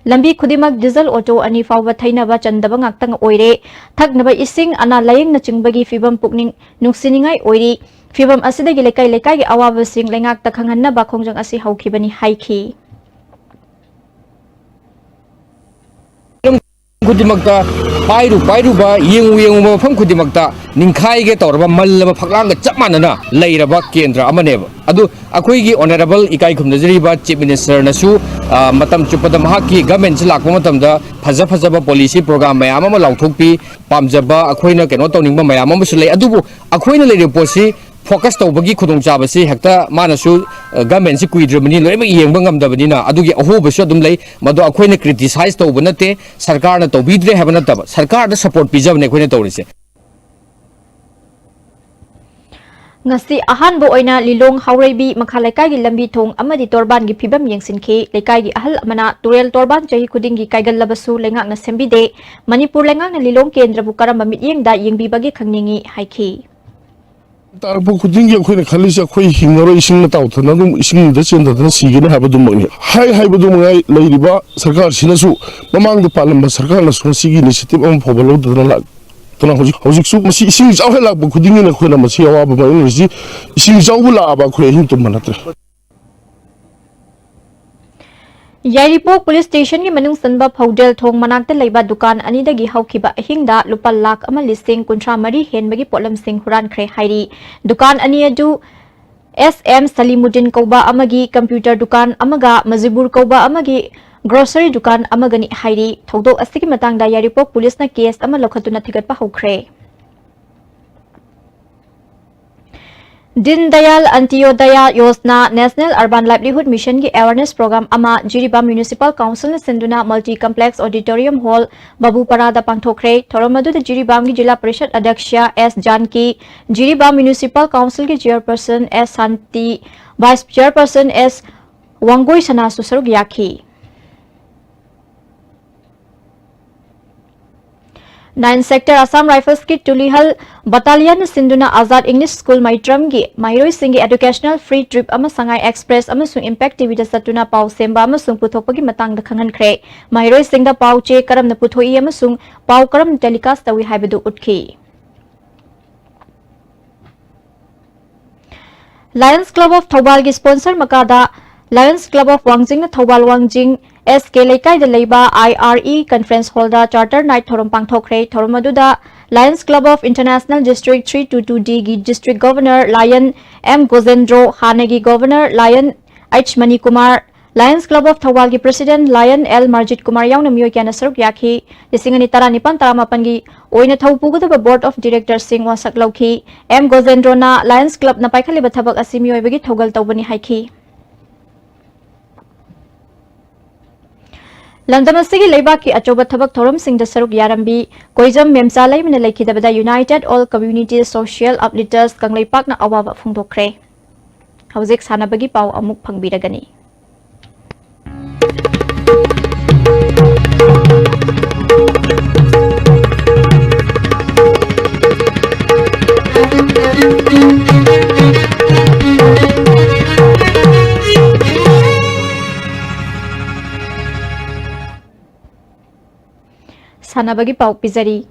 ꯂꯝꯕꯤ ꯈꯨꯗꯤꯡꯃꯛ diesel auto ꯑꯅꯤ ꯐꯥꯎꯕ ꯊꯩꯅꯕ ꯆꯟꯗꯕ ꯉꯥꯛꯇ ꯑꯣꯏꯔꯦ꯫ ꯊꯛꯅꯕ ꯏꯁꯤꯡ, ꯑꯅꯥ ꯂꯥꯌꯦꯡꯅꯆꯤꯡꯕꯒꯤ ꯐꯤꯕꯝ ꯄꯨꯛꯅꯤꯡ ꯅꯨꯡꯁꯤꯅꯤꯡꯉꯥꯏ ꯑꯣꯏꯔꯤ꯫ ꯐꯤꯕꯝ ꯑꯁꯤꯗꯒꯤ ꯂꯩꯀꯥꯏ ꯂꯩꯀꯥꯏꯒꯤ ꯑꯋꯥꯕꯁꯤꯡ ꯂꯩꯉꯥꯛꯇ ꯈꯪꯍꯟꯅꯕ ꯈꯣꯡꯖꯪ ꯑꯁꯤ ꯍꯧꯈꯤꯕꯅꯤ ꯍꯥꯏꯈꯤ꯫ ꯈꯨꯗꯤꯡꯃꯛꯇ, ꯄꯥꯏꯔꯨ ꯄꯥꯏꯔꯨꯕ, ꯌꯦꯡꯉꯨ ꯌꯦꯡꯉꯨꯕ ꯃꯐꯝ ꯈꯨꯗꯤꯡꯃꯛꯇ ꯅꯤꯡꯈꯥꯏꯒꯦ ꯇꯧꯔꯕ ꯃꯜꯂꯕ ꯐꯛꯂꯥꯡꯒ ꯆꯞ ꯃꯥꯟꯅꯅ ꯂꯩꯔꯕ ꯀꯦꯟꯗ꯭ꯔ ꯑꯃꯅꯦꯕ꯫ ꯑꯗꯨ ꯑꯩꯈꯣꯏꯒꯤ honourable ꯏꯀꯥꯏ ꯈꯨꯝꯅꯖꯔꯤꯕ Chief Ministerꯅꯁꯨ, ꯑ, ꯃꯇꯝ ꯆꯨꯞꯄꯗ ꯃꯍꯥꯛꯀꯤ governmentꯁꯤ ꯂꯥꯛꯄ ꯃꯇꯝꯗ ꯐꯖ ꯐꯖꯕ policy program ꯃꯌꯥꯝ ꯑꯃ ꯂꯥꯎꯊꯣꯛꯄꯤ, ꯄꯥꯝꯖꯕ ꯑꯩꯈꯣꯏꯅ ꯀꯩꯅꯣ ꯇꯧꯅꯤꯡꯕ ꯃꯌꯥꯝ ꯑꯃꯁꯨ ꯂꯩ꯫ ꯑꯗꯨꯕꯨ ꯑꯩꯈꯣꯏꯅ ꯂꯩꯔꯤꯕ ꯄꯣꯠꯁꯤ focus ꯇꯧꯕꯒꯤ ꯈꯨꯗꯣꯡꯆꯥꯕꯁꯤ ꯍꯦꯛꯇ ꯃꯥꯅꯁꯨ, ꯑ, governmentꯁꯤ ꯀꯨꯏꯗ꯭ꯔꯕꯅꯤ, ꯂꯣꯏꯅꯃꯛ ꯌꯦꯡꯕ ꯉꯝꯗꯕꯅꯤꯅ ꯑꯗꯨꯒꯤ ꯑꯍꯣꯕꯁꯨ ꯑꯗꯨꯝ ꯂꯩ꯫ ꯃꯗꯨ ꯑꯩꯈꯣꯏꯅ criticize ꯇꯧꯕ ꯅꯠꯇꯦ, ꯁꯔꯀꯥꯔꯅ ꯇꯧꯕꯤꯗ꯭ꯔꯦ ꯍꯥꯏꯕ ꯅꯠꯇꯕ, ꯁꯔꯀꯥꯔꯗ support ꯄꯤꯖꯕꯅꯦ ꯑꯩꯈꯣꯏꯅ ꯇꯧꯔꯤꯁꯦ꯫ ꯉꯁꯤ ꯑꯍꯥꯟꯕ ꯑꯣꯏꯅ ꯂꯤꯂꯣꯡ ꯍꯥꯎꯔꯩꯕꯤ ꯃꯈꯥ ꯂꯩꯀꯥꯏꯒꯤ ꯂꯝꯕꯤ ꯊꯣꯡ ꯑꯃꯗꯤ ꯇꯣꯔꯕꯥꯟꯒꯤ ꯐꯤꯕꯝ ꯌꯦꯡꯁꯤꯟꯈꯤ꯫ ꯂꯩꯀꯥꯏꯒꯤ ꯑꯍꯜ ꯑꯃꯅ ꯇꯨꯔꯦꯜ ꯇꯣꯔꯕꯥꯟ ꯆꯍꯤ ꯈꯨꯗꯤꯡꯒꯤ ꯀꯥꯏꯒꯜꯂꯕꯁꯨ ꯂꯩꯉꯥꯛꯅ ꯁꯦꯝꯕꯤꯗꯦ꯫ ꯃꯅꯤꯄꯨꯔ ꯂꯩꯉꯥꯛꯅ ꯂꯤꯂꯣꯡ ꯀꯦꯟꯗ꯭ꯔꯕꯨ ꯀꯔꯝꯕ ꯃꯤꯠꯌꯦꯡꯗ ꯌꯦꯡꯕꯤꯕꯒꯦ ꯈꯪꯅꯤꯡꯏ ꯍꯥꯏꯈꯤ꯫ ꯇꯥꯔꯛꯄ ꯈꯨꯗꯤꯡꯒꯤ ꯑꯩꯈꯣꯏꯅ ꯈꯜꯂꯤꯁꯦ, ꯑꯩꯈꯣꯏ ꯍꯤꯡꯉꯔꯣꯏ, ꯏꯁꯤꯡꯅ ꯇꯥꯎꯊꯅ ꯑꯗꯨꯝ ꯏꯁꯤꯡꯗ ꯆꯦꯟꯊꯗꯅ ꯁꯤꯒꯅꯤ ꯍꯥꯏꯕꯗꯨꯃꯛꯅꯤ꯫ ꯍꯥꯏ ꯍꯥꯏꯕꯗꯨ ꯃꯉꯥꯏ, ꯂꯩꯔꯤꯕ ꯁꯔꯀꯥꯔꯁꯤꯅꯁꯨ, ꯃꯃꯥꯡꯗ ꯄꯥꯜꯂꯝꯕ ꯁꯔꯀꯥꯔꯅꯁꯨ ꯉꯁꯤꯒꯤ initiative ꯑꯃ ꯐꯥꯎꯕ ꯂꯧꯗꯗꯅ ꯂꯥꯛꯇꯅ ꯍꯧꯖꯤꯛ, ꯍꯧꯖꯤꯛꯁꯨ ꯃꯁꯤ ꯏꯁꯤꯡ ꯏꯆꯥꯎ ꯍꯦꯛ ꯂꯥꯛꯄ ꯈꯨꯗꯤꯡꯒꯤꯅ ꯑꯩꯈꯣꯏꯅ ꯃꯁꯤ ꯑꯋꯥꯕ ꯃꯥꯌꯣꯛꯅꯔꯤꯁꯤ꯫ ꯏꯁꯤꯡ ꯏꯆꯥꯎꯕꯨ ꯂꯥꯛꯑꯕ ꯑꯩꯈꯣꯏ ꯑꯍꯤꯡ ꯇꯨꯝꯕ ꯅꯠꯇ꯭ꯔꯦ꯫ ꯌꯥꯏꯔꯤꯄꯣꯛ police stationꯒꯤ ꯃꯅꯨꯡ ꯆꯟꯕ ꯐꯧꯗ꯭ꯔꯦꯜ ꯊꯣꯡ ꯃꯅꯥꯛꯇ ꯂꯩꯕ ꯗꯨꯀꯥꯟ ꯑꯅꯤꯗꯒꯤ ꯍꯧꯈꯤꯕ ꯑꯍꯤꯡꯗ ꯂꯨꯄꯥ ꯂꯥꯈ ꯑꯃ ꯂꯤꯁꯤꯡ ꯀꯨꯟꯊ꯭ꯔꯥ ꯃꯔꯤ ꯍꯦꯟꯕꯒꯤ ꯄꯣꯠꯂꯝꯁꯤꯡ ꯍꯨꯔꯥꯟꯈ꯭ꯔꯦ ꯍꯥꯏꯔꯤ꯫ ꯗꯨꯀꯥꯟ ꯑꯅꯤ ꯑꯗꯨ ꯑꯦꯁ ꯑꯦꯝ ꯁꯂꯤꯃꯨꯗꯤꯟ ꯀꯧꯕ ꯑꯃꯒꯤ ꯀꯝꯄ꯭ꯌꯨꯇꯔ ꯗꯨꯀꯥꯟ ꯑꯃꯒ ꯃꯖꯤꯕꯨꯔ ꯀꯧꯕ ꯑꯃꯒꯤ ꯒ꯭ꯔꯣꯁꯔꯤ ꯗꯨꯀꯥꯟ ꯑꯃꯒꯅꯤ ꯍꯥꯏꯔꯤ꯫ ꯊꯧꯗꯣꯛ ꯑꯁꯤꯒꯤ ꯃꯇꯥꯡꯗ ꯌꯥꯏꯔꯤꯄꯣꯛ ꯄꯨꯂꯤꯁꯅ ꯀꯦꯁ ꯑꯃ ꯂꯧꯈꯠꯇꯨꯅ ꯊꯤꯒꯠꯄ ꯍꯧꯈ꯭ꯔꯦ꯫ ꯗꯤꯟ Dayal ꯑꯟꯇꯤꯌꯣꯗꯌꯥ Yojana National Urban Livelihood Mission ꯒꯤ awareness program ꯑꯃ ꯖꯤꯔꯤꯕꯥꯝ Municipal Council ꯅ ꯁꯤꯟꯗꯨꯅ Multi Complex Auditorium Hall, ꯕꯥꯕꯨꯄꯥꯔꯥꯗ ꯄꯥꯡꯊꯣꯛꯈ꯭ꯔꯦ꯫ ꯊꯧꯔꯝ ꯑꯗꯨꯗ ꯖꯤꯔꯤꯕꯥꯝꯒꯤ ꯖꯤꯂꯥ ꯄꯔꯤꯁꯠ ꯑꯗ꯭ꯌꯛꯁ ꯑꯦꯁ ꯖꯥꯟꯀꯤ, ꯖꯤꯔꯤꯕꯥꯝ Municipal Council ꯒꯤ chairperson ꯑꯦꯁ ꯁꯥꯟꯇꯤ, vice chairperson ꯑꯦꯁ ꯋꯥꯡꯒꯣꯏ ꯁꯅꯥꯁꯨ ꯁꯔꯨꯛ ꯌꯥꯈꯤ꯫ Nine Sector Assam Rifles ꯀꯤ ꯇꯨꯂꯤꯍꯜ Battalion ꯅ ꯁꯤꯟꯗꯨꯅ Azad English School ꯃꯩꯇ꯭ꯔꯝꯒꯤ ꯃꯍꯩꯔꯣꯏꯁꯤꯡꯒꯤ educational free trip ꯑꯃ ꯁꯉꯥꯏ Express ꯑꯃꯁꯨꯡ Impact ꯇꯤꯚꯤꯗ ꯆꯠꯇꯨꯅ ꯄꯥꯎ ꯁꯦꯝꯕ ꯑꯃꯁꯨꯡ ꯄꯨꯊꯣꯛꯄꯒꯤ ꯃꯇꯥꯡꯗ ꯈꯪꯍꯟꯈ꯭ꯔꯦ꯫ ꯃꯍꯩꯔꯣꯏꯁꯤꯡꯗ ꯄꯥꯎ ꯆꯦ ꯀꯔꯝꯅ ꯄꯨꯊꯣꯛꯏ ꯑꯃꯁꯨꯡ ꯄꯥꯎ ꯀꯔꯝꯅ telecast ꯇꯧꯏ ꯍꯥꯏꯕꯗꯨ ꯎꯠꯈꯤ꯫ Lions Club of ꯊꯧꯕꯥꯜꯒꯤ sponsor ꯃꯈꯥꯗ Lions Club of ꯋꯥꯡꯖꯤꯡꯅ ꯊꯧꯕꯥꯜ ꯋꯥꯡꯖꯤꯡ ꯑꯦꯁ ꯀꯦ ꯂꯩꯀꯥꯏꯗ ꯂꯩꯕ ꯑꯥꯏ ꯑꯥꯔ ꯏ Conference Hall ꯗ Charter Night ꯊꯧꯔꯝ ꯄꯥꯡꯊꯣꯛꯈ꯭ꯔꯦ꯫ ꯊꯧꯔꯝ ꯑꯗꯨꯗ Lions Club of International District three two two D ꯒꯤ District Governor Lion M Gojendro, ꯍꯥꯟꯅꯒꯤ Governor Lion H Manikumar, Lions Club of ꯊꯧꯕꯥꯜꯒꯤ President Lion L Marjit Kumar ꯌꯥꯎꯅ ꯃꯤꯑꯣꯏ ꯀꯌꯥꯅ ꯁꯔꯨꯛ ꯌꯥꯈꯤ꯫ ꯂꯤꯁꯤꯡ ꯑꯅꯤ ꯇꯔꯥꯅꯤꯄꯥꯟ ꯇꯔꯥꯃꯥꯄꯟꯒꯤ ꯑꯣꯏꯅ ꯊꯧ ꯄꯨꯒꯗꯕ Board of Director ꯁꯤꯡ ꯋꯥꯁꯛ ꯂꯧꯈꯤ꯫ ꯑꯦꯝ ꯒꯣꯖꯦꯟꯗ꯭ꯔꯣꯅ Lions Club ꯅ ꯄꯥꯏꯈꯠꯂꯤꯕ ꯊꯕꯛ ꯑꯁꯤ ꯃꯤꯑꯣꯏꯕꯒꯤ ꯊꯧꯒꯜ ꯇꯧꯕꯅꯤ ꯍꯥꯏꯈꯤ꯫ ꯂꯝꯗꯝ ꯑꯁꯤꯒꯤ ꯂꯩꯕꯥꯛꯀꯤ ꯑꯆꯧꯕ ꯊꯕꯛ ꯊꯧꯔꯝꯁꯤꯡꯗ ꯁꯔꯨꯛ ꯌꯥꯔꯝꯕꯤ ꯀꯣꯏꯖꯝ ꯃꯦꯝꯆꯥ ꯂꯩꯃꯅ ꯂꯩꯈꯤꯗꯕꯗ United All Community Social Uplifters ꯀꯪꯂꯩꯄꯥꯛꯅ ꯑꯋꯥꯕ ꯐꯣꯡꯗꯣꯛꯈ꯭ꯔꯦ꯫ ꯍꯧꯖꯤꯛ ꯁꯥꯟꯅꯕꯒꯤ ꯄꯥꯎ ꯑꯃꯨꯛ ꯐꯪꯕꯤꯔꯒꯅꯤ꯫ ꯁꯥꯟꯅꯕꯒꯤ ꯄꯥꯎ ꯄꯤꯖꯔꯤ꯫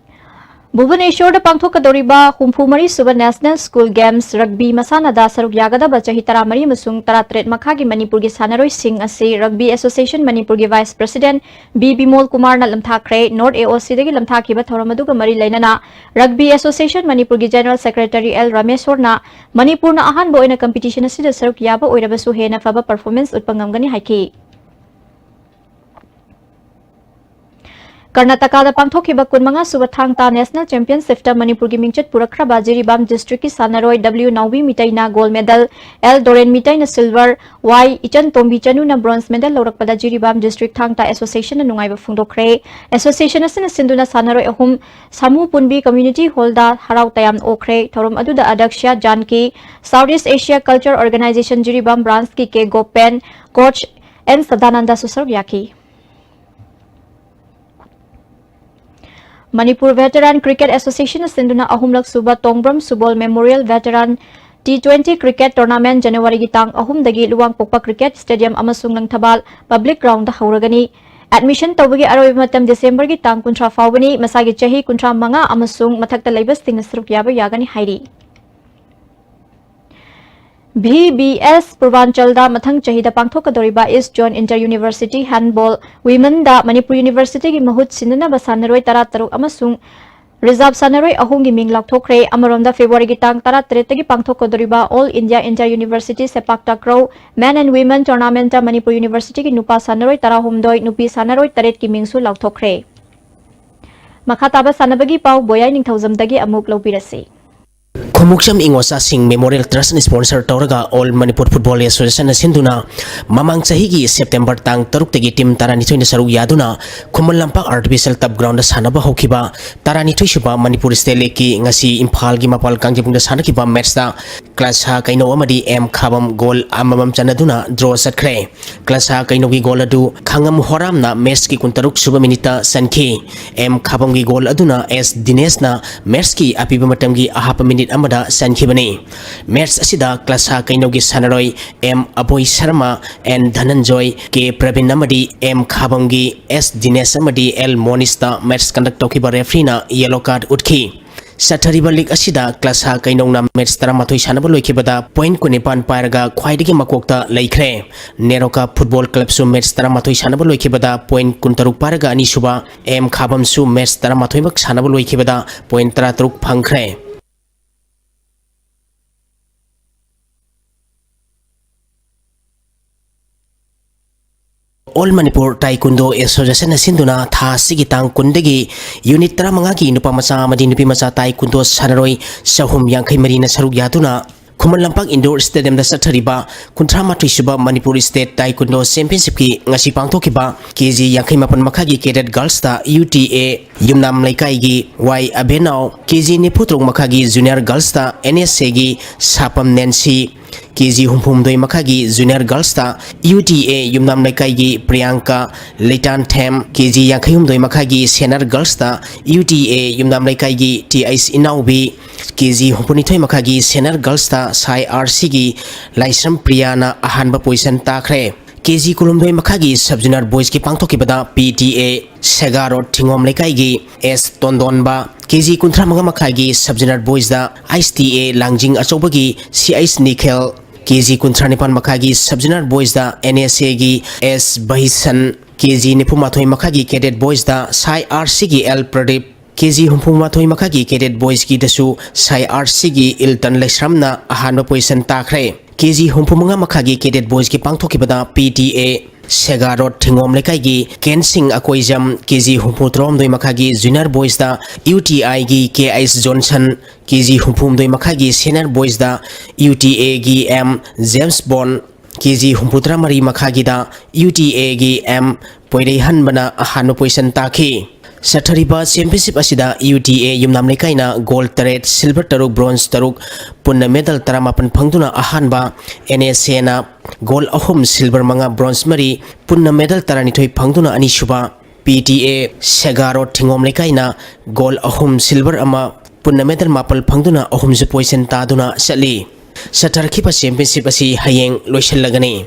ꯚꯨꯕꯅꯦꯁꯣꯔꯗ ꯄꯥꯡꯊꯣꯛꯀꯗꯧꯔꯤꯕ ꯍꯨꯝꯐꯨ ꯃꯔꯤ ꯁꯨꯕ National School Games Rugby ꯃꯁꯥꯟꯅꯗ ꯁꯔꯨꯛ ꯌꯥꯒꯗꯕ ꯆꯍꯤ ꯇꯔꯥꯃꯔꯤ ꯑꯃꯁꯨꯡ ꯇꯔꯥꯇꯔꯦꯠ ꯃꯈꯥꯒꯤ ꯃꯅꯤꯄꯨꯔꯒꯤ ꯁꯥꯟꯅꯔꯣꯏꯁꯤꯡ ꯑꯁꯤ Rugby Association ꯃꯅꯤꯄꯨꯔꯒꯤ Vice President ꯕꯤ ꯕꯤꯃꯣꯜ ꯀꯨꯃꯥꯔꯅ ꯂꯝꯊꯥꯈ꯭ꯔꯦ꯫ North A O Cꯗꯒꯤ ꯂꯝꯊꯥꯈꯤꯕ ꯊꯧꯔꯝ ꯑꯗꯨꯒ ꯃꯔꯤ ꯂꯩꯅꯅ Rugby Association ꯃꯅꯤꯄꯨꯔꯒꯤ General Secretary ꯑꯦꯜ ꯔꯥꯃꯦꯁꯣꯔꯅ ꯃꯅꯤꯄꯨꯔꯅ ꯑꯍꯥꯟꯕ ꯑꯣꯏꯅ competition ꯑꯁꯤꯗ ꯁꯔꯨꯛ ꯌꯥꯕ ꯑꯣꯏꯔꯕꯁꯨ ꯍꯦꯟꯅ ꯐꯕ performance ꯎꯠꯄ ꯉꯝꯒꯅꯤ ꯍꯥꯏꯈꯤ꯫ ꯀꯔꯅꯥꯇꯀꯥꯗ ꯄꯥꯡꯊꯣꯛꯈꯤꯕ ꯀꯨꯟꯃꯉꯥ ꯁꯨꯕ ꯊꯥꯡ ꯇꯥ National Championshipꯇ ꯃꯅꯤꯄꯨꯔꯒꯤ ꯃꯤꯡꯆꯠ ꯄꯨꯔꯛꯈ꯭ꯔꯕ ꯖꯤꯔꯤꯕꯥꯝ districtꯀꯤ ꯁꯥꯟꯅꯔꯣꯏ ꯗꯕ꯭ꯂꯤꯎ ꯅꯥꯎꯕꯤ ꯃꯤꯇꯩꯅ gold medal, ꯑꯦꯜ ꯗꯣꯔꯦꯟ ꯃꯤꯇꯩꯅ silver, Y Ichan Tombi ꯆꯅꯨꯅ bronze medal ꯂꯧꯔꯛꯄꯗ Jiribam district ꯊꯥꯡ ꯇꯥ Associationꯅ ꯅꯨꯡꯉꯥꯏꯕ ꯐꯣꯡꯗꯣꯛꯈ꯭ꯔꯦ꯫ Association ꯑꯁꯤꯅ ꯁꯤꯟꯗꯨꯅ ꯁꯥꯟꯅꯔꯣꯏ ꯑꯍꯨꯝ ꯁꯥꯃꯨ ꯄꯨꯟꯕꯤ community hallꯗ ꯍꯔꯥꯎ ꯇꯌꯥꯝꯅ ꯑꯣꯛꯈ꯭ꯔꯦ꯫ ꯊꯧꯔꯝ ꯑꯗꯨꯗ ꯑꯗꯛꯁ꯭ꯌ ꯖꯥꯟꯀꯤ, South East Asia Culture Organisation ꯖꯤꯔꯤꯕꯥꯝ branchꯀꯤ ꯀꯦ ꯒꯣꯄꯦꯟ, coach ꯑꯦꯟ ꯁꯗꯥꯅꯟꯗꯁꯨ ꯁꯔꯨꯛ ꯌꯥꯈꯤ꯫ ꯃꯅꯤꯄꯨꯔ Veteran Cricket Associationꯅ ꯁꯤꯟꯗꯨꯅ ꯑꯍꯨꯝꯂꯛ ꯁꯨꯕ ꯇꯣꯡꯕ꯭ꯔꯝ ꯁꯨꯕꯣꯜ Memorial Veteran T twenty Cricket Tournament ꯖꯅꯋꯥꯔꯤꯒꯤ ꯇꯥꯡ ꯑꯍꯨꯝꯗꯒꯤ ꯂꯨꯋꯥꯡꯄꯣꯛꯄ Cricket Stadium ꯑꯃꯁꯨꯡ ꯂꯪꯊꯕꯥꯜ Public Groundꯗ ꯍꯧꯔꯒꯅꯤ꯫ Admission ꯇꯧꯕꯒꯤ ꯑꯔꯣꯏꯕ ꯃꯇꯝ ꯗꯤꯁꯦꯝꯕꯔꯒꯤ ꯇꯥꯡ ꯀꯨꯟꯊ꯭ꯔꯥ ꯐꯥꯎꯕꯅꯤ꯫ ꯃꯁꯥꯒꯤ ꯆꯍꯤ ꯀꯨꯟꯊ꯭ꯔꯥ ꯃꯉꯥ ꯑꯃꯁꯨꯡ ꯃꯊꯛꯇ ꯂꯩꯕꯁꯤꯡꯅ ꯁꯔꯨꯛ ꯌꯥꯕ ꯌꯥꯒꯅꯤ ꯍꯥꯏꯔꯤ꯫ ꯚꯤ ꯕꯤ ꯑꯦꯁ ꯄꯨꯔꯕꯥꯟꯆꯜꯗ ꯃꯊꯪ ꯆꯍꯤꯗ ꯄꯥꯡꯊꯣꯛꯀꯗꯧꯔꯤꯕ East Zone Inter University Handball Womenꯗ Manipur Universityꯒꯤ ꯃꯍꯨꯠ ꯁꯤꯟꯅꯅꯕ ꯁꯥꯟꯅꯔꯣꯏ ꯇꯔꯥꯇꯔꯨꯛ ꯑꯃꯁꯨꯡ reserve ꯁꯥꯟꯅꯔꯣꯏ ꯑꯍꯨꯝꯒꯤ ꯃꯤꯡ ꯂꯥꯎꯊꯣꯛꯈ꯭ꯔꯦ꯫ ꯑꯃꯔꯣꯝꯗ, ꯐꯦꯕ꯭ꯔꯨꯋꯥꯔꯤꯒꯤ ꯇꯥꯡ ꯇꯔꯥꯇꯔꯦꯠꯇꯒꯤ ꯄꯥꯡꯊꯣꯛꯀꯗꯧꯔꯤꯕ All India Inter University Sepak Takraw Men and Women Tournamentꯇ Manipur Universityꯒꯤ ꯅꯨꯄꯥ ꯁꯥꯟꯅꯔꯣꯏ ꯇꯔꯥꯍꯨꯝꯗꯣꯏ, ꯅꯨꯄꯤ ꯁꯥꯟꯅꯔꯣꯏ ꯇꯔꯦꯠꯀꯤ ꯃꯤꯡꯁꯨ ꯂꯥꯎꯊꯣꯛꯈ꯭ꯔꯦ꯫ ꯃꯈꯥ ꯇꯥꯕ ꯁꯥꯟꯅꯕꯒꯤ ꯄꯥꯎ ꯕꯣꯌꯥꯏ ꯅꯤꯡꯊꯧꯖꯝꯗꯒꯤ ꯑꯃꯨꯛ ꯂꯧꯕꯤꯔꯁꯤ꯫ ꯈꯣꯡꯎꯞꯆꯝ ꯏꯉꯣꯆꯥꯁꯤꯡ Memorial Trustꯅ sponsor ꯇꯧꯔꯒ All Manipur Football Associationꯅ ꯁꯤꯟꯗꯨꯅ ꯃꯃꯥꯡ ꯆꯍꯤꯒꯤ ꯁꯦꯞꯇꯦꯝꯕꯔ ꯇꯥꯡ ꯇꯔꯨꯛꯇꯒꯤ team ꯇꯔꯥꯅꯤꯊꯣꯏꯅ ꯁꯔꯨꯛ ꯌꯥꯗꯨꯅ ꯈꯨꯃꯟ ꯂꯝꯄꯥꯛ Artificial Turf Groundꯗ ꯁꯥꯟꯅꯕ ꯍꯧꯈꯤꯕ ꯇꯔꯥꯅꯤꯊꯣꯏ ꯁꯨꯕ ꯃꯅꯤꯄꯨꯔ State Leagueꯀꯤ ꯉꯁꯤ ꯏꯝꯐꯥꯜꯒꯤ ꯃꯄꯥꯜ ꯀꯥꯡꯖꯩꯕꯨꯡꯗ ꯁꯥꯟꯅꯈꯤꯕ matchꯇ ꯀ꯭ꯂꯁꯥ ꯀꯩꯅꯧ ꯑꯃꯗꯤ ꯑꯦꯝ ꯈꯥꯕꯝ ꯒꯣꯜ ꯑꯃꯃꯝ ꯆꯟꯅꯗꯨꯅ ꯗ꯭ꯔꯣ ꯆꯠꯈ꯭ꯔꯦ꯫ ꯀ꯭ꯂꯁꯥ ꯀꯩꯅꯧꯒꯤ ꯒꯣꯜ ꯑꯗꯨ ꯈꯥꯉꯝ ꯍꯣꯔꯥꯝꯅ ꯃꯦꯠꯁꯀꯤ ꯀꯨꯟꯇꯔꯨꯛ ꯁꯨꯕ ꯃꯤꯅꯤꯠꯇ ꯆꯟꯈꯤ꯫ ꯑꯦꯝ ꯈꯥꯕꯝꯒꯤ ꯒꯣꯜ ꯑꯗꯨꯅ ꯑꯦꯁ ꯗꯤꯅꯦꯁꯅ ꯃꯦꯠꯁꯀꯤ ꯑꯄꯤꯕ ꯃꯇꯝꯒꯤ ꯑꯍꯥꯞꯄ ꯃꯤꯅꯤꯠ ꯑꯃꯗ ꯆꯟꯈꯤꯕꯅꯤ꯫ ꯃꯦꯠꯁ ꯑꯁꯤꯗ ꯀ꯭ꯂꯁꯥ ꯀꯩꯅꯧꯒꯤ ꯁꯥꯟꯅꯔꯣꯏ ꯑꯦꯝ ꯑꯕꯣꯏ ꯁꯔꯃ, ꯑꯦꯟ ꯙꯅꯟꯖꯣꯏ, ꯀꯦ ꯄ꯭ꯔꯕꯤꯟ ꯑꯃꯗꯤ ꯑꯦꯝ ꯈꯥꯕꯝꯒꯤ ꯑꯦꯁ ꯗꯤꯅꯦꯁ ꯑꯃꯗꯤ ꯑꯦꯜ ꯃꯣꯅꯤꯁꯇ ꯃꯦꯠꯁ ꯀꯟꯗꯛ ꯇꯧꯈꯤꯕ ꯔꯦꯐ꯭ꯔꯤꯅ ꯌꯦꯂꯣ ꯀꯥꯔꯗ ꯎꯠꯈꯤ꯫ ꯆꯠꯊꯔꯤꯕ ꯂꯤꯒ ꯑꯁꯤꯗ ꯀ꯭ꯂꯁꯥ ꯀꯩꯅꯧꯅ ꯃꯦꯠꯁ ꯇꯔꯥꯃꯥꯊꯣꯏ ꯁꯥꯟꯅꯕ ꯂꯣꯏꯈꯤꯕꯗ ꯄꯣꯏꯟꯠ ꯀꯨꯟꯅꯤꯄꯥꯟ ꯄꯥꯏꯔꯒ ꯈ꯭ꯋꯥꯏꯗꯒꯤ ꯃꯀꯣꯛꯇ ꯂꯩꯈ꯭ꯔꯦ꯫ ꯅꯦꯔꯣꯀꯥ ꯐꯨꯠꯕꯣꯜ ꯀ꯭ꯂꯕꯁꯨ ꯃꯦꯠꯁ ꯇꯔꯥꯃꯥꯊꯣꯏ ꯁꯥꯟꯅꯕ ꯂꯣꯏꯈꯤꯕꯗ ꯄꯣꯏꯟꯠ ꯀꯨꯟꯇꯔꯨꯛ ꯄꯥꯏꯔꯒ ꯑꯅꯤꯁꯨꯕ, ꯑꯦꯝ ꯈꯥꯕꯝꯁꯨ ꯃꯦꯠꯁ ꯇꯔꯥꯃꯥꯊꯣꯏꯃꯛ ꯁꯥꯟꯅꯕ ꯂꯣꯏꯈꯤꯕꯗ ꯄꯣꯏꯟꯠ ꯇꯔꯥꯇꯔꯨꯛ ꯐꯪꯈ꯭ꯔꯦ꯫ ꯑꯣꯜ ꯃꯅꯤꯄꯨꯔ ꯇꯥꯏꯀꯨꯟꯗꯣ ꯑꯦꯁꯣꯁꯤꯌꯦꯁꯟꯅ ꯁꯤꯟꯗꯨꯅ ꯊꯥ ꯑꯁꯤꯒꯤ ꯇꯥꯡ ꯀꯨꯟꯗꯒꯤ ꯌꯨꯅꯤꯠ ꯇꯔꯥꯃꯉꯥꯒꯤ ꯅꯨꯄꯥ ꯃꯆꯥ ꯑꯃꯗꯤ ꯅꯨꯄꯤ ꯃꯆꯥ ꯇꯥꯏꯀꯨꯟꯗꯣ ꯁꯥꯟꯅꯔꯣꯏ ꯆꯍꯨꯝ ꯌꯥꯡꯈꯩ ꯃꯔꯤꯅ ꯁꯔꯨꯛ ꯌꯥꯗꯨꯅ ꯈꯨꯃꯟ ꯂꯝꯄꯥꯛ ꯏꯟꯗꯣꯔ ꯁ꯭ꯇꯦꯗꯤꯌꯝꯗ ꯆꯠꯊꯔꯤꯕ ꯀꯨꯟꯊ꯭ꯔꯥ ꯃꯥꯊꯣꯏ ꯁꯨꯕ ꯃꯅꯤꯄꯨꯔ ꯁ꯭ꯇꯦꯠ ꯇꯥꯏꯀꯨꯟꯗꯣ ꯆꯦꯝꯄꯤꯌꯟꯁꯤꯞꯀꯤ ꯉꯁꯤ ꯄꯥꯡꯊꯣꯛꯈꯤꯕ ꯀꯦ ꯖꯤ ꯌꯥꯡꯈꯩ ꯃꯥꯄꯟ ꯃꯈꯥꯒꯤ ꯀꯦꯗꯦꯠ ꯒꯔꯜꯁꯇ ꯌꯨ ꯇꯤ ꯑꯦ ꯌꯨꯝꯅꯥꯝ ꯂꯩꯀꯥꯏꯒꯤ ꯋꯥꯏ ꯑꯕꯦꯅꯥꯎ, ꯀꯦ ꯖꯤ ꯅꯤꯐꯨ ꯇꯔꯨꯛ ꯃꯈꯥꯒꯤ ꯖꯨꯅꯤꯌꯔ ꯒꯔꯜꯁꯇ ꯑꯦꯟ ꯑꯦꯁ ꯑꯦꯒꯤ ꯁꯥꯄꯝ ꯅꯦꯟꯁꯤ, ꯀꯦ ꯖꯤ ꯍꯨꯝꯐꯨ ꯍꯨꯝꯗꯣꯏ ꯃꯈꯥꯒꯤ ꯖꯨꯅꯤꯌꯔ ꯒꯔꯜꯁꯇ ꯌꯨ ꯇꯤ ꯑꯦ ꯌꯨꯝꯅꯥꯝ ꯂꯩꯀꯥꯏꯒꯤ ꯄ꯭ꯔꯤꯌꯥꯡꯀꯥ ꯂꯩꯇꯥꯟꯊꯦꯝ, ꯀꯦ ꯖꯤ ꯌꯥꯡꯈꯩ ꯍꯨꯝꯗꯣꯏ ꯃꯈꯥꯒꯤ ꯁꯦꯅꯤꯌꯔ ꯒꯔꯜꯁꯇ ꯌꯨ ꯇꯤ ꯑꯦ ꯌꯨꯝꯅꯥꯝ ꯂꯩꯀꯥꯏꯒꯤ ꯇꯤ ꯑꯩꯁ ꯏꯅꯥꯎꯕꯤ, ꯀꯦ ꯖꯤ ꯍꯨꯝꯐꯨꯅꯤꯊꯣꯏ ꯃꯈꯥꯒꯤ ꯁꯦꯅꯤꯌꯔ ꯒꯔꯜꯁꯇ ꯁꯥꯏ ꯑꯥꯔ ꯁꯤꯒꯤ ꯂꯥꯏꯁ꯭ꯔꯝ ꯄ꯭ꯔꯤꯌꯥꯅ ꯑꯍꯥꯟꯕ ꯄꯣꯖꯤꯁꯟ ꯇꯥꯈ꯭ꯔꯦ꯫ ꯀꯦ ꯖꯤ ꯀꯨꯟꯍꯨꯝꯗꯣꯏ ꯃꯈꯥꯒꯤ ꯁꯕ ꯖꯨꯅꯤꯌꯔ ꯕꯣꯏꯁꯀꯤ ꯄꯥꯡꯊꯣꯛꯈꯤꯕꯗ P T A Sega road Thingom ꯂꯩꯀꯥꯏꯒꯤ ꯑꯦꯁ ꯇꯣꯟꯗꯣꯟꯕ, ꯀꯦ ꯖꯤ ꯀꯨꯟꯊ꯭ꯔꯥ ꯃꯉꯥ ꯃꯈꯥꯒꯤ ꯁꯕ ꯖꯨꯅꯤꯌꯔ ꯕꯣꯏꯁꯇ ꯑꯩꯁ ꯇꯤ ꯑꯦ ꯂꯥꯡꯖꯤꯡ ꯑꯆꯧꯕꯒꯤ C H Nikhil, K G ꯀꯨꯟꯊ꯭ꯔꯥ ꯅꯤꯄꯥꯟ ꯃꯈꯥꯒꯤ ꯁꯕ ꯖꯨꯅꯤꯌꯔ ꯕꯣꯏꯁꯇ ꯑꯦꯟ ꯑꯦꯁ ꯑꯦꯒꯤ ꯑꯦꯁ ꯕꯍꯤꯁꯟ, ꯀꯦ ꯖꯤ ꯅꯤꯐꯨ ꯃꯥꯊꯣꯏ ꯃꯈꯥꯒꯤ ꯀꯦꯗꯦꯠ ꯕꯣꯏꯁꯇ ꯁꯥꯏ ꯑꯥꯔ ꯁꯤꯒꯤ ꯑꯦꯜ ꯄ꯭ꯔꯗꯤꯞ, ꯀꯦ ꯖꯤ ꯍꯨꯝꯐꯨ ꯃꯥꯊꯣꯏ ꯃꯈꯥꯒꯤ ꯀꯦꯗꯦꯠ ꯕꯣꯏꯁꯀꯤꯗꯁꯨ ꯁꯥꯏ ꯑꯥꯔ ꯁꯤꯒꯤ ꯏꯜꯇꯟ ꯂꯩꯁ꯭ꯔꯝꯅ ꯑꯍꯥꯟꯕ ꯄꯣꯖꯤꯁꯟ ꯇꯥꯈ꯭ꯔꯦ꯫ ꯀꯦ ꯖꯤ ꯍꯨꯝꯐꯨ ꯃꯉꯥ ꯃꯈꯥꯒꯤ ꯀꯦꯗꯦꯠ ꯕꯣꯏꯁꯀꯤ ꯄꯥꯡꯊꯣꯛꯈꯤꯕꯗ P T A Sega road Thingom ꯂꯩꯀꯥꯏꯒꯤ ꯀꯦꯟꯁꯤꯡ ꯑꯀꯣꯏꯖꯝ, ꯀꯦ ꯖꯤ ꯍꯨꯝꯐꯨ ꯇꯔꯥꯍꯨꯝꯗꯣꯏ ꯃꯈꯥꯒꯤ ꯖꯨꯅꯤꯌꯔ ꯕꯣꯏꯁꯇ ꯌꯨ ꯇꯤ ꯑꯥꯏꯒꯤ ꯀꯦ ꯑꯩꯁ ꯖꯣꯟꯁꯟ, ꯀꯦ ꯖꯤ ꯍꯨꯝꯐꯨ ꯍꯨꯝꯗꯣꯏ ꯃꯈꯥꯒꯤ ꯁꯦꯅꯤꯌꯔ ꯕꯣꯏꯁꯇ ꯌꯨ ꯇꯤ ꯑꯦꯒꯤ ꯑꯦꯝ ꯖꯦꯝꯁ ꯕꯣꯟ, ꯀꯦ ꯖꯤ ꯍꯨꯝꯐꯨ ꯇꯔꯥ ꯃꯔꯤ ꯃꯈꯥꯒꯤꯗ ꯌꯨ ꯇꯤ ꯑꯦꯒꯤ ꯑꯦꯝ ꯄꯣꯏꯔꯩꯍꯟꯕꯅ ꯑꯍꯥꯟꯕ ꯄꯣꯖꯤꯁꯟ ꯇꯥꯈꯤ꯫ ꯆꯠꯊꯔꯤꯕ ꯆꯦꯝꯄꯤꯌꯟꯁꯤꯞ ꯑꯁꯤꯗ ꯌꯨ ꯇꯤ ꯑꯦ ꯌꯨꯝꯅꯥꯝ ꯂꯩꯀꯥꯏꯅ ꯒꯣꯜ ꯇꯔꯦꯠ, ꯁꯤꯜꯚꯔ ꯇꯔꯨꯛ, ꯕ꯭ꯔꯣꯟꯖ ꯇꯔꯨꯛ, ꯄꯨꯟꯅ ꯃꯦꯗꯜ ꯇꯔꯥꯃꯥꯄꯟ ꯐꯪꯗꯨꯅ ꯑꯍꯥꯟꯕ, ꯑꯦꯟ ꯑꯦꯁ ꯑꯦꯅ ꯒꯣꯜ ꯑꯍꯨꯝ, ꯁꯤꯜꯚꯔ ꯃꯉꯥ, ꯕ꯭ꯔꯣꯟꯖ ꯃꯔꯤ, ꯄꯨꯟꯅ ꯃꯦꯗꯜ ꯇꯔꯥꯅꯤꯊꯣꯏ ꯐꯪꯗꯨꯅ ꯑꯅꯤꯁꯨꯕ, ꯄꯤ ꯇꯤ ꯑꯦ ꯁꯦꯒꯥꯔꯣ ꯊꯤꯉꯣꯝ ꯂꯩꯀꯥꯏꯅ ꯒꯣꯜ ꯑꯍꯨꯝ, ꯁꯤꯜꯚꯔ ꯑꯃ, ꯄꯨꯟꯅ ꯃꯦꯗꯜ ꯃꯥꯄꯜ ꯐꯪꯗꯨꯅ ꯑꯍꯨꯝꯁꯨ ꯄꯣꯖꯤꯁꯟ ꯇꯥꯗꯨꯅ ꯆꯠꯂꯤ꯫ ꯆꯠꯊꯔꯛꯈꯤꯕ ꯆꯦꯝꯄꯤꯌꯟꯁꯤꯞ ꯑꯁꯤ ꯍꯌꯦꯡ ꯂꯣꯏꯁꯤꯜꯂꯒꯅꯤ꯫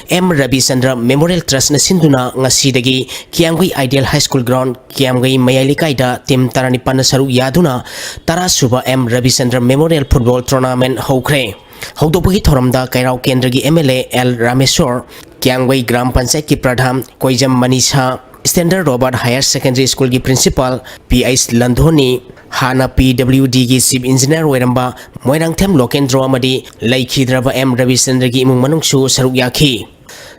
ꯑꯦꯝ ꯔꯕꯤꯆꯟꯗ꯭ꯔ ꯃꯦꯃꯣꯔꯤꯌꯦꯜ ꯇ꯭ꯔꯁꯅ ꯁꯤꯟꯗꯨꯅ ꯉꯁꯤꯗꯒꯤ Kiyamgei ideal high school ground, Kiyamgei ꯃꯌꯥꯏ ꯂꯩꯀꯥꯏꯗ ꯇꯤꯝ ꯇꯔꯥꯅꯤꯄꯥꯟꯅ ꯁꯔꯨꯛ ꯌꯥꯗꯨꯅ ꯇꯔꯥ ꯁꯨꯕ M Rabichandra memorial football tournament ꯍꯧꯈ꯭ꯔꯦ꯫ ꯍꯧꯗꯣꯛꯄꯒꯤ ꯊꯧꯔꯝꯗ ꯀꯩꯔꯥꯎ ꯀꯦꯟꯗ꯭ꯔꯒꯤ M L A L Rameshwor, Kiyamgei gram ꯄꯟꯆꯥꯌꯠꯀꯤ pradhan Koijam Manisha, standard Robert higher secondary ꯁ꯭ꯀꯨꯜꯒꯤ ꯄ꯭ꯔꯤꯟꯁꯤꯄꯥꯜ ꯄꯤ ꯑꯩꯆ ꯂꯟꯙꯣꯅꯤ, ꯍꯥꯟꯅ ꯄꯤ ꯗꯕ꯭ꯂꯤꯌꯨ ꯗꯤꯒꯤ ꯆꯤꯐ ꯏꯟꯖꯤꯅꯤꯌꯔ ꯑꯣꯏꯔꯝꯕ ꯃꯣꯏꯔꯥꯡꯊꯦꯝ ꯂꯣꯀꯦꯟꯗ꯭ꯔꯣ ꯑꯃꯗꯤ ꯂꯩꯈꯤꯗ꯭ꯔꯕ ꯑꯦꯝ ꯔꯕꯤꯆꯟꯗ꯭ꯔꯒꯤ ꯏꯃꯨꯡ ꯃꯅꯨꯡꯁꯨ ꯁꯔꯨꯛ ꯌꯥꯈꯤ꯫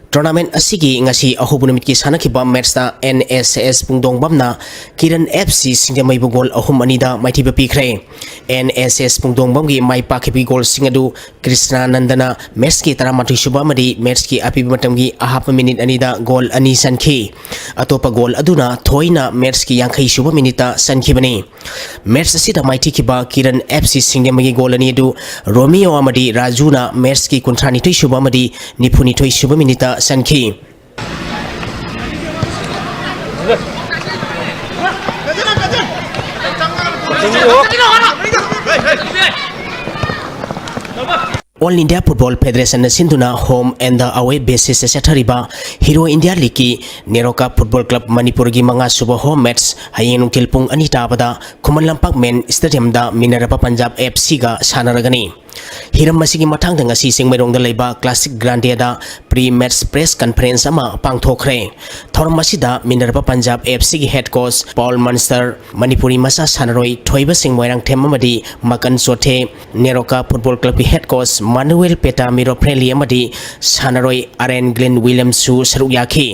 ꯇꯣꯔꯅꯥꯃꯦꯟ ꯑꯁꯤꯒꯤ ꯉꯁꯤ ꯑꯍꯧꯕ ꯅꯨꯃꯤꯠꯀꯤ ꯁꯥꯟꯅꯈꯤꯕ ꯃꯦꯠꯁꯇ ꯑꯦꯟ ꯑꯦꯁ ꯑꯦꯁ ꯄꯨꯡꯗꯣꯡꯕꯝꯅ ꯀꯤꯔꯟ ꯑꯦꯐ ꯁꯤ ꯁꯤꯡꯖꯃꯩꯕꯨ ꯒꯣꯜ ꯑꯍꯨꯝ ꯑꯅꯤꯗ ꯃꯥꯏꯊꯤꯕ ꯄꯤꯈ꯭ꯔꯦ꯫ ꯑꯦꯟ ꯑꯦꯁ ꯑꯦꯁ ꯄꯨꯡꯗꯣꯡꯕꯝꯒꯤ ꯃꯥꯏ ꯄꯥꯛꯈꯤꯕꯒꯤ ꯒꯣꯜꯁꯤꯡ ꯑꯗꯨ ꯀ꯭ꯔꯤꯁꯅꯥꯅꯟꯗꯅ ꯃꯦꯠꯁꯀꯤ ꯇꯔꯥꯃꯥꯊꯣꯏ ꯁꯨꯕ ꯑꯃꯗꯤ ꯃꯦꯠꯁꯀꯤ ꯑꯄꯤꯕ ꯃꯇꯝꯒꯤ ꯑꯍꯥꯞꯄ ꯃꯤꯅꯤꯠ ꯑꯅꯤꯗ ꯒꯣꯜ ꯑꯅꯤ ꯆꯟꯈꯤ꯫ ꯑꯇꯣꯞꯄ ꯒꯣꯜ ꯑꯗꯨꯅ ꯊꯣꯏꯅ ꯃꯦꯠꯁꯀꯤ ꯌꯥꯡꯈꯩ ꯁꯨꯕ ꯃꯤꯅꯤꯠꯇ ꯆꯟꯈꯤꯕꯅꯤ꯫ ꯃꯦꯠꯁ ꯑꯁꯤꯗ ꯃꯥꯏꯊꯤꯈꯤꯕ ꯀꯤꯔꯟ ꯑꯦꯐ ꯁꯤ ꯁꯤꯡꯖꯃꯩꯒꯤ ꯒꯣꯜ ꯑꯅꯤ ꯑꯗꯨ ꯔꯣꯃꯤꯌꯣ ꯑꯃꯗꯤ ꯔꯥꯖꯨꯅ ꯃꯦꯠꯁꯀꯤ ꯀꯨꯟꯊ꯭ꯔꯥꯅꯤꯊꯣꯏ ꯁꯨꯕ ꯑꯃꯗꯤ ꯅꯤꯐꯨꯅꯤꯊꯣꯏ ꯁꯨꯕ ꯃꯤꯅꯤꯠꯇ ꯆꯟꯈꯤ꯫ ꯑꯣꯜ ꯏꯟꯗꯤꯌꯥ ꯐꯨꯠꯕꯣꯜ ꯐꯦꯗꯔꯦꯁꯟꯅ ꯁꯤꯟꯗꯨꯅ ꯍꯣꯝ ꯑꯦꯟ ꯗ ꯑꯋꯦ ꯕꯦꯁꯤꯁꯇ ꯆꯠꯊꯔꯤꯕ ꯍꯤꯔꯣ ꯏꯟꯗꯤꯌꯥ ꯂꯤꯒꯀꯤ ꯅꯦꯔꯣꯀꯥ ꯐꯨꯠꯕꯣꯜ ꯀ꯭ꯂꯕ ꯃꯅꯤꯄꯨꯔꯒꯤ ꯃꯉꯥ ꯁꯨꯕ ꯍꯣꯝ ꯃꯦꯠꯁ ꯍꯌꯦꯡ ꯅꯨꯡꯊꯤꯜ ꯄꯨꯡ ꯑꯅꯤ ꯇꯥꯕꯗ ꯈꯨꯃꯟ ꯂꯝꯄꯥꯛ ꯃꯦꯟ ꯁ꯭ꯇꯦꯗꯤꯌꯝꯗ ꯃꯤꯅꯔꯚꯥ ꯄꯟꯖꯥꯕ ꯑꯦꯐ ꯁꯤꯒ ꯁꯥꯟꯅꯔꯒꯅꯤ꯫ ꯍꯤꯔꯝ ꯑꯁꯤꯒꯤ ꯃꯇꯥꯡꯗ ꯉꯁꯤ ꯆꯤꯡꯃꯩꯔꯣꯡꯗ ꯂꯩꯕ ꯀ꯭ꯂꯥꯁꯤꯛ ꯒ꯭ꯔꯥꯟꯗꯦꯗ ꯄ꯭ꯔꯤ ꯃꯦꯠꯁ ꯄ꯭ꯔꯦꯁ ꯀꯟꯐꯔꯦꯟꯁ ꯑꯃ ꯄꯥꯡꯊꯣꯛꯈ꯭ꯔꯦ꯫ ꯊꯧꯔꯝ ꯑꯁꯤꯗ ꯃꯤꯅꯔꯚꯥ ꯄꯟꯖꯥꯕ ꯑꯦꯐ ꯁꯤꯒꯤ ꯍꯦꯗ ꯀꯣꯆ ꯄꯥꯎꯜ ꯃꯟꯁꯇꯔ, ꯃꯅꯤꯄꯨꯔꯤ ꯃꯆꯥ ꯁꯥꯟꯅꯔꯣꯏ ꯊꯣꯏꯕꯁꯤꯡ ꯃꯣꯏꯔꯥꯡꯊꯦꯝ ꯑꯃꯗꯤ ꯃꯀꯟ ꯆꯣꯊꯦ, ꯅꯦꯔꯣꯀꯥ ꯐꯨꯠꯕꯣꯜ ꯀ꯭ꯂꯕꯀꯤ ꯍꯦꯗ ꯀꯣꯆ ꯃꯥꯅꯨꯋꯦꯜ ꯄꯦꯇꯥ ꯃꯤꯔꯣ ꯐ꯭ꯔꯦꯂꯤ ꯑꯃꯗꯤ ꯁꯥꯟꯅꯔꯣꯏ ꯑꯔꯦꯟ ꯒ꯭ꯂꯤꯟ ꯋꯤꯂꯤꯌꯝꯁꯁꯨ ꯁꯔꯨꯛ ꯌꯥꯈꯤ꯫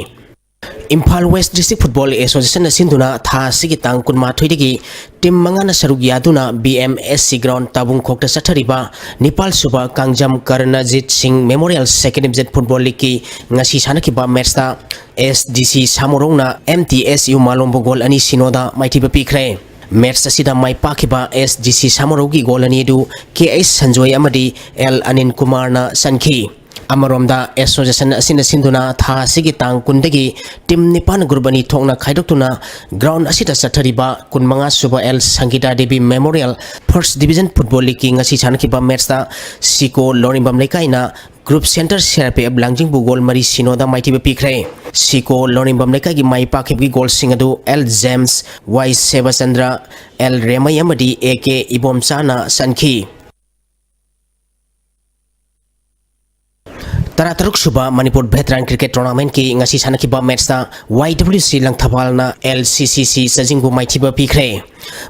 Imphal West District Football Association ꯅ ꯁꯤꯟꯗꯨꯅ ꯊꯥ ꯑꯁꯤꯒꯤ ꯇꯥꯡ ꯀꯨꯟꯃꯥꯊꯣꯏꯗꯒꯤ team ꯃꯉꯥꯅ ꯁꯔꯨꯛ ꯌꯥꯗꯨꯅ B M S C ground ꯇꯥꯕꯨꯡꯈꯣꯛꯇ ꯆꯠꯊꯔꯤꯕ ꯅꯤꯄꯥꯜ ꯁꯨꯕ ꯀꯥꯡꯖꯝ ꯀꯔꯅꯖꯤꯠ ꯁꯤꯡ Memorial Second Division Football League ꯀꯤ ꯉꯁꯤ ꯁꯥꯟꯅꯈꯤꯕ match ꯇ S D C ꯁꯥꯃꯨꯔꯧꯅ M T S U ꯃꯥꯂꯣꯝꯕꯨ goal ꯑꯅꯤ ꯁꯤꯅꯣꯗ ꯃꯥꯏꯊꯤꯕ ꯄꯤꯈ꯭ꯔꯦ꯫ Match ꯑꯁꯤꯗ ꯃꯥꯏ ꯄꯥꯛꯈꯤꯕ S D C ꯁꯥꯃꯨꯔꯧꯒꯤ goal ꯑꯅꯤ ꯑꯗꯨ K H ꯁꯟꯖꯣꯏ ꯑꯃꯗꯤ L ꯑꯅꯤꯜ ꯀꯨꯃꯥꯔꯅ ꯆꯟꯈꯤ꯫ ꯑꯃꯔꯣꯝꯗ, association ꯑꯁꯤꯅ ꯁꯤꯟꯗꯨꯅ ꯊꯥ ꯑꯁꯤꯒꯤ ꯇꯥꯡ ꯀꯨꯟꯗꯒꯤ team ꯅꯤꯄꯥꯟ group ꯑꯅꯤ ꯊꯣꯛꯅ ꯈꯥꯏꯗꯣꯛꯇꯨꯅ ground ꯑꯁꯤꯗ ꯆꯠꯊꯔꯤꯕ ꯀꯨꯟꯃꯉꯥ ꯁꯨꯕ L ꯁꯪꯒꯤꯇꯥ Devi Memorial First Division Football League ꯀꯤ ꯉꯁꯤ ꯁꯥꯟꯅꯈꯤꯕ match ꯇ ꯁꯤꯀꯣ ꯂꯧꯔꯤꯡꯕꯝ ꯂꯩꯀꯥꯏꯅ Group Center C R P F ꯂꯥꯡꯖꯤꯡꯕꯨ goal ꯃꯔꯤ ꯁꯤꯅꯣꯗ ꯃꯥꯏꯊꯤꯕ ꯄꯤꯈ꯭ꯔꯦ꯫ ꯁꯤꯀꯣ ꯂꯧꯔꯤꯡꯕꯝ ꯂꯩꯀꯥꯏꯒꯤ ꯃꯥꯏ ꯄꯥꯛꯈꯤꯕꯒꯤ goal ꯁꯤꯡ ꯑꯗꯨ L ꯖꯦꯝꯁ, Y ꯁꯦꯕꯆꯟꯗ꯭ꯔ, L ꯔꯦꯃꯩ ꯑꯃꯗꯤ A K ꯏꯕꯣꯝꯆꯥꯅ ꯆꯟꯈꯤ꯫ ꯇꯔꯥꯇꯔꯨꯛ ꯁꯨꯕ ꯃꯅꯤꯄꯨꯔ Veteran Cricket Tournament ꯀꯤ ꯉꯁꯤ ꯁꯥꯟꯅꯈꯤꯕ match ꯇ Y W C ꯂꯪꯊꯕꯥꯜꯅ L C C C ꯆꯥꯖꯤꯡꯕꯨ ꯃꯥꯏꯊꯤꯕ ꯄꯤꯈ꯭ꯔꯦ꯫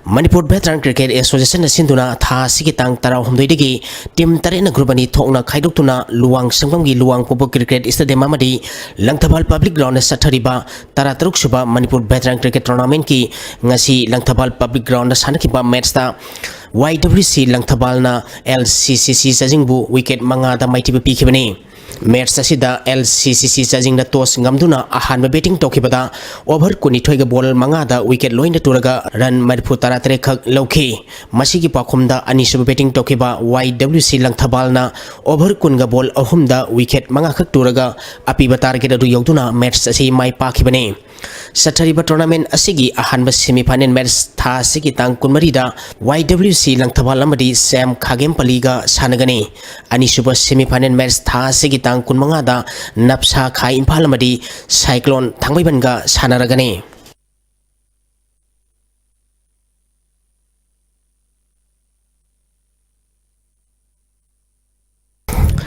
ꯃꯅꯤꯄꯨꯔ Veteran Cricket Association ꯅ ꯁꯤꯟꯗꯨꯅ ꯊꯥ ꯑꯁꯤꯒꯤ ꯇꯥꯡ ꯇꯔꯥꯍꯨꯝꯗꯣꯏꯗꯒꯤ team ꯇꯔꯦꯠꯅ group ꯑꯅꯤ ꯊꯣꯛꯅ ꯈꯥꯏꯗꯣꯛꯇꯨꯅ ꯂꯨꯋꯥꯡ ꯁꯪꯕꯝꯒꯤ ꯂꯨꯋꯥꯡ ꯄꯣꯛꯄ Cricket Stadium ꯑꯃꯗꯤ ꯂꯪꯊꯕꯥꯜ Public Ground ꯗ ꯆꯠꯊꯔꯤꯕ ꯇꯔꯥꯇꯔꯨꯛ ꯁꯨꯕ ꯃꯅꯤꯄꯨꯔ Veteran Cricket Tournament ꯀꯤ ꯉꯁꯤ ꯂꯪꯊꯕꯥꯜ Public Ground ꯗ ꯁꯥꯟꯅꯈꯤꯕ match ꯇ Y W C ꯂꯪꯊꯕꯥꯜꯅ L C C C ꯆꯥꯖꯤꯡꯕꯨ wicket ꯃꯉꯥꯗ ꯃꯥꯏꯊꯤꯕ ꯄꯤꯈꯤꯕꯅꯤ꯫ Match ꯑꯁꯤꯗ L C C C ꯆꯥꯖꯤꯡꯅ toss ꯉꯝꯗꯨꯅ ꯑꯍꯥꯟꯕ batting ꯇꯧꯈꯤꯕꯗ over ꯀꯨꯟꯅꯤꯊꯣꯏꯒ ball ꯃꯉꯥꯗ wicket ꯂꯣꯏꯅ ꯇꯨꯔꯒ run ꯃꯔꯤꯐꯨ ꯇꯔꯥꯇꯔꯦꯠ ꯈꯛ ꯂꯧꯈꯤ꯫ ꯃꯁꯤꯒꯤ ꯄꯥꯎꯈꯨꯝꯗ ꯑꯅꯤꯁꯨꯕ batting ꯇꯧꯈꯤꯕ Y W C ꯂꯪꯊꯕꯥꯜꯅ over ꯀꯨꯟꯒ ball ꯑꯍꯨꯝꯗ wicket ꯃꯉꯥ ꯈꯛ ꯇꯨꯔꯒ ꯑꯄꯤꯕ target ꯑꯗꯨ ꯌꯧꯗꯨꯅ match ꯑꯁꯤ ꯃꯥꯏ ꯄꯥꯛꯈꯤꯕꯅꯤ꯫ ꯆꯠꯊꯔꯤꯕ tournament ꯑꯁꯤꯒꯤ ꯑꯍꯥꯟꯕ semi final match ꯊꯥ ꯑꯁꯤꯒꯤ ꯇꯥꯡ ꯀꯨꯟꯃꯔꯤꯗ Y W C ꯂꯪꯊꯕꯥꯜ ꯑꯃꯗꯤ ꯁꯦꯝ ꯈꯥꯒꯦꯝꯄꯜꯂꯤꯒ ꯁꯥꯟꯅꯒꯅꯤ꯫ ꯑꯅꯤꯁꯨꯕ semi final match ꯊꯥ ꯑꯁꯤꯒꯤ ꯇꯥꯡ ꯀꯨꯟꯃꯉꯥꯗ ꯅꯞꯁꯥ ꯈꯥ ꯏꯝꯐꯥꯜ ꯑꯃꯗꯤ ꯁꯥꯏꯀ꯭ꯂꯣꯟ ꯊꯥꯡꯃꯩꯕꯟꯒ ꯁꯥꯟꯅꯔꯒꯅꯤ꯫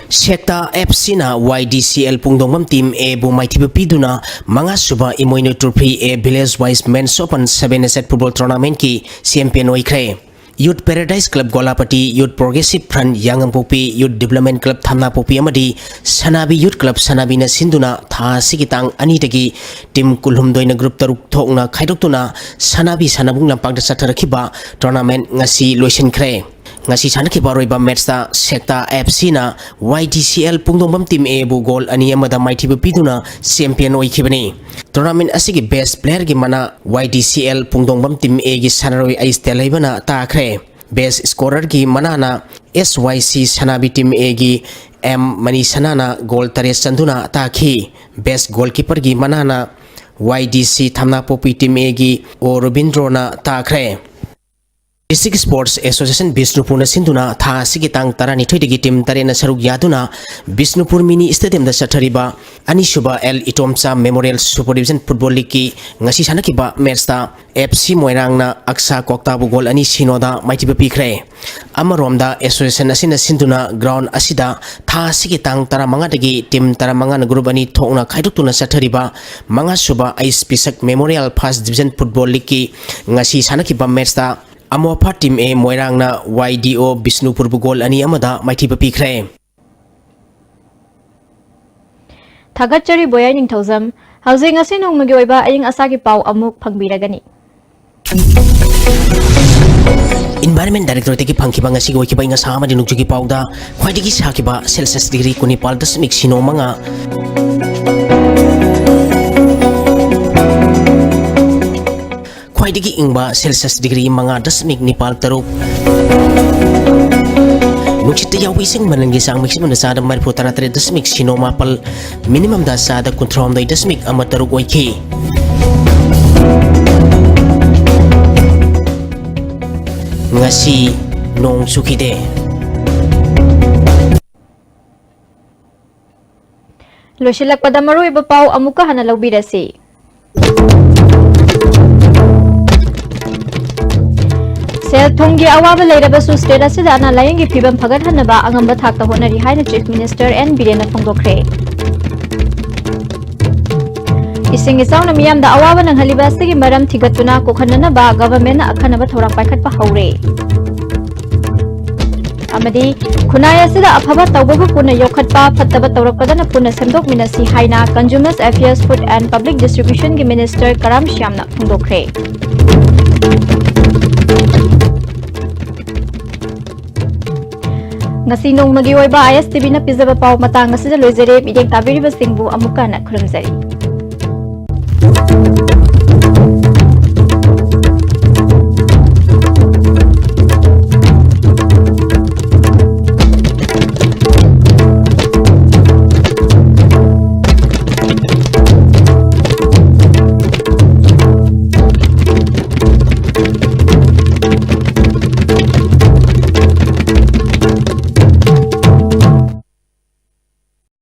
ꯁꯦꯛꯇꯥ F C ꯅ Y D C L ꯄꯨꯡꯗꯣꯡꯕꯝ team A ꯕꯨ ꯃꯥꯏꯊꯤꯕ ꯄꯤꯗꯨꯅ ꯃꯉꯥꯁꯨꯕ ꯏꯃꯣꯏꯅꯨ Trophy A Village Wise Men's Open seven a set football tournament ꯀꯤ champion ꯑꯣꯏꯈ꯭ꯔꯦ꯫ Youth Paradise Club ꯒꯣꯂꯥꯄꯇꯤ, Youth Progressive Front ꯌꯥꯉꯝꯄꯣꯛꯄꯤ, Youth Development Club ꯊꯝꯅꯥꯄꯣꯛꯄꯤ ꯑꯃꯗꯤ ꯁꯅꯥꯕꯤ Youth Club ꯁꯅꯥꯕꯤꯅ ꯁꯤꯟꯗꯨꯅ ꯊꯥ ꯑꯁꯤꯒꯤ ꯇꯥꯡ ꯑꯅꯤꯗꯒꯤ team ꯀꯨꯟꯍꯨꯝꯗꯣꯏꯅ group ꯇꯔꯨꯛ ꯊꯣꯛꯅ ꯈꯥꯏꯗꯣꯛꯇꯨꯅ ꯁꯅꯥꯕꯤ ꯁꯥꯟꯅꯕꯨꯡ ꯂꯝꯄꯥꯛꯇ ꯆꯠꯊꯔꯛꯈꯤꯕ tournament ꯉꯁꯤ ꯂꯣꯏꯁꯤꯟꯈ꯭ꯔꯦ꯫ ꯉꯁꯤ ꯁꯥꯟꯅꯈꯤꯕ ꯑꯔꯣꯏꯕ matchꯇ ꯁꯦꯛꯇꯥ F Cꯅ Y D C L ꯄꯨꯡꯗꯣꯡꯕꯝ Team Aꯕꯨ goal ꯑꯅꯤ ꯑꯃꯗ ꯃꯥꯏꯊꯤꯕ ꯄꯤꯗꯨꯅ champion ꯑꯣꯏꯈꯤꯕꯅꯤ꯫ Tournament ꯑꯁꯤꯒꯤ best playerꯒꯤ ꯃꯅꯥ Y D C L ꯄꯨꯡꯗꯣꯡꯕꯝ Team Aꯒꯤ ꯁꯥꯟꯅꯔꯣꯏ ꯑꯩꯁ ꯇꯦꯂꯩꯕꯅ ꯇꯥꯈ꯭ꯔꯦ꯫ Best scorerꯒꯤ ꯃꯅꯥꯅ S Y C ꯁꯅꯥꯕꯤ Team Aꯒꯤ M ꯃꯅꯤꯁꯅꯥꯅ goal ꯇꯔꯦꯠ ꯆꯟꯗꯨꯅ ꯇꯥꯈꯤ꯫ Best goalkeeperꯒꯤ ꯃꯅꯥꯅ Y D C ꯊꯝꯅꯥꯄꯣꯛꯄꯤ Team Aꯒꯤ O ꯔꯣꯕꯤꯟꯗ꯭ꯔꯣꯅ ꯇꯥꯈ꯭ꯔꯦ꯫ District Sports Association ꯕꯤꯁꯅꯨꯄꯨꯔꯅ ꯁꯤꯟꯗꯨꯅ ꯊꯥ ꯑꯁꯤꯒꯤ ꯇꯥꯡ ꯇꯔꯥꯅꯤꯊꯣꯏꯗꯒꯤ team ꯇꯔꯦꯠꯅ ꯁꯔꯨꯛ ꯌꯥꯗꯨꯅ ꯕꯤꯁꯅꯨꯄꯨꯔ mini stadiumꯗ ꯆꯠꯊꯔꯤꯕ ꯑꯅꯤꯁꯨꯕ L Itomcha Memorial Super Division Football Leagueꯀꯤ ꯉꯁꯤ ꯁꯥꯟꯅꯈꯤꯕ matchꯇ F C ꯃꯣꯏꯔꯥꯡꯅ ꯑꯛꯁꯥ ꯀꯣꯛꯇꯥꯕꯨ goal ꯑꯅꯤ ꯁꯤꯅꯣꯗ ꯃꯥꯏꯊꯤꯕ ꯄꯤꯈ꯭ꯔꯦ꯫ ꯑꯃꯔꯣꯝꯗ association ꯑꯁꯤꯅ ꯁꯤꯟꯗꯨꯅ ground ꯑꯁꯤꯗ ꯊꯥ ꯑꯁꯤꯒꯤ ꯇꯥꯡ ꯇꯔꯥꯃꯉꯥꯗꯒꯤ team ꯇꯔꯥꯃꯉꯥꯅ group ꯑꯅꯤ ꯊꯣꯛꯅ ꯈꯥꯏꯗꯣꯛꯇꯨꯅ ꯆꯠꯊꯔꯤꯕ ꯃꯉꯥꯁꯨꯕ ꯑꯩꯁ ꯄꯤꯁꯛ Memorial First Division Football Leagueꯀꯤ ꯉꯁꯤ ꯁꯥꯟꯅꯈꯤꯕ matchꯇ ꯑꯃꯣꯐꯥ Team A ꯃꯣꯏꯔꯥꯡꯅ Y D O ꯕꯤꯁꯅꯨꯄꯨꯔꯕꯨ goal ꯑꯅꯤ ꯑꯃꯗ ꯃꯥꯏꯊꯤꯕ ꯄꯤꯈ꯭ꯔꯦ꯫ ꯊꯥꯒꯠꯆꯔꯤ ꯕꯣꯌꯥꯏ ꯅꯤꯡꯊꯧꯖꯝ꯫ ꯍꯧꯖꯤꯛ ꯉꯁꯤ ꯅꯣꯡꯃꯒꯤ ꯑꯣꯏꯕ ꯑꯏꯪ ꯑꯁꯥꯒꯤ ꯄꯥꯎ ꯑꯃꯨꯛ ꯐꯪꯕꯤꯔꯒꯅꯤ꯫ Environment Directorateꯇꯒꯤ ꯐꯪꯈꯤꯕ ꯉꯁꯤꯒꯤ ꯑꯣꯏꯈꯤꯕ ꯑꯏꯪ ꯑꯁꯥ ꯑꯃꯗꯤ ꯅꯣꯡꯖꯨꯒꯤ ꯄꯥꯎꯗ ꯈ꯭ꯋꯥꯏꯗꯒꯤ ꯁꯥꯈꯤꯕ Celsius degree ꯀꯨꯟꯅꯤꯄꯥꯜ ꯗꯁꯃꯤꯛ ꯁꯤꯅꯣ ꯃꯉꯥ, ꯈ꯭ꯋꯥꯏꯗꯒꯤ ꯏꯪꯕ Celsius degree ꯃꯉꯥ ꯗꯁꯃꯤꯛ ꯅꯤꯄꯥꯜ ꯇꯔꯨꯛ, ꯅꯨꯡꯁꯤꯠꯇ ꯌꯥꯎꯕ ꯏꯁꯤꯡ ꯃꯅꯤꯜꯒꯤ ꯆꯥꯡ maximumꯅ ꯆꯥꯗ ꯃꯔꯤꯐꯨ ꯇꯔꯥ ꯇꯔꯦꯠ ꯗꯁꯃꯤꯛ ꯁꯤꯅꯣ ꯃꯥꯄꯜ, minimumꯗ ꯆꯥꯗ ꯀꯨꯟꯊ꯭ꯔꯥꯍꯨꯝꯗꯣꯏ ꯗꯁꯃꯤꯛ ꯑꯃ ꯇꯔꯨꯛ ꯑꯣꯏꯈꯤ꯫ ꯉꯁꯤ ꯅꯣꯡ ꯆꯨꯈꯤꯗꯦ꯫ ꯂꯣꯏꯁꯤꯜꯂꯛꯄꯗ ꯃꯔꯨꯑꯣꯏꯕ ꯄꯥꯎ ꯑꯃꯨꯛꯀ ꯍꯟꯅ ꯂꯧꯕꯤꯔꯁꯤ꯫ ꯁꯦꯜ ꯊꯨꯝꯒꯤ ꯑꯋꯥꯕ ꯂꯩꯔꯕꯁꯨ state ꯑꯁꯤꯗ ꯑꯅꯥ ꯂꯥꯌꯦꯡꯒꯤ ꯐꯤꯕꯝ ꯐꯒꯠꯍꯟꯅꯕ ꯑꯉꯝꯕ ꯊꯥꯛꯇ ꯍꯣꯠꯅꯔꯤ ꯍꯥꯏꯅ Chief Minister N ꯕꯤꯔꯦꯟꯅ ꯐꯣꯡꯗꯣꯛꯈ꯭ꯔꯦ꯫ ꯏꯁꯤꯡ ꯏꯆꯥꯎꯅ ꯃꯤꯌꯥꯝꯗ ꯑꯋꯥꯕ ꯅꯪꯍꯜꯂꯤꯕ ꯑꯁꯤꯒꯤ ꯃꯔꯝ ꯊꯤꯒꯠꯇꯨꯅ ꯀꯣꯛꯍꯟꯅꯅꯕ governmentꯅ ꯑꯈꯟꯅꯕ ꯊꯧꯔꯥꯡ ꯄꯥꯏꯈꯠꯄ ꯍꯧꯔꯦ꯫ ꯑꯃꯗꯤ ꯈꯨꯟꯅꯥꯏ ꯑꯁꯤꯗ ꯑꯐꯕ ꯇꯧꯕꯕꯨ ꯄꯨꯟꯅ ꯌꯣꯛꯈꯠꯄ, ꯐꯠꯇꯕ ꯇꯧꯔꯛꯄꯗꯅ ꯄꯨꯟꯅ ꯁꯦꯝꯗꯣꯛꯃꯤꯟꯅꯁꯤ ꯍꯥꯏꯅ Consumers Affairs, Food and Public Distribution ꯒꯤ Minister ꯀꯔꯥꯝ ꯁ꯭ꯌꯥꯝꯅ ꯐꯣꯡꯗꯣꯛꯈ꯭ꯔꯦ꯫ ꯉꯁꯤ ꯅꯣꯡꯃꯒꯤ ꯑꯣꯏꯕ ISTV ꯅ ꯄꯤꯖꯕ ꯄꯥꯎ ꯃꯇꯥꯡ ꯑꯁꯤꯗ ꯂꯣꯏꯖꯔꯦ꯫ ꯃꯤꯠꯌꯦꯡ ꯇꯥꯕꯤꯔꯤꯕꯁꯤꯡꯕꯨ ꯑꯃꯨꯛꯀ ꯍꯟꯅ ꯈꯨꯔꯨꯝꯖꯔꯤ꯫